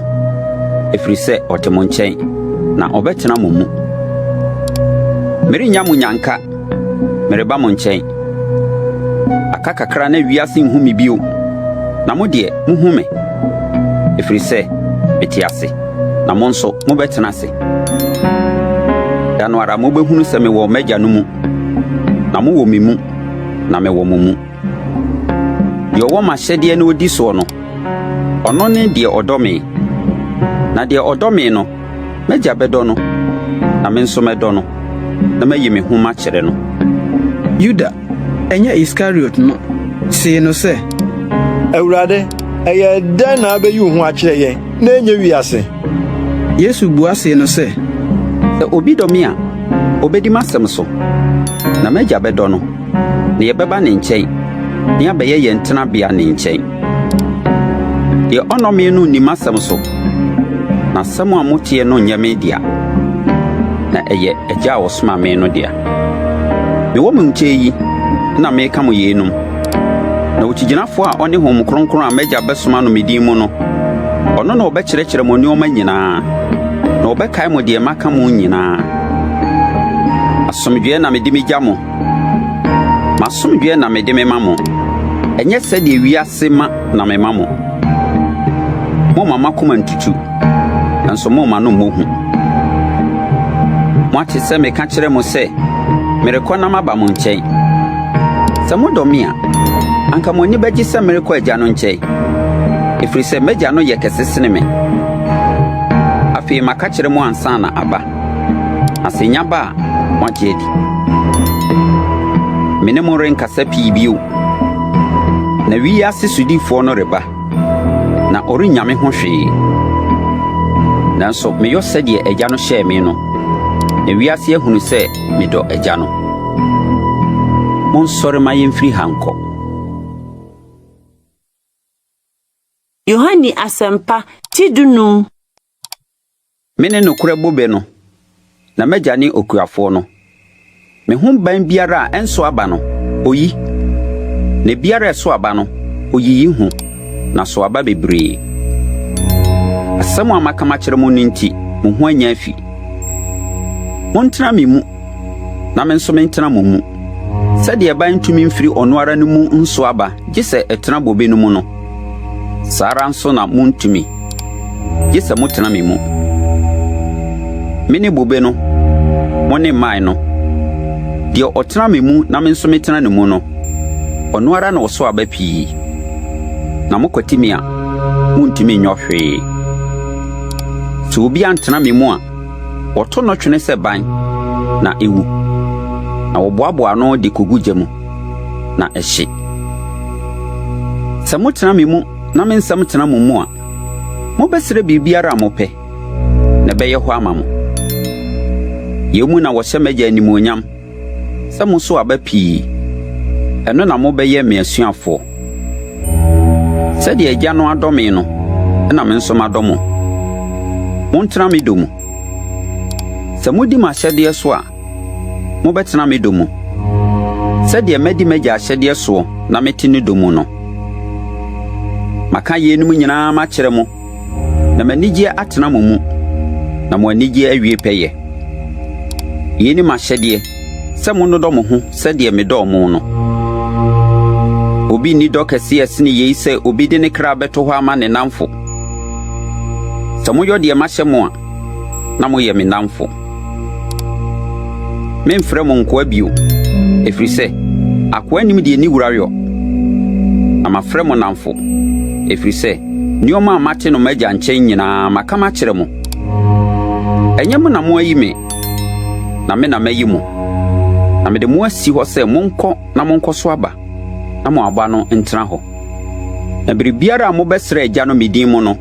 ɛfiri sɛ ɔte mo nkyɛn, na ɔbɛtena mo mu. Merennya mo nyanka. Mereba mo nkyɛn. Aka kakra na wiase nhu me bio, na mo deɛ, muhu me, ɛfiri sɛ mete ase, na mo nso mobɛtena ase. Da no ara mobɛhunu sɛ mewɔ m'Agya no mu, na mowɔ me mu, na mewɔ mo mu. Deɛ ɔwɔ m'ahyɛdeɛ na ɔdi soɔ no, ɔno ne deɛ ɔdɔ me. Na deɛ ɔdɔ me no, M'Agya bɛdɔ no, na me nso mɛdɔ no, na mayi me ho makyerɛ no. Yuda, ɛnyɛ Iskariot no, see no sɛ. Awurade, ɛyɛɛ dɛn na wubeyi wo ho akyerɛ yɛn, na ɛnyɛ wiase? Yesu bua see no sɛ. Sɛ obi dɔ me a, obedi m'asɛm so, na m'Agya bɛdɔ no, na yɛbɛba ne nkyɛn, na yɛabɛyɛ yɛn tenabea ne nkyɛn. Deɛ ɔnnɔ me no nni m'asɛm so, na asɛm a moteɛ no nyɛ me dea, na ɛyɛ Agya a ɔsomaa me no dea. Mewɔ mo nkyɛn yi na mereka mo yeinom. Na Okyigyinafo a ɔne Honhom Kronkron a m'Agya bɛsoma no me din mu no, ɔno na ɔbɛkyerɛkyerɛ mo nneɛma nyinaa, na ɔbɛkae mo deɛ maka mo nyinaa. Asomdwoeɛ na mede megya mo. M'asomdwoeɛ na mede mema mo. Ɛnyɛ sɛdeɛ wiase ma na mema mo. Mommma mo akoma nntutu, nanso mommma no mmɔ hu. Moate sɛ meka kyerɛɛ mo sɛ, merekɔ na maba mo nkyɛn. Sɛ modɔ me a, anka mo ani bɛgye sɛ merekɔ Agya no nkyɛn, ɛfiri sɛ m'Agya no yɛ kɛse sene me. Afei maka kyerɛ mo ansa na aba, na sɛ enya ba a, moagye adi. Me ne mo renkasa pii bio, na wi yi ase sodifoɔ no reba, na ɔrennya me ho hwee. Nanso meyɔ sɛdeɛ Agya no hyɛɛ me no, na wiase ahunu sɛ medɔ Agya no. Monsɔre ma yɛmfiri ha nkɔ. Yohane Asɛmpa ti dunum. Mene nokorɛ bobe no, na m'Agya ne okuafoɔ no. Me ho ban biara a ɛnso aba no, oyi, na ebiara a ɛso aba no, oyiyi ho, na so aba bebree. Asɛm a maka makyerɛ mo no nti, mo ho anya afi. Montena me mu, na me nso mentena mo mu. Sɛdeɛ ban ntumi mfiri ɔno ara ne mu nso aba gye sɛ ɛtena bobe no mu no, saa ara nso na montumi, gye sɛ motena me mu. Mene bobe no, mo ne mman no. Deɛ ɔtena me mu na me nso metena ne mu no, ɔno ara na ɔso aba pii. Na mokwati me a, montumi nyɔ hwee. Sɛ obi antena me mu a, wɔto no twene sɛ ban, na ewu, na wɔboaboa ano de kogu gya mu, na ɛhye. Sɛ motena me mu na me nsɛm tena mo mu a, mobɛsrɛ biribiara a mopɛ, na ɛbɛyɛ hɔ ama mo. Yei mu na wɔhyɛ m'Agya animuonyam, sɛ mosow aba pii, ɛno na mobɛyɛ me asuafoɔ. Sɛdeɛ Agya no adɔ me no, na me nso madɔ mo. Montena me dɔ mu. Sɛ modi m'ahyɛdeɛ so a, mobɛtena me dɔ mu, sɛdeɛ madi m'Agya ahyɛdeɛ soɔ na mete ne dɔ mu no. Maka yeinom nyinaa makyerɛ mo, na m'anigyeɛ atena mo mu, na mo anigyeɛ awie pɛyɛ. Yei ne m'ahyɛdeɛ, sɛ monnodɔ mo ho sɛdeɛ medɔɔ mo no. Obi nni dɔ kɛseɛ sene yei sɛ obi de ne kra bɛto hɔ ama ne nnamfo. Sɛ moyɔ deɛ mahyɛ mo a, na moyɛ me nnamfo. Memfrɛ mo nkoa bio, ɛfiri sɛ, akoa nnim deɛ ne wura yɔ. Na mafrɛ mo nnamfo, ɛfiri sɛ, nneɛma a mate no m'agya nkyɛn nyinaa maka makyerɛ mo. Ɛnyɛ mo na moayi me, na me na mayi mo, na mede mo asi hɔ sɛ monkɔ na monkɔso aba, na mo aba no ntena hɔ. Na biribiara a mobɛsrɛ Agya no me din mu no,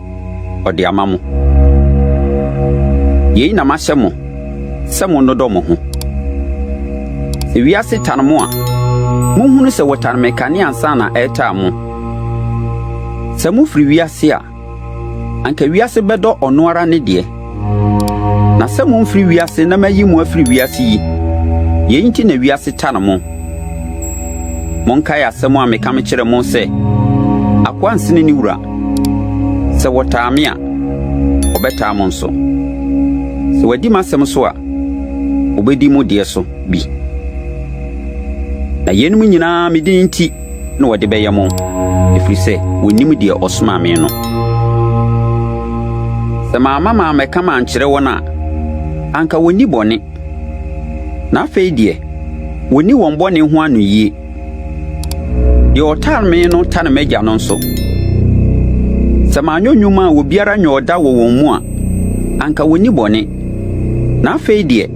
ɔde ama mo. Yei na mahyɛ mo, sɛ monnodɔ mo ho. Sɛ wiase tan mo a, monhunu sɛ wɔtan me kane ansa na ɛretaa mo. Sɛ mofiri wiase a, anka wiase bɛdɔ ɔno ara ne deɛ. Na sɛ momfiri wiase na mayi mo afiri wiase yi, yei nti na wiase tan mo. Monkae asɛm a meka mekyerɛ mo sɛ, Akoa nsene ne wura. Sɛ wɔtaa me a, wɔbɛtaa mo nso. Sɛ wɔadi m'asɛm so a, wɔbɛdi mo deɛ so bi. Na yeinom nyinaa me din nti na wɔde bɛyɛ mo, ɛfiri sɛ wɔnnim deɛ ɔsomaa me no. Sɛ mamma mammɛka mankyerɛ wɔn a, anka wɔnni bɔne. Na afei deɛ, wɔnni wɔn bɔne ho anoyie. Deɛ ɔtan me no tan m'Agya no nso. Sɛ manyɔ nnwuma a obiara nyɔɔ da wɔ wɔn mu a, anka wɔnni bɔne. Na afei deɛ,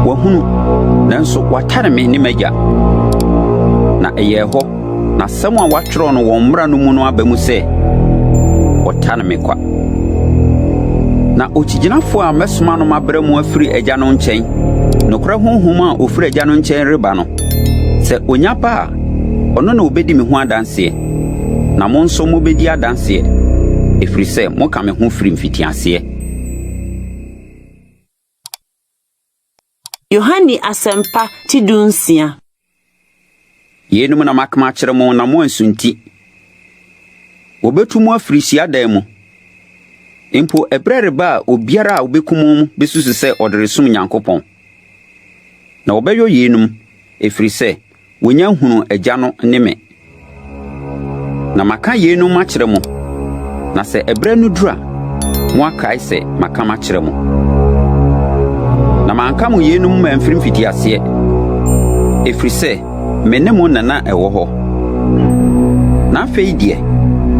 wɔahunu, nanso wɔatane me ne m'Agya. Na ɛyɛɛ hɔ, na asɛm a wɔatwerɛ no wɔn mmara no mu no aba mu sɛ, Wɔtane me kwa. Na okyigyinafo a mɛsoma no mabrɛ mo afiri Agya no nkyɛn, nokorɛ Honhom a ofiri Agya no nkyɛn reba no, sɛ onya ba a, ɔno na obedi me ho adanseɛ. Na mo nso mobedi adanseɛ, ɛfiri sɛ moka me ho firi mfitiaseɛ. Yohane Asɛmpa ti dunsia. Yeinom na maka makyerɛ mo na moansunti. Wɔbɛtu mo afiri hyiadan mu. Mpo ɛberɛ reba a obiara a obekum mo besusu sɛ ɔde resom Nyankopɔn. Na wɔbɛyɔ yeinom, ɛfiri sɛ wɔnnya nhunuu Agya no ne me. Na maka yeinom makyerɛ mo, na sɛ ɛberɛ no duru a, moakae sɛ maka makyerɛ mo. Na manka mo yeinom mamfiri mfitiaseɛ, ɛfiri sɛ me ne mo na na ɛwɔ hɔ. Na afei deɛ,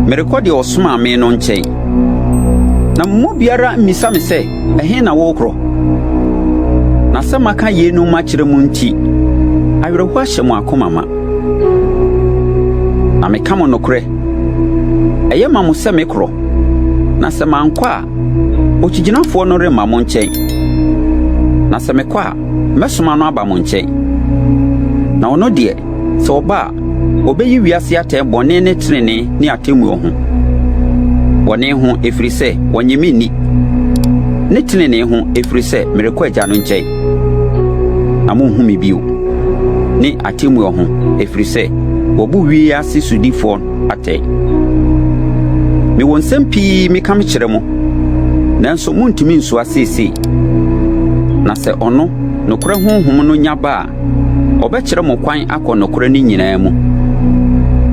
merekɔ deɛ ɔsomaa me no nkyɛn. Na mo mu biara mmisa me sɛ, Ɛhe na worekorɔ? Na sɛ maka yeinom makyerɛ mo nti, awerɛhoɔ ahyɛ mo akoma ma. Na meka mo nokorɛ, ɛyɛ ma mo sɛ mekorɔ, na sɛ mankɔ a, Okyigyinafoɔ no remma mo nkyɛn. Na sɛ mekɔ a, mɛsoma no aba mo nkyɛn. Na ɔno deɛ, sɛ ɔba a, ɔbɛyi wiase atɛn bɔne ne tenenee ne atemmuo ho. Bɔne ho, ɛfiri sɛ wɔnnye me nni, ne tenenee ho, ɛfiri sɛ merekɔ Agya no nkyɛn, na monhu me bio, ne atemmuo ho, ɛfiri sɛ wɔabu wiase sodifoɔ atɛn. Mewɔ nsɛm pii meka mekyerɛ mo, nanso muntumi nsoa seesei. Na sɛ ɔno, nokorɛ Honhom no nya ba a, ɔbɛkyerɛ mo kwan akɔ nokorɛ no nyinaa mu.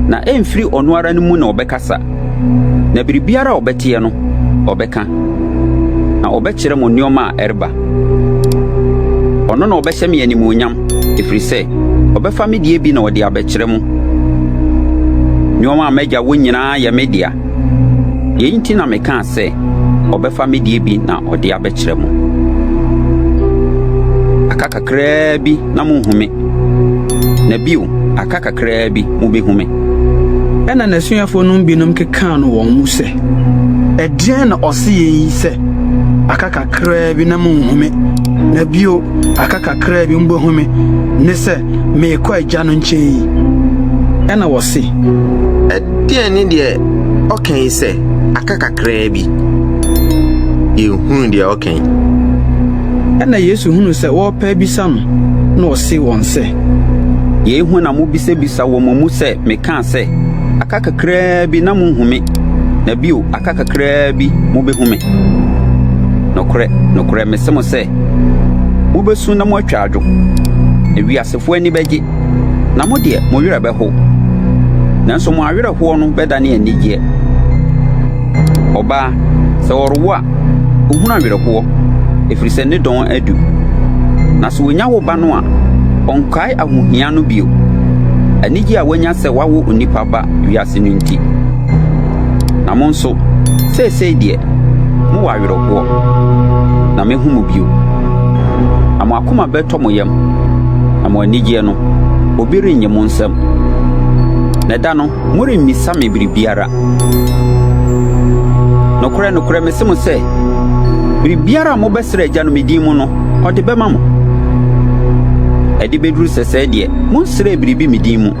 Na ɛmfiri ɔno ara ne mu na ɔbɛkasa, na biribiara a ɔbɛteɛ no, ɔbɛka, na ɔbɛkyerɛ mo nneɛma a ɛreba. Ɔno na ɔbɛhyɛ me animuonyam, ɛfiri sɛ ɔbɛfa me deɛ bi na ɔde abɛkyerɛ mo. Nneɛma a m'Agya wɔ nyinaa yɛ me dea. Yei nti na mekaa sɛ, ɔbɛfa me deɛ bi na ɔde abɛkyerɛ mo. Aka kakraa bi na monhu me, na bio, aka kakraa bi mubehu me. Ɛnna n'asuafoɔ no mu binom kekaa no wɔn mu sɛ, Ɛdeɛn na ɔse yɛn yi sɛ, 'Aka kakraa bi na monhu me, na bio, aka kakraa bi mobɛhu me, ne sɛ, merekɔ Agya no nkyɛn yi? Ɛnna wɔse. Ɛdeɛn ne deɛ ɔka yi sɛ, 'Aka kakraa bi'? Yɛnhunu deɛ ɔka yi. Ɛnna Yesu hunuu sɛ wɔrepɛ abisa no, na ɔsee wɔn sɛ. Yei ho na mobisabisa wɔ mo mu sɛ mekaa sɛ, 'Aka kakraa bi na monhu me, na bio, aka kakraa bi mubehu me'? Nokorɛ, nokorɛ, mese mo sɛ, mubesu na moatwa adwo, na wiasefo ani bɛgye, na mo deɛ, mo werɛ bɛhow. Nanso mo awerɛhoɔ no bɛdane anigyeɛ. Ɔbaa, sɛ ɔrewo a, ohunu awerɛhoɔ, ɛfiri sɛ ne dɔn adu. Na sɛ onya wo ba no a, ɔnkae ahohia no bio, anigye a wanya sɛ wawo onipa ba wiase no nti. Na mo nso, seesei deɛ, mowɔ awerɛhoɔ, na mɛhu mo bio. Na mo akoma bɛtɔ mo yam, na mo anigyeɛ no, obi rennye mo nsam. Na da no, Moremmisa me biribiara. Nokorɛ, nokorɛ, mese mo sɛ, biribiara a mobɛsrɛ Agya no me din mu no, ɔde bɛma mo. Ɛde bɛduru sɛsɛɛ deɛ, monsrɛɛ biribi me din mu.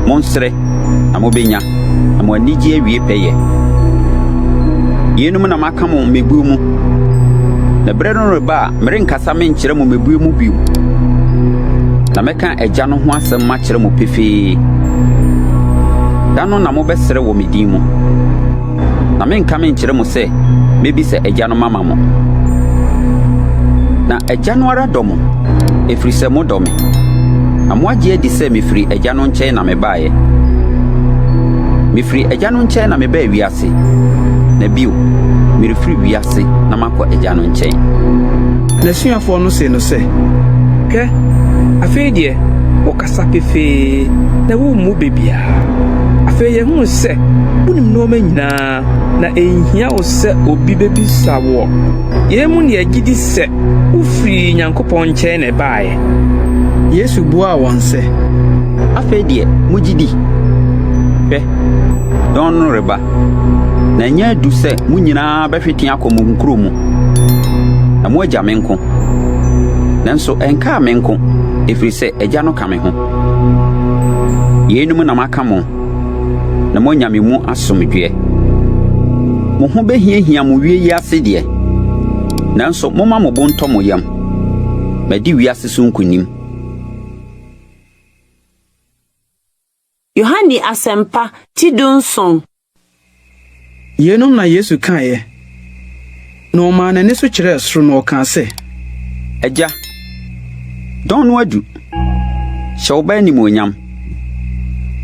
Monsrɛ, na mobɛnya, na mo anigyeɛ awie pɛyɛ. Yeinom na maka mo mmebuo mu, na berɛ no reba a merenkasa menkyerɛ mo mmebuo mu bio, na mɛka Agya no ho asɛm makyerɛ mo pefee. Da no na mobɛsrɛ wɔ me din mu. Na menka menkyerɛ mo sɛ mɛbisa Agya no mama mo. Na Agya no ara dɔ mo, ɛfiri sɛ modɔ me, na moagye adi sɛ mefiri Agya no nkyɛn na mebaeɛ. Mefiri Agya no nkyɛn na mebaa wiase, na bio, merefiri wiase na makɔ Agya no nkyɛn. N'asuafoɔ no see no sɛ. Hwɛ, afei deɛ wokasa pefee na wummu bɛ biara. Afei yɛahu sɛ wunim nneɛma nyinaa, na enhia wo sɛ obi bebisa wo. Yei mu na yɛgye di sɛ wufii Nyankopɔn nkyɛn na ɛbaeɛ. Yesu buaa wɔn sɛ. Afei deɛ mugye di? Hwɛ, dɔn no reba, na anya adu sɛ mo nyinaa bɛhwete akɔ mo nkuro mu, na moagya me nko. Nanso ɛnkaa me nko, ɛfiri sɛ Agya no ka me ho. Yeinom na maka mo, na moanya me mu asomdwoeɛ. Mo ho bɛhiahia mo wie yi ase deɛ, nanso momma mo bo ntɔ mo yam. Madi wiase so nkonim. Yohane Asɛmpa, ti 17. Yeinom na Yesu kaeɛ, na ɔmaa n'ani so kyerɛɛ soro na ɔkaa sɛ. Agya, dɔn no adu. Hyɛ wo Ba animuonyam,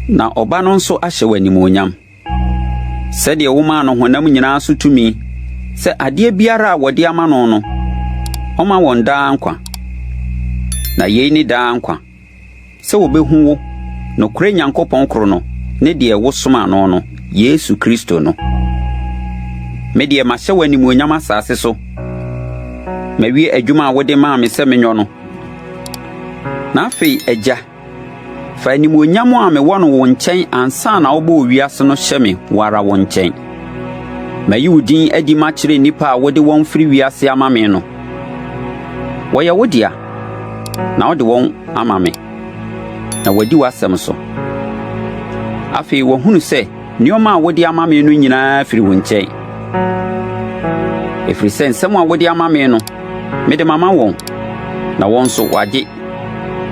na Ɔba no nso ahyɛ wo animuonyam. Sɛdeɛ womaa no honam nyinaa so tumi sɛ adeɛ biara a wɔde ama no no, ɔmma wɔn daa nkwa. Na yei ne daa nkwa, sɛ wɔbɛhu wo, nokorɛ Nyankopɔn koro no, ne deɛ wosomaa no no, Yesu Kristo no. Me deɛ mahyɛ wo animuonyam asase so. Mawie adwuma a wode maa me sɛ menyɔ no. Na afei, Agya, fa animuonyam a mewɔ no wo nkyɛn ansa na wobɔɔ wiase no hyɛ me wo ara wo nkyɛn. Mayi wo din adi makyerɛ nnipa a wode wɔn firi wiase ama me no. Wɔyɛ wo dea, na wode wɔn ama me, na wɔadi w'asɛm so. Afei wɔahunu sɛ nneɛma a wode ama me no nyinaa firi wo nkyɛn. Ɛfiri sɛ nsɛm a wode ama me no, mede mama wɔn, na wɔn nso wɔagye,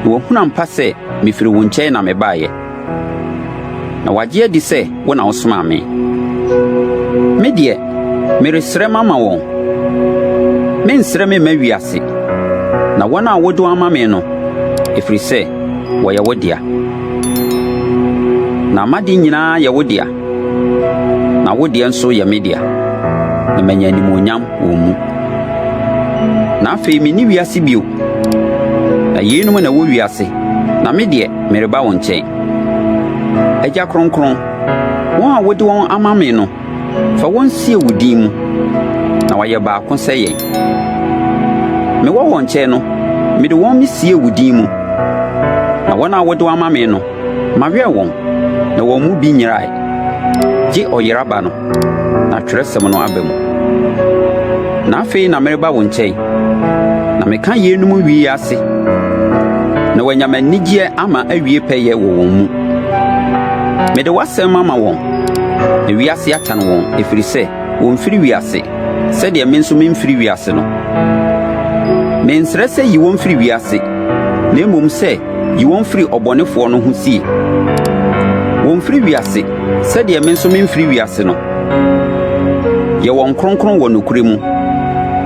na wɔahunu ampa sɛ mefiri wo nkyɛn na mebaeɛ. Na wɔagye adi sɛ wo na wosomaa me. Me deɛ, meresrɛ mama wɔn. Mensrɛ memma wiase, na wɔn a wode wɔn ama me no, ɛfiri sɛ wɔyɛ wo dea. Na m'ade nyinaa yɛ wo dea, na wo deɛ nso yɛ me dea, na manya animuonyam wɔn mu. Na afei menni wiase bio, na yeinom na ɛwɔ wiase, na me deɛ, mereba wo nkyɛn. Agya Kronkron, wɔn a wode wɔn ama me no, fa wɔn sie wo din mu, na wɔayɛ baako sɛ yɛn. Mewɔ wɔn nkyɛn no, mede wɔn mesie wo din mu, na wɔn a wode wɔn ama me no, mawɛn wɔn, na wɔn mu bi nyerae, gye ɔyera ba no, na twerɛsɛm no aba mu. Na afei na mereba wo nkyɛn, na meka yeinom wi yi ase, na wɔanya m'anigyeɛ ama awie pɛyɛ wɔ wɔn mu. Mede w'asɛm ama wɔn, na wiase atan wɔn, ɛfiri sɛ wɔmfiri wiase, sɛdeɛ me nso memfiri wiase no. Mensrɛ sɛ yi wɔn firi wiase, na mmom sɛ yi wɔn firi ɔbɔnefoɔ no ho sie. Wɔmfiri wiase, sɛdeɛ me nso memfiri wiase no. Yɛ wɔn kronkron wɔ nokorɛ mu.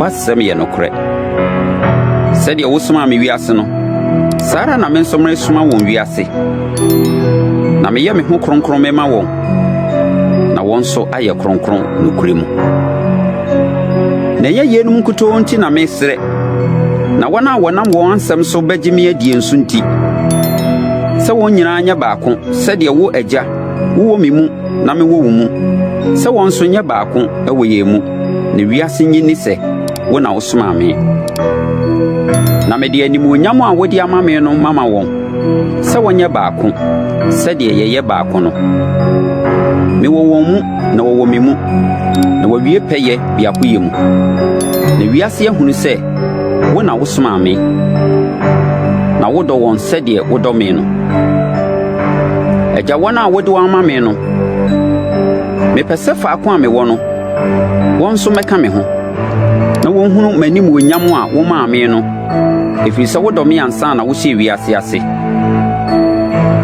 W'asɛm yɛ nokorɛ. Sɛdeɛ wosomaa me wiase no, saa ara na me nso meresoma wɔn wiase. Na meyɛ me ho kronkron mema wɔn, na wɔn nso ayɛ kronkron nokorɛ mu. Na ɛnyɛ yeinom nkutoo nti na mesrɛ, na wɔn a wɔnam wɔn asɛm so bɛgye me adie nso nti, sɛ wɔn nyinaa nyɛ baako sɛdeɛ wo, Agya, wowɔ me mu na mewɔ wo mu, sɛ wɔn nso nyɛ baako wɔ yɛn mu, na wiase nnye nni sɛ wo na wosomaa me. Na mede animuonyam a wode ama me no mama wɔn, sɛ wɔnyɛ baako, sɛdeɛ yɛyɛ baako no. Mewɔ wɔn mu na wɔwɔ me mu, na wɔawie pɛyɛ biakoyɛ mu. Na wiase ahunu sɛ wo na wosomaa me, na wodɔ wɔn sɛdeɛ wodɔ me no. Agya, wɔn a wode wɔn ama me no, mepɛ sɛ faako a mewɔ no, wɔn nso mmɛka me ho, na wɔnhunu m'animuonyam a womaa me no, ɛfiri sɛ wodɔ me ansa na wohyɛɛ wiase ase.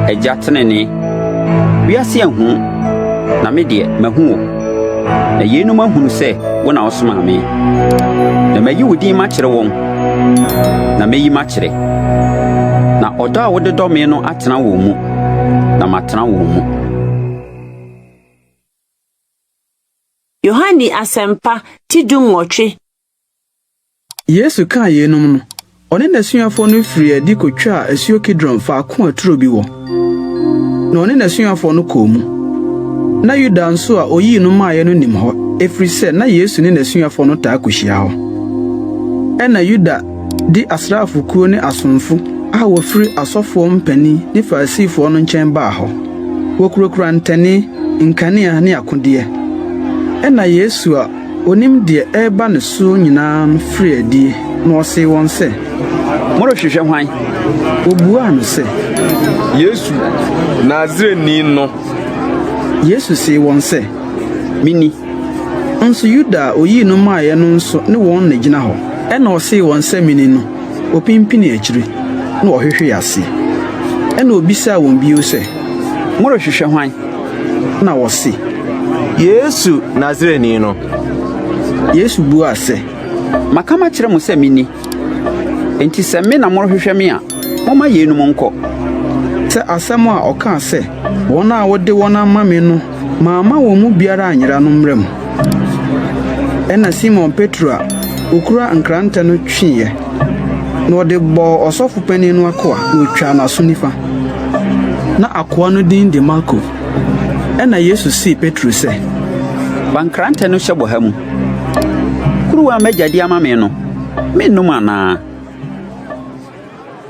Agya tenenee, wiase anhu wo, na me deɛ, mahu wo, na yeinom ahunu sɛ wo na wosomaa me. Na mayi wo din makyerɛ wɔn, na mɛyi makyerɛ. Na ɔdɔ a wode dɔ me no atena wɔn mu, na matena wɔn mu. Yohane Asɛmpa ti dunwɔtwe. Yesu kaa yeinom no, ɔne n'asuafoɔ no firii adi kotwaa asuo Kidron faako a turo bi wɔ, na ɔne n'asuafoɔ no kɔɔ mu. Na Yuda nso a oyii no maeɛ no nim hɔ, ɛfiri sɛ na Yesu ne n'asuafoɔ no taa kohyia hɔ. Ɛnna Yuda de asraafokuo ne asomfo a wɔfiri asɔfoɔ mpanin ne Farisifoɔ no nkyɛn baa hɔ. Wɔkurakura ntɛnee, nkanea ne akodeɛ. Ɛnna Yesu a onim deɛ ɛreba ne so nyinaa no firii adi, na ɔsee wɔn sɛ. Morehwehwɛ hwan? Wɔbuaa no sɛ. Yesu, Nasareni no. Yesu see wɔn sɛ. Mini. Nso Yuda a oyii no maeɛ no nso ne wɔn na egyina hɔ. Ɛnna ɔsee wɔn sɛ, Mini no, opimpinii akyiri, na ɔhwehwee ase. Ɛnna obisaa wɔn bio sɛ. Morehwehwɛ hwan? Na wɔse. Yesu Nasareni no. Yesu buaa sɛ. Maka makyerɛ mo sɛ mini. Enti sɛ me na morehwehwɛ me a, momma yeinom nkɔ. Sɛ asɛm a ɔkaa sɛ, Wɔn a wode wɔn ama me no, mamma wɔn mu biara anyera no mmra mu. Ɛnna Simon Petro a okura nkrantɛ no tweeɛ, na ɔde bɔɔ ɔsɔfo panin no akoa, na otwaa n'aso nifa. Na akoa no din de Malko. Ɛnna Yesu see Petro sɛ. Fa nkrantɛ no hyɛ bɔha mu. Kuruwa a m'Agya de ama me no, mennom anaa?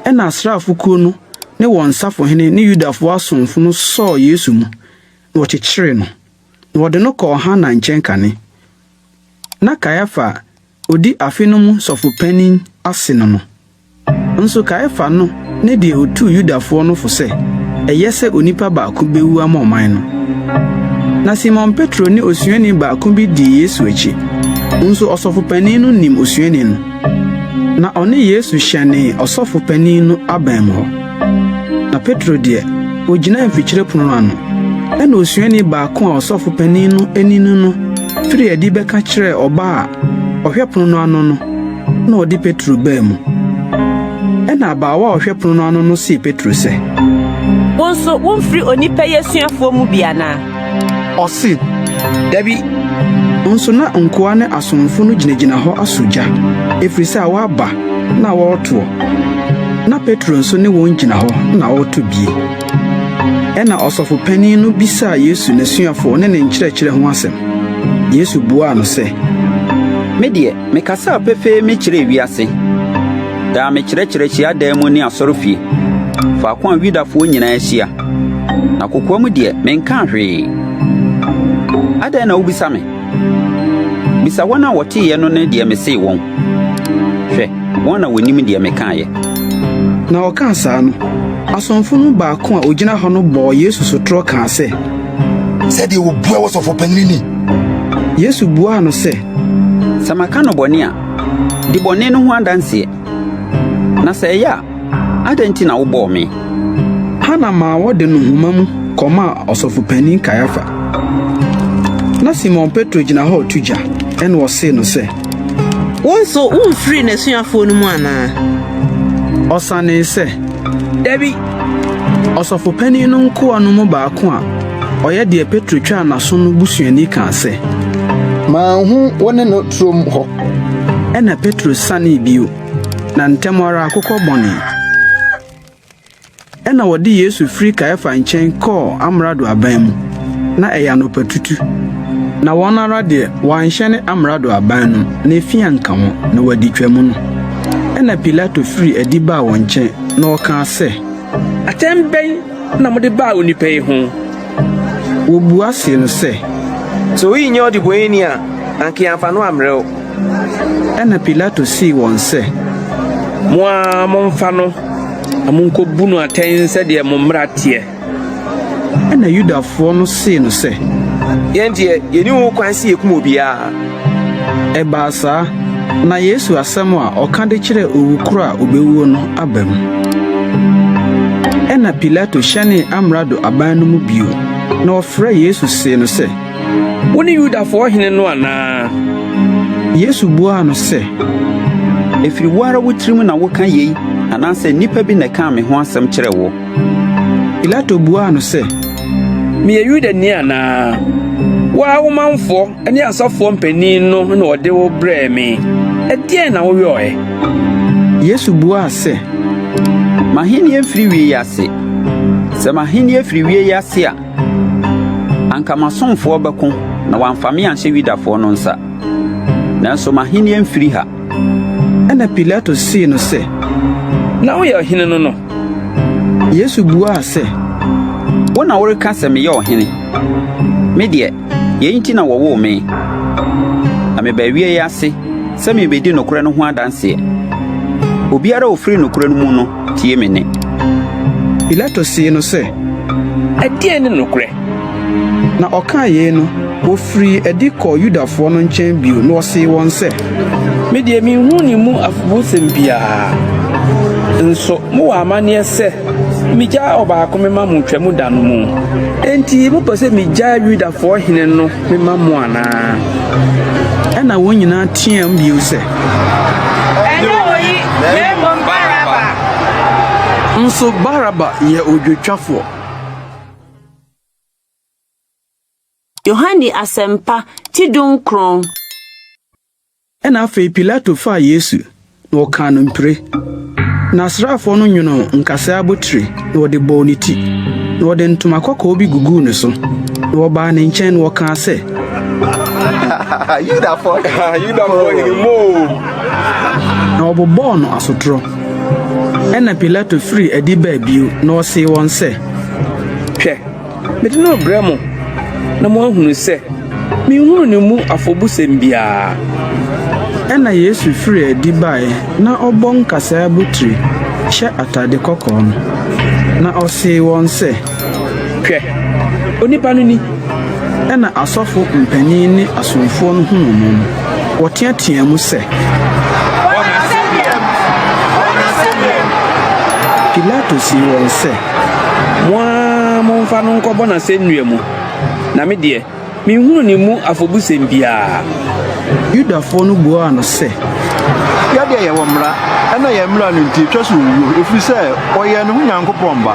Ɛnna asraafo kuo no ne wɔn safohene ne Yudafoɔ asomfo no sɔɔ Yesu mu, na wɔkyekyeree no, na wɔde no kɔɔ Hana nkyɛn kane. Na Kaiafa a odi afe no mu sɔfopanin ase no no. Nso Kaiafa no ne deɛ otuu Yudafoɔ no fo sɛ, ɛyɛ sɛ onipa baako bewu ama ɔman no. Na Simon Petro ne osuani baako bi dii Yesu akyi. Nso ɔsɔfopanin no nim osuani no, na ɔne Yesu hyɛnee ɔsɔfo panin no aban mu hɔ. Na Petro deɛ, ogyinaa mfikyire pono no ano. Ɛnna osuani baako a ɔsɔfo panin no ani no no firii adi bɛka kyerɛɛ ɔbaa a ɔhwɛ pono no ano no na ɔde Petro baa mu. Ɛnna abaawa a ɔhwɛ pono no ano no see Petro sɛ. Wo nso, womfiri onipa yi asuafoɔ mu bi anaa? Ɔse, Dabi! Nso na nkoa ne asomfo no gyinagyina hɔ asɔ gya, ɛfiri sɛ awɔ aba na wɔretoɔ. Na Petro nso ne wɔn gyina hɔ na ɔreto bie. Ɛnna ɔsɔfo panin no bisaa Yesu n'asuafoɔ ne ne nkyerɛkyerɛ ho asɛm. Yesu buaa no sɛ. Me deɛ, mekasaa pefee mekyerɛɛ wiase. Daa mekyerɛkyerɛ hyiadan mu ne asɔrefie, faako a Yudafoɔ nyinaa hyia. Na kokoam deɛ, menkaa hwee. Adɛn na wobisa me? Bisa wɔn a wɔteeɛ no ne deɛ mesee wɔn. Hwɛ, wɔn na wɔnim deɛ mekaeɛ. Na ɔkaa saa no, asomfo no baako a ogyina hɔ no bɔɔ Yesu sotorɔ kaa sɛ. Sɛdeɛ wɔbua wo sɔfopanin ni. Yesu buaa no sɛ. Sɛ maka no bɔne a, di bɔne no ho adanseɛ. Na sɛ ɛyɛ a, adɛn nti na wobɔɔ me? Hana maa wɔde no nhoma mu kɔmaa Ɔsɔfopanyin Kaiafa. Na Simon Petro gyina hɔ reto gya, ɛnna ɔsee no sɛ. Wo nso, womfiri n'asuafoɔ no mu anaa? Ɔsanee sɛ, Dabi! Ɔsɔfopanyin no nkoa no mu baako a ɔyɛ deɛ Petro twaa n'aso no busuani kaa sɛ. Manhu wo ne no turom hɔ? Ɛnna Petro sanee bio, na ntɛm ara akokɔ bɔnee. Ɛnna wɔde Yesu firi Kaiafa nkyɛn kɔɔ amrado aban mu. Ná ɛyɛ anɔpatutu. Na wɔn ara deɛ, wɔanhyɛne amrado aban no mu, na efi anka wɔn, na wɔadi Twam no. Ɛnna Pilato firii adi baa wɔn nkyɛn, na ɔkaa sɛ. Atɛn bɛn na mode baa onipa yi ho? Wobua see no sɛ. Sɛ oyi nyɛ ɔdebɔneyɛni a, anka yɛamfa no ammrɛ wo. Ɛnna Pilato see wɔn sɛ. Mo ara momfa no na munkobu no atɛn sɛdeɛ mo mmara teɛ. Ɛnna Yudafoɔ no see no sɛ. Yɛn deɛ, yenni ho kwan sɛ yekum obiara. Ɛbaa saa, na Yesu asɛm a ɔka de kyerɛɛ owu koro a obewuo no aba mu. Ɛnna Pilato hyɛnee amrado aban no mu bio, na ɔfrɛɛ Yesu see no sɛ. Wone Yudafoɔ hene no anaa? Yesu buaa no sɛ. Ɛfiri wo ara wo tirim na woka yei anaasɛ nnipa bi na ɛkaa me ho asɛm kyerɛɛ wo? Pilato buaa no sɛ. Meyɛ Yudani anaa? Wo ara wo manfoɔ ne asɔfoɔ mpanin no na wɔde wo brɛɛ me. Ɛdeɛn na woyɔeɛ? Yesu buaa sɛ. M'ahennie mfiri wie yi ase. Sɛ m'ahennie firi wie yi ase a, Anka m'asomfoɔ bɛko na wɔamfa me anhyɛ Yudafoɔ no nsa. Nanso m'ahennie mfiri ha. Ɛnna Pilato see no sɛ. Na woyɛ ɔhene no no? Yesu buaa sɛ. Wo na woreka sɛ meyɛ ɔhene. Me deɛ, yei nti na wɔwoo me, na mebaa wie yi ase sɛ merebɛdi nokorɛ no ho adanseɛ. Obiara a ɔfiri nokorɛ no mu no tie me nne. Pilato see no sɛ. Ɛdeɛn ne nokorɛ? Na ɔkaa yei no, ɔfirii adi kɔɔ Yudafoɔ no nkyɛn bio, na ɔsee wɔn sɛ. Me deɛ, menhunu ne mu afobusɛm biara. Nso mowɔ amanneɛ sɛ megyaa ɔbaako mema mo Twam da no mu. Enti mopɛ sɛ megyaa Yudafoɔ hene no mema mo anaa? Ɛnna wɔn nyinaa teaam bio sɛ. Ɛnyɛ oyi, na mmom Baraba! Nso Baraba yɛ odwotwafoɔ. Yohane Asɛmpa ti dunkron. Ɛnna afei Pilato faa Yesu, na ɔkaa no mpire. Na asraafoɔ no nwonoo nkasɛɛ abotire, na wɔde bɔɔ ne ti, na wɔde ntoma kɔkɔɔ bi guguu ne so. Na wɔbaa ne nkyɛn na wɔkaa sɛ. Yudafoɔ Yudafoɔ hene moo! Na wɔbobɔɔ no asotorɔ. Ɛnna Pilato firii adi baa bio, na ɔsee wɔn sɛ. Hwɛ, mede no rebrɛ mo na moahunu sɛ. Menhunu ne mu afɔbusɛm biara. Ɛnna Yesu firii adi baeɛ na ɔbɔ nkasɛɛ abotire hyɛ atade kɔkɔɔ no, na ɔsee wɔn sɛ. Hwɛ, onipa no ni! Ɛnna asɔfo mpanin ne asomfoɔ no hunuu no no, wɔteateaa mu sɛ. Bɔ no asɛnnua mu! Bɔ no asɛnnua mu! Pilato see wɔn sɛ. Mo ara momfa no nkɔbɔ no asɛnnua mu, na me deɛ, Menhunu ne mu afɔbusɛm biara. Yudafoɔ no buaa no sɛ. Yɛn deɛ yɛwɔ mmara, ɛna yɛn mmara no nti, ɛtwa sɛ ɔwuo, ɛfiri sɛ ɔyɛɛ ne ho Nyankopɔn ba.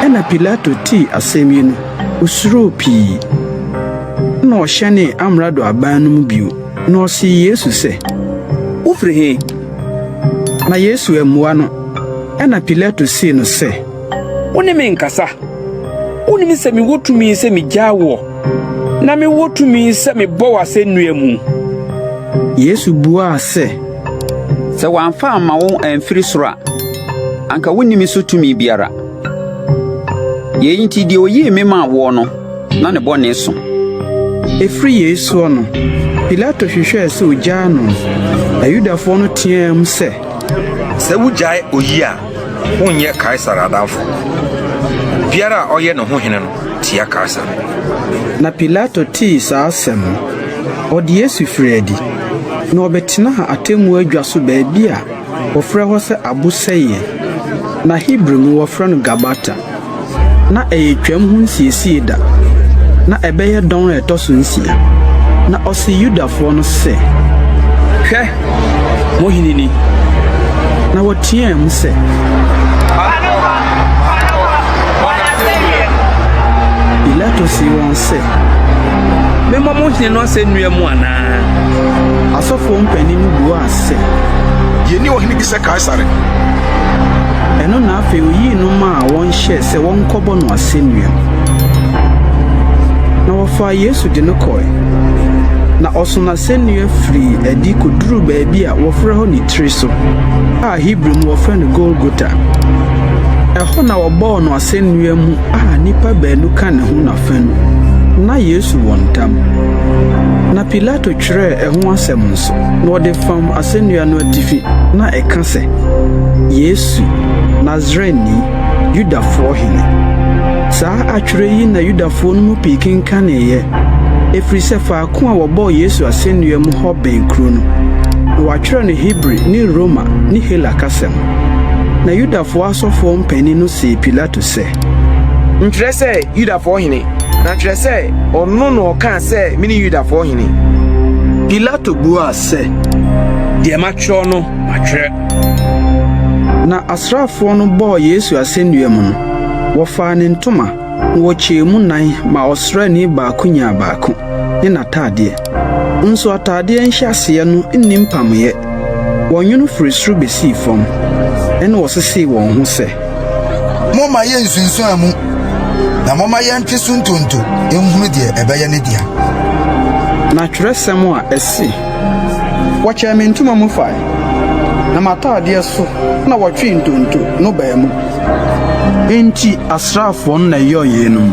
Ɛnna Pilato tee asɛm yi no, ɔsuroo pii. Ɛnna ɔhyɛnee amrado aban no mu bio, na ɔsee Yesu sɛ. Wofiri he? Na Yesu ammua no. Ɛnna Pilato see no sɛ. Wo ne me nkasa? Wunnim sɛ mewɔ tumi sɛ migyaa woɔ, na mewɔ tumi sɛ mebɔ wo asɛnnua mu? Yesu buaa sɛ, Sɛ wɔamfa amma wo amfiri soro a, anka wunni me so tumi biara. Yei nti, deɛ oyii me maa woɔ no, na ne bɔne so. Ɛfiri yei soɔ no, Pilato hwehwɛɛ sɛ ogyaa no, na Yudafoɔ no teaam sɛ. Sɛ wugyae oyi a, wonyɛ Kaesare adamfo. Obiara a ɔyɛ ne ho hene no tia Kaesare. Na Pilato tee saa asɛm no, ɔde Yesu firii adi, na ɔbɛtenaa atemmu adwa so baabi a wɔfrɛ hɔ sɛ Abo Sɛeɛ, na Hebri mu wɔfrɛ no Gabata. Ná ɛyɛ Twam ho nsiesie da. Ná ɛbɛyɛ dɔn a ɛtɔ so nsia. Na ɔsee Yudafoɔ no sɛ. Hwɛ, mo hene ni! Na wɔteɛɛ mu sɛ. Fa no kɔ! Fa no kɔ! Bɔ no asɛnnua mu! Pilato see wɔn sɛ. Memmɔ mo hene no asɛnnua mu anaa? Asɔfoɔ mpanin no buaa sɛ. Yenni ɔhene bi sɛ Kaesare. Ɛno na afei oyii no maa wɔn hyɛɛ sɛ wɔnkɔbɔ no asɛnnua mu. Na wɔfaa Yesu de no kɔe, na ɔso n'asɛnnua firii adi koduruu baabi a wɔfrɛ hɔ Ne Tiri So, a Hebri mu wɔfrɛ no Golgota. Ɛhɔ na wɔbɔɔ no asɛnnua mu a nnipa baanu ka ne ho n'afanu, na Yesu wɔ ntam. Na Pilato twerɛɛ ɛho asɛm nso, na ɔde fam asɛnnua no atifi, na ɛka sɛ, Yesu, Nasareni, Yudafoɔ hene. Saa atwerɛ yi na Yudafoɔ no mu pii kenkaneeɛ, ɛfiri sɛ faako a wɔbɔɔ Yesu asɛnnua mu hɔ bɛn kuro no, na wɔatwerɛ no Hebri ne Roma ne Hela kasa mu. Na Yudafoɔ asɔfoɔ mpanin no see Pilato sɛ. Ntwerɛ sɛ, 'Yudafoɔ hene, na twerɛ sɛ, 'Ɔno na ɔkaa sɛ, Mene Yudafoɔ hene. Pilato buaa sɛ. Deɛ matwerɛ no, matwerɛ. Na asraafoɔ no bɔɔ Yesu asɛnnua mu no, wɔfaa ne ntoma, na wɔkyɛɛ mu nnan maa ɔsraani baako nyaa baako, ne n'atadeɛ. Nso atadeɛ nhyɛaseɛ no nni mpameeɛ, wɔnwono firi soro bɛsii fam. Ɛnna wɔsesee wɔn ho sɛ. Momma yennsunsuan mu, na momma yɛntwe so ntonto nhunu deɛ ɛbɛyɛ ne dea. Na twerɛsɛm a ɛse, Wɔkyɛɛ me ntoma mu fae, na m'ataadeɛ so na wɔtwee ntonto no baa mu. Enti asraafoɔ no na ɛyɔɔ yeinom.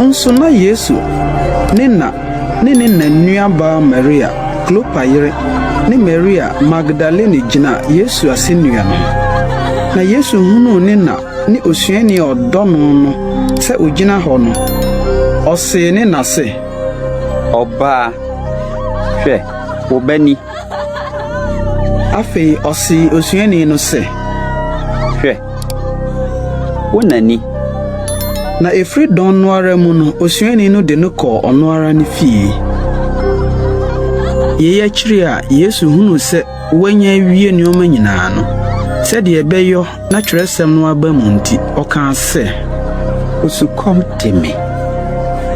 Nso na Yesu ne na ne ne na nuabaa Maria, Klopa yere, ne Maria Magdalene gyina Yesu asennua no ho. Na Yesu hunuu ne na ne osuani a ɔdɔ no no sɛ ogyina hɔ no, ɔsee ne na se. Ɔbaa, hwɛ, wo ba ni. Afei ɔsee osuani no sɛ. Hwɛ, wo na ni. Na ɛfiri dɔn no ara mu no osuani no de no kɔɔ ɔno ara ne fie. Yei akyiri a Yesu hunuu sɛ wanya awie nneɛma nyinaa no, sɛdeɛ ɛbɛyɔ na twerɛsɛm no aba mu nti, ɔkaa sɛ. Osukɔm de me.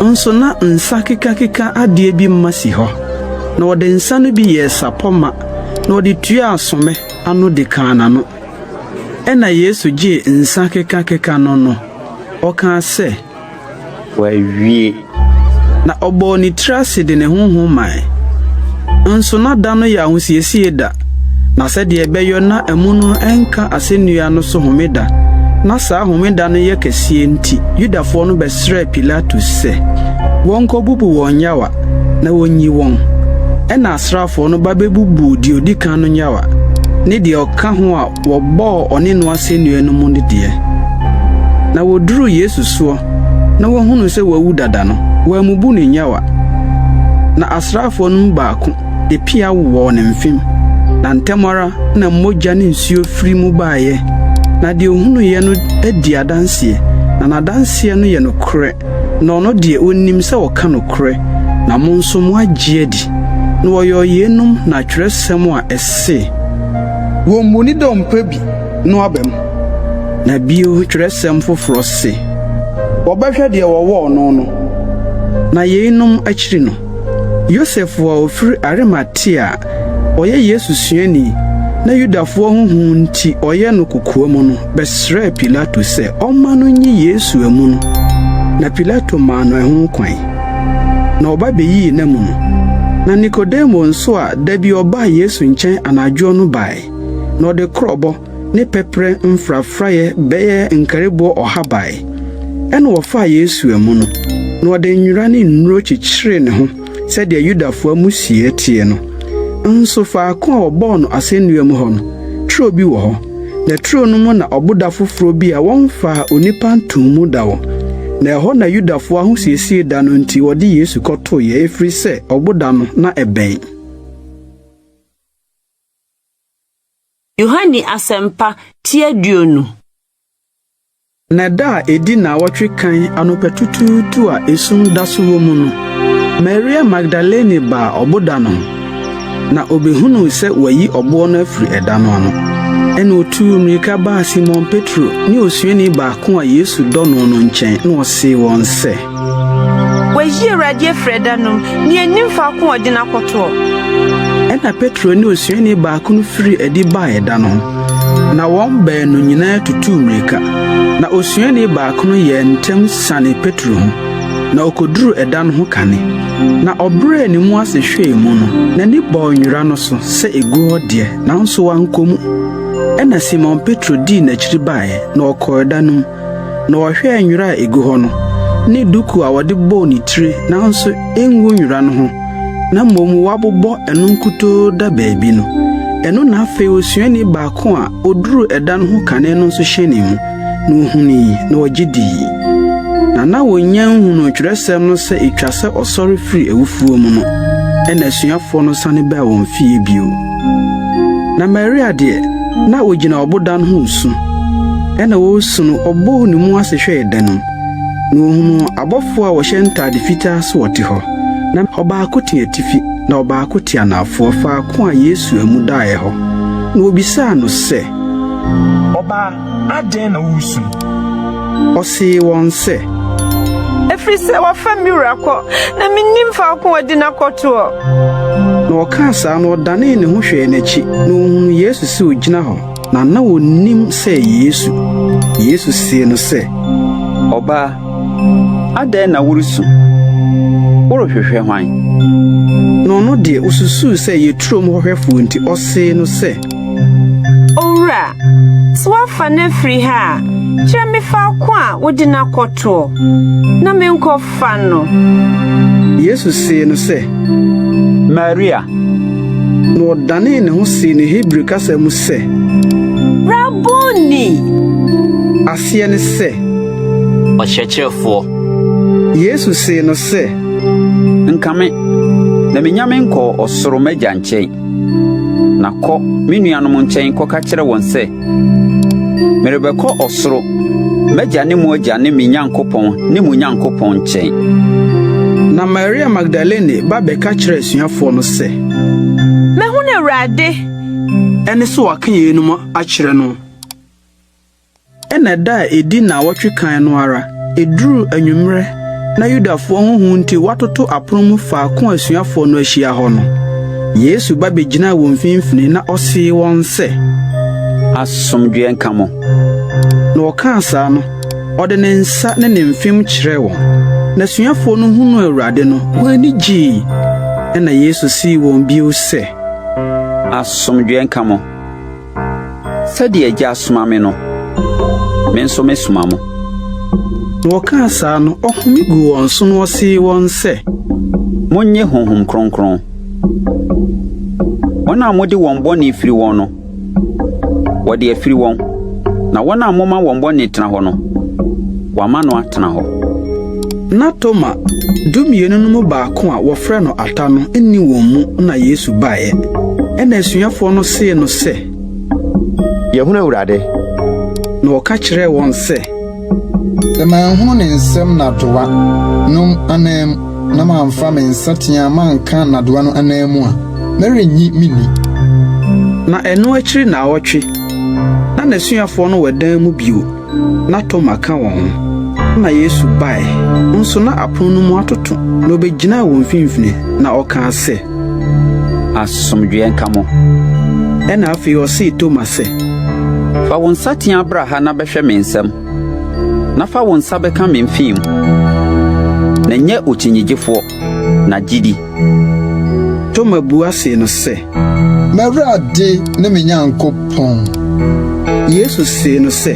Nso na nsa kekakeka adeɛ bi mma si hɔ, na ɔde nsa no bi yɛɛ sapɔ ma, na ɔde tuaa somɛ ano de kaa n'ano. Ɛnna Yesu gyee nsa kekakeka no no, ɔkaa sɛ. Wɔawie. Na ɔbɔɔ ne tiri ase de ne honhom mae. Nso na da no yɛ ahosiesie da, na sɛdeɛ ɛbɛyɔ na amu no nka asɛnnua no so homeda, na saa homeda no yɛ kɛseɛ nti, Yudafoɔ no bɛsrɛɛ Pilato sɛ. Wɔnkɔbubu wɔn nnyawa na wɔnyi wɔn. Ɛnna asraafoɔ no ba bɛbubuu deɛ ɔdi kan no nnyawa ne deɛ ɔka ho a wɔbɔɔ ɔne no asɛnnua no mu no deɛ. Na wɔduruu Yesu soɔ na wɔhunuu sɛ wawu dada no, wɔammubu ne nnyawa. Na asraafoɔ no mu baako de pea wowɔɔ ne mfem, na ntɛm ara na mogya ne nsuo firi mu baeɛ. Na deɛ ɔhunuiɛ no di adanseɛ, na n'adanseɛ no yɛ nokorɛ, na ɔno deɛ, ɔnim sɛ ɔka nokorɛ, na mo nso moagye adi. Na wɔyɔɔ yeinom na atwerɛsɛm a ɛse. Wɔmmu ne dompe bi no aba mu. Na bio twerɛsɛm foforɔ se. Wɔbɛhwɛ deɛ wɔwɔɔ no no. Na yeinom akyiri no, Yosef a ɔfiri Arimatea a ɔyɛ Yesu suani na Yudafoɔ ho hu nti ɔyɛ no kokoam no bɛsrɛɛ Pilato sɛ ɔmma no nyi Yesu amu no, na Pilato maa no ɛho kwan. Na ɔba beyii n'amu no. Na Nikodemo nso a da bi ɔbaa Yesu nkyɛn anadwoɔ no bae, na ɔde korɔbɔ ne pɛprɛ mfrafraeɛ bɛyɛ nkariboɔ ɔha bae. Ɛnna wɔfaa Yesu amu no, na wɔde nwera ne nnuro kyekyeree ne ho sɛdeɛ Yudafoɔ amusieɛ teɛ no. Nso faako a wɔbɔɔ no asɛnnua mu hɔ no, turo bi wɔ hɔ, na turo no mu na ɔboda foforɔ bi a wɔmfaa onipa ntoo mu da wɔ. Na ɛhɔ na Yudafoɔ ahosiesie da no nti wɔde Yesu kɔtoeɛ, ɛfiri sɛ ɔboda no, na ɛbɛn. Yohane Asɛmpa ti 20. Na da a edi nnaawɔtwe kan anɔpatutuutu a esum da so wɔ mu no, Maria Magdalene baa ɔboda no ho, na obehunuu sɛ wɔayi ɔboɔ no afiri ɛda no ano. Ɛnna otuu mmirika baa Simon Petro ne osuani baako a Yesu dɔ no no nkyɛn, na ɔsee wɔn sɛ. Wɔayi Awurade afiri ɛda no mu, na yennim faako a wɔde no akɔtoɔ. Ɛnna Petro ne osuani baako no firii adi baa ɛda no ho, na wɔn baanu nyinaa tutuu mmirika. Na osuani baako no yɛɛ ntɛm sianee Petro ho, na okoduruu ɛda no ho kane. Na ɔbrɛɛ ne mu ase hwɛɛ mu no, n'ani bɔɔ nwera no so sɛ egu hɔ deɛ, nanso wankɔ mu. Ɛnna Simon Petro dii n'akyiri baeɛ, na ɔkɔɔ ɛda no mu. Na ɔhwɛɛ nwera a egu hɔ no, ne duku a wɔde bɔɔ ne tiri nanso engu nwera no ho, na mmom wɔabobɔ ɛno nkutoo da baabi no. Ɛno na afei osuani baako a oduruu ɛda no ho kane no nso hyɛnee mu, na ohunii, na ɔgye dii. Na na wonnya nhunuu Kyerɛwsɛm no sɛ etwa sɛ ɔsɔre firi awufoɔ mu no. Ɛnna asuafoɔ no sane baa wɔn fie bio. Na Maria deɛ, na ogyina ɔboda no ho resu. Ɛnna ɔresu no, ɔbɔɔ ne mu ase hwɛɛ da no mu, na ohunuu abɔfoɔ a wɔhyɛ ntade fitaa sɛ wɔte hɔ, na ɔbaako te atifi, na ɔbaako te anafoɔ, faako a Yesu amu daeɛ hɔ. Na wɔbisaa no sɛ. Ɔbaa, adɛn na woresu? Ɔsee wɔn sɛ. Ɛfiri sɛ wɔafa me wura kɔ, na mennim faako a wɔde no akɔtoɔ. Na ɔkaa saa no, ɔdanee ne ho hwɛɛ n'akyi, na ohunuu Yesu sɛ ogyina hɔ, na na onnim sɛ ɛyɛ Yesu. Yesu see no sɛ. Ɔbaa, adɛn na woresu? Worehwehwɛ hwan? Na ɔno deɛ, osusuu sɛ ɛyɛ turom hɔ hwɛfoɔ nti, ɔsee no sɛ. Owura, sɛ woafa no afiri ha a, kyerɛ me faako a wode no akɔtoɔ, na menkɔfa no. Yesu see no sɛ, Maria. Na ɔdanee ne ho see no Hebri kasa mu sɛ. Rabuni! Aseɛ ne sɛ. Ɔkyerɛkyerɛfoɔ. Yesu see no sɛ. Nka me, na mennya menkɔɔ ɔsoro m'Agya nkyɛn. Na kɔ me nuanom nkyɛn kɔka kyerɛ wɔn sɛ, merebɛkɔ ɔsoro, m'Agya ne mo Agya ne me Nyankopɔn ne mo Nyankopɔn nkyɛn. Na Maria Magdalene ba bɛka kyerɛɛ asuafoɔ no sɛ. Mahunu Awurade! Ɛne sɛ waka yeinom akyerɛ no. Ɛnna da a edi nnaawɔtwe kan no ara, eduruu anwummere na Yudafoɔ ho hu nti wɔatoto apono mu faako a asuafoɔ no ahyia hɔ no, Yesu ba begyinaa wɔn mfimfini na ɔsee wɔn sɛ. Asomdwoeɛ nka mo. Na ɔkaa saa no, ɔde ne nsa ne ne mfem kyerɛɛ wɔn. Na asuafoɔ no hunuu Awurade no, wɔn ani gyee. Ɛnna Yesu see wɔn bio sɛ. Asomdwoeɛ nka mo. Sɛdeɛ Agya asoma me no, me nso mesoma mo. Na ɔkaa saa no, ɔhome guu wɔn so na ɔsee wɔn sɛ. Monnye Honhom Kronkron. Wɔn a mode wɔn bɔne firi wɔn no, wɔde afiri wɔn, na wɔn a moma wɔn bɔne tena hɔ no, wɔama no atena hɔ. Ná Toma, Dumienu no mu baako a wɔfrɛ no Ata no nni wɔn mu na Yesu baeɛ. Ɛnna asuafoɔ no see no sɛ. Yɛahunu Awurade! Na ɔka kyerɛɛ wɔn sɛ. Sɛ manhunu ne nsam nnadewa no ananmu na mamfa me nsateaa manka nnadewa no ananmu a, merennye minni. Na ɛno akyiri nnaawɔtwe, na n'asuafoɔ no wɔ dan mu bio, na Toma ka wɔn ho. Ɛnna Yesu bae, nso na apono no mu atoto, na obegyinaa wɔn mfimfini, na ɔkaa sɛ. Asomdwoeɛ nka mo. Ɛnna afei ɔsee Toma sɛ. Fa wo nsateaa bra ha na bɛhwɛ me nsam, na fa wo nsa bɛka me mfem mu, na nyɛ okyinnyegyefoɔ, na gye di. Toma bua see no sɛ. M'Awurade ne me Nyankopɔn! Yesu see no sɛ.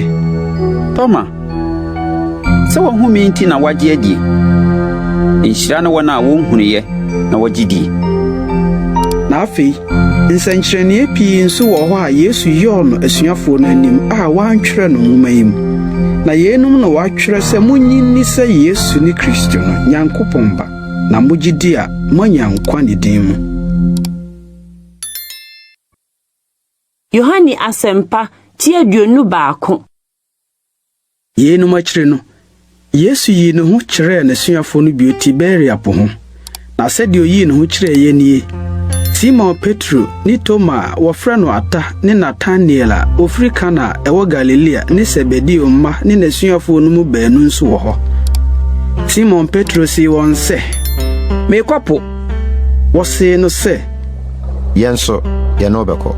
Toma, Sɛ wɔahu me nti na wɔagye adie. Nhyira ne wɔn a wɔnhunuiɛ na wɔgye die. Na afei, nsɛnkyerɛnneɛ pii nso wɔ hɔ a Yesu yɔɔ no asuafoɔ no anim a wɔantwerɛ no nwoma yi mu. Na yeinom na wɔatwerɛ sɛ monnye nni sɛ Yesu ne Kristo no, Nyankopɔn Ba, na mogye di a, moanya nkwa ne din mu. Yohane Asɛmpa, ti 21. Yeinom akyiri no, Yesu yii ne ho kyerɛɛ n'asuafoɔ no bio Tiberia Po ho. Na sɛdeɛ ɔyii ne ho kyerɛeɛ nie, Simon Petro ne Toma a wɔfrɛ no Ata ne Natanael a ɔfiri Kana a ɛwɔ Galilea ne Sebedeo mma ne n'asuafoɔ no mu baanu nso wɔ hɔ. Simon Petro see wɔn sɛ, Merekɔ po. Wɔsee no sɛ. Yɛn nso, yɛne wo bɛkɔ.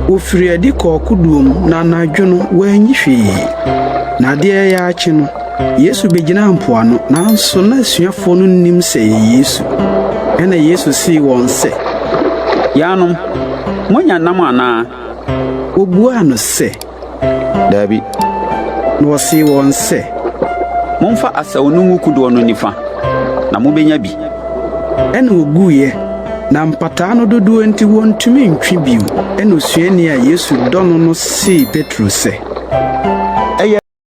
Wɔfirii adi kɔɔ kodoɔ mu, na anadwo no, wɔanyi hwee. Na adeɛ reyɛ akye no, Yesu bɛgyinaa mpoano, nanso na asuafoɔ no nnim sɛ ɛyɛ Yesu. Ɛnna Yesu see wɔn sɛ. Yaanom, moanya nam anaa? Wɔbuaa no sɛ. Dabi. Na ɔsee wɔn sɛ. Momfa asau no ngu kodoɔ no nifa, na mobɛnya bi. Ɛnna wɔguiɛ, na mpataa no dodoɔ nti wɔntumi ntwe bio. Ɛnna osuani a Yesu dɔ no no see Petro sɛ. Ɛyɛ.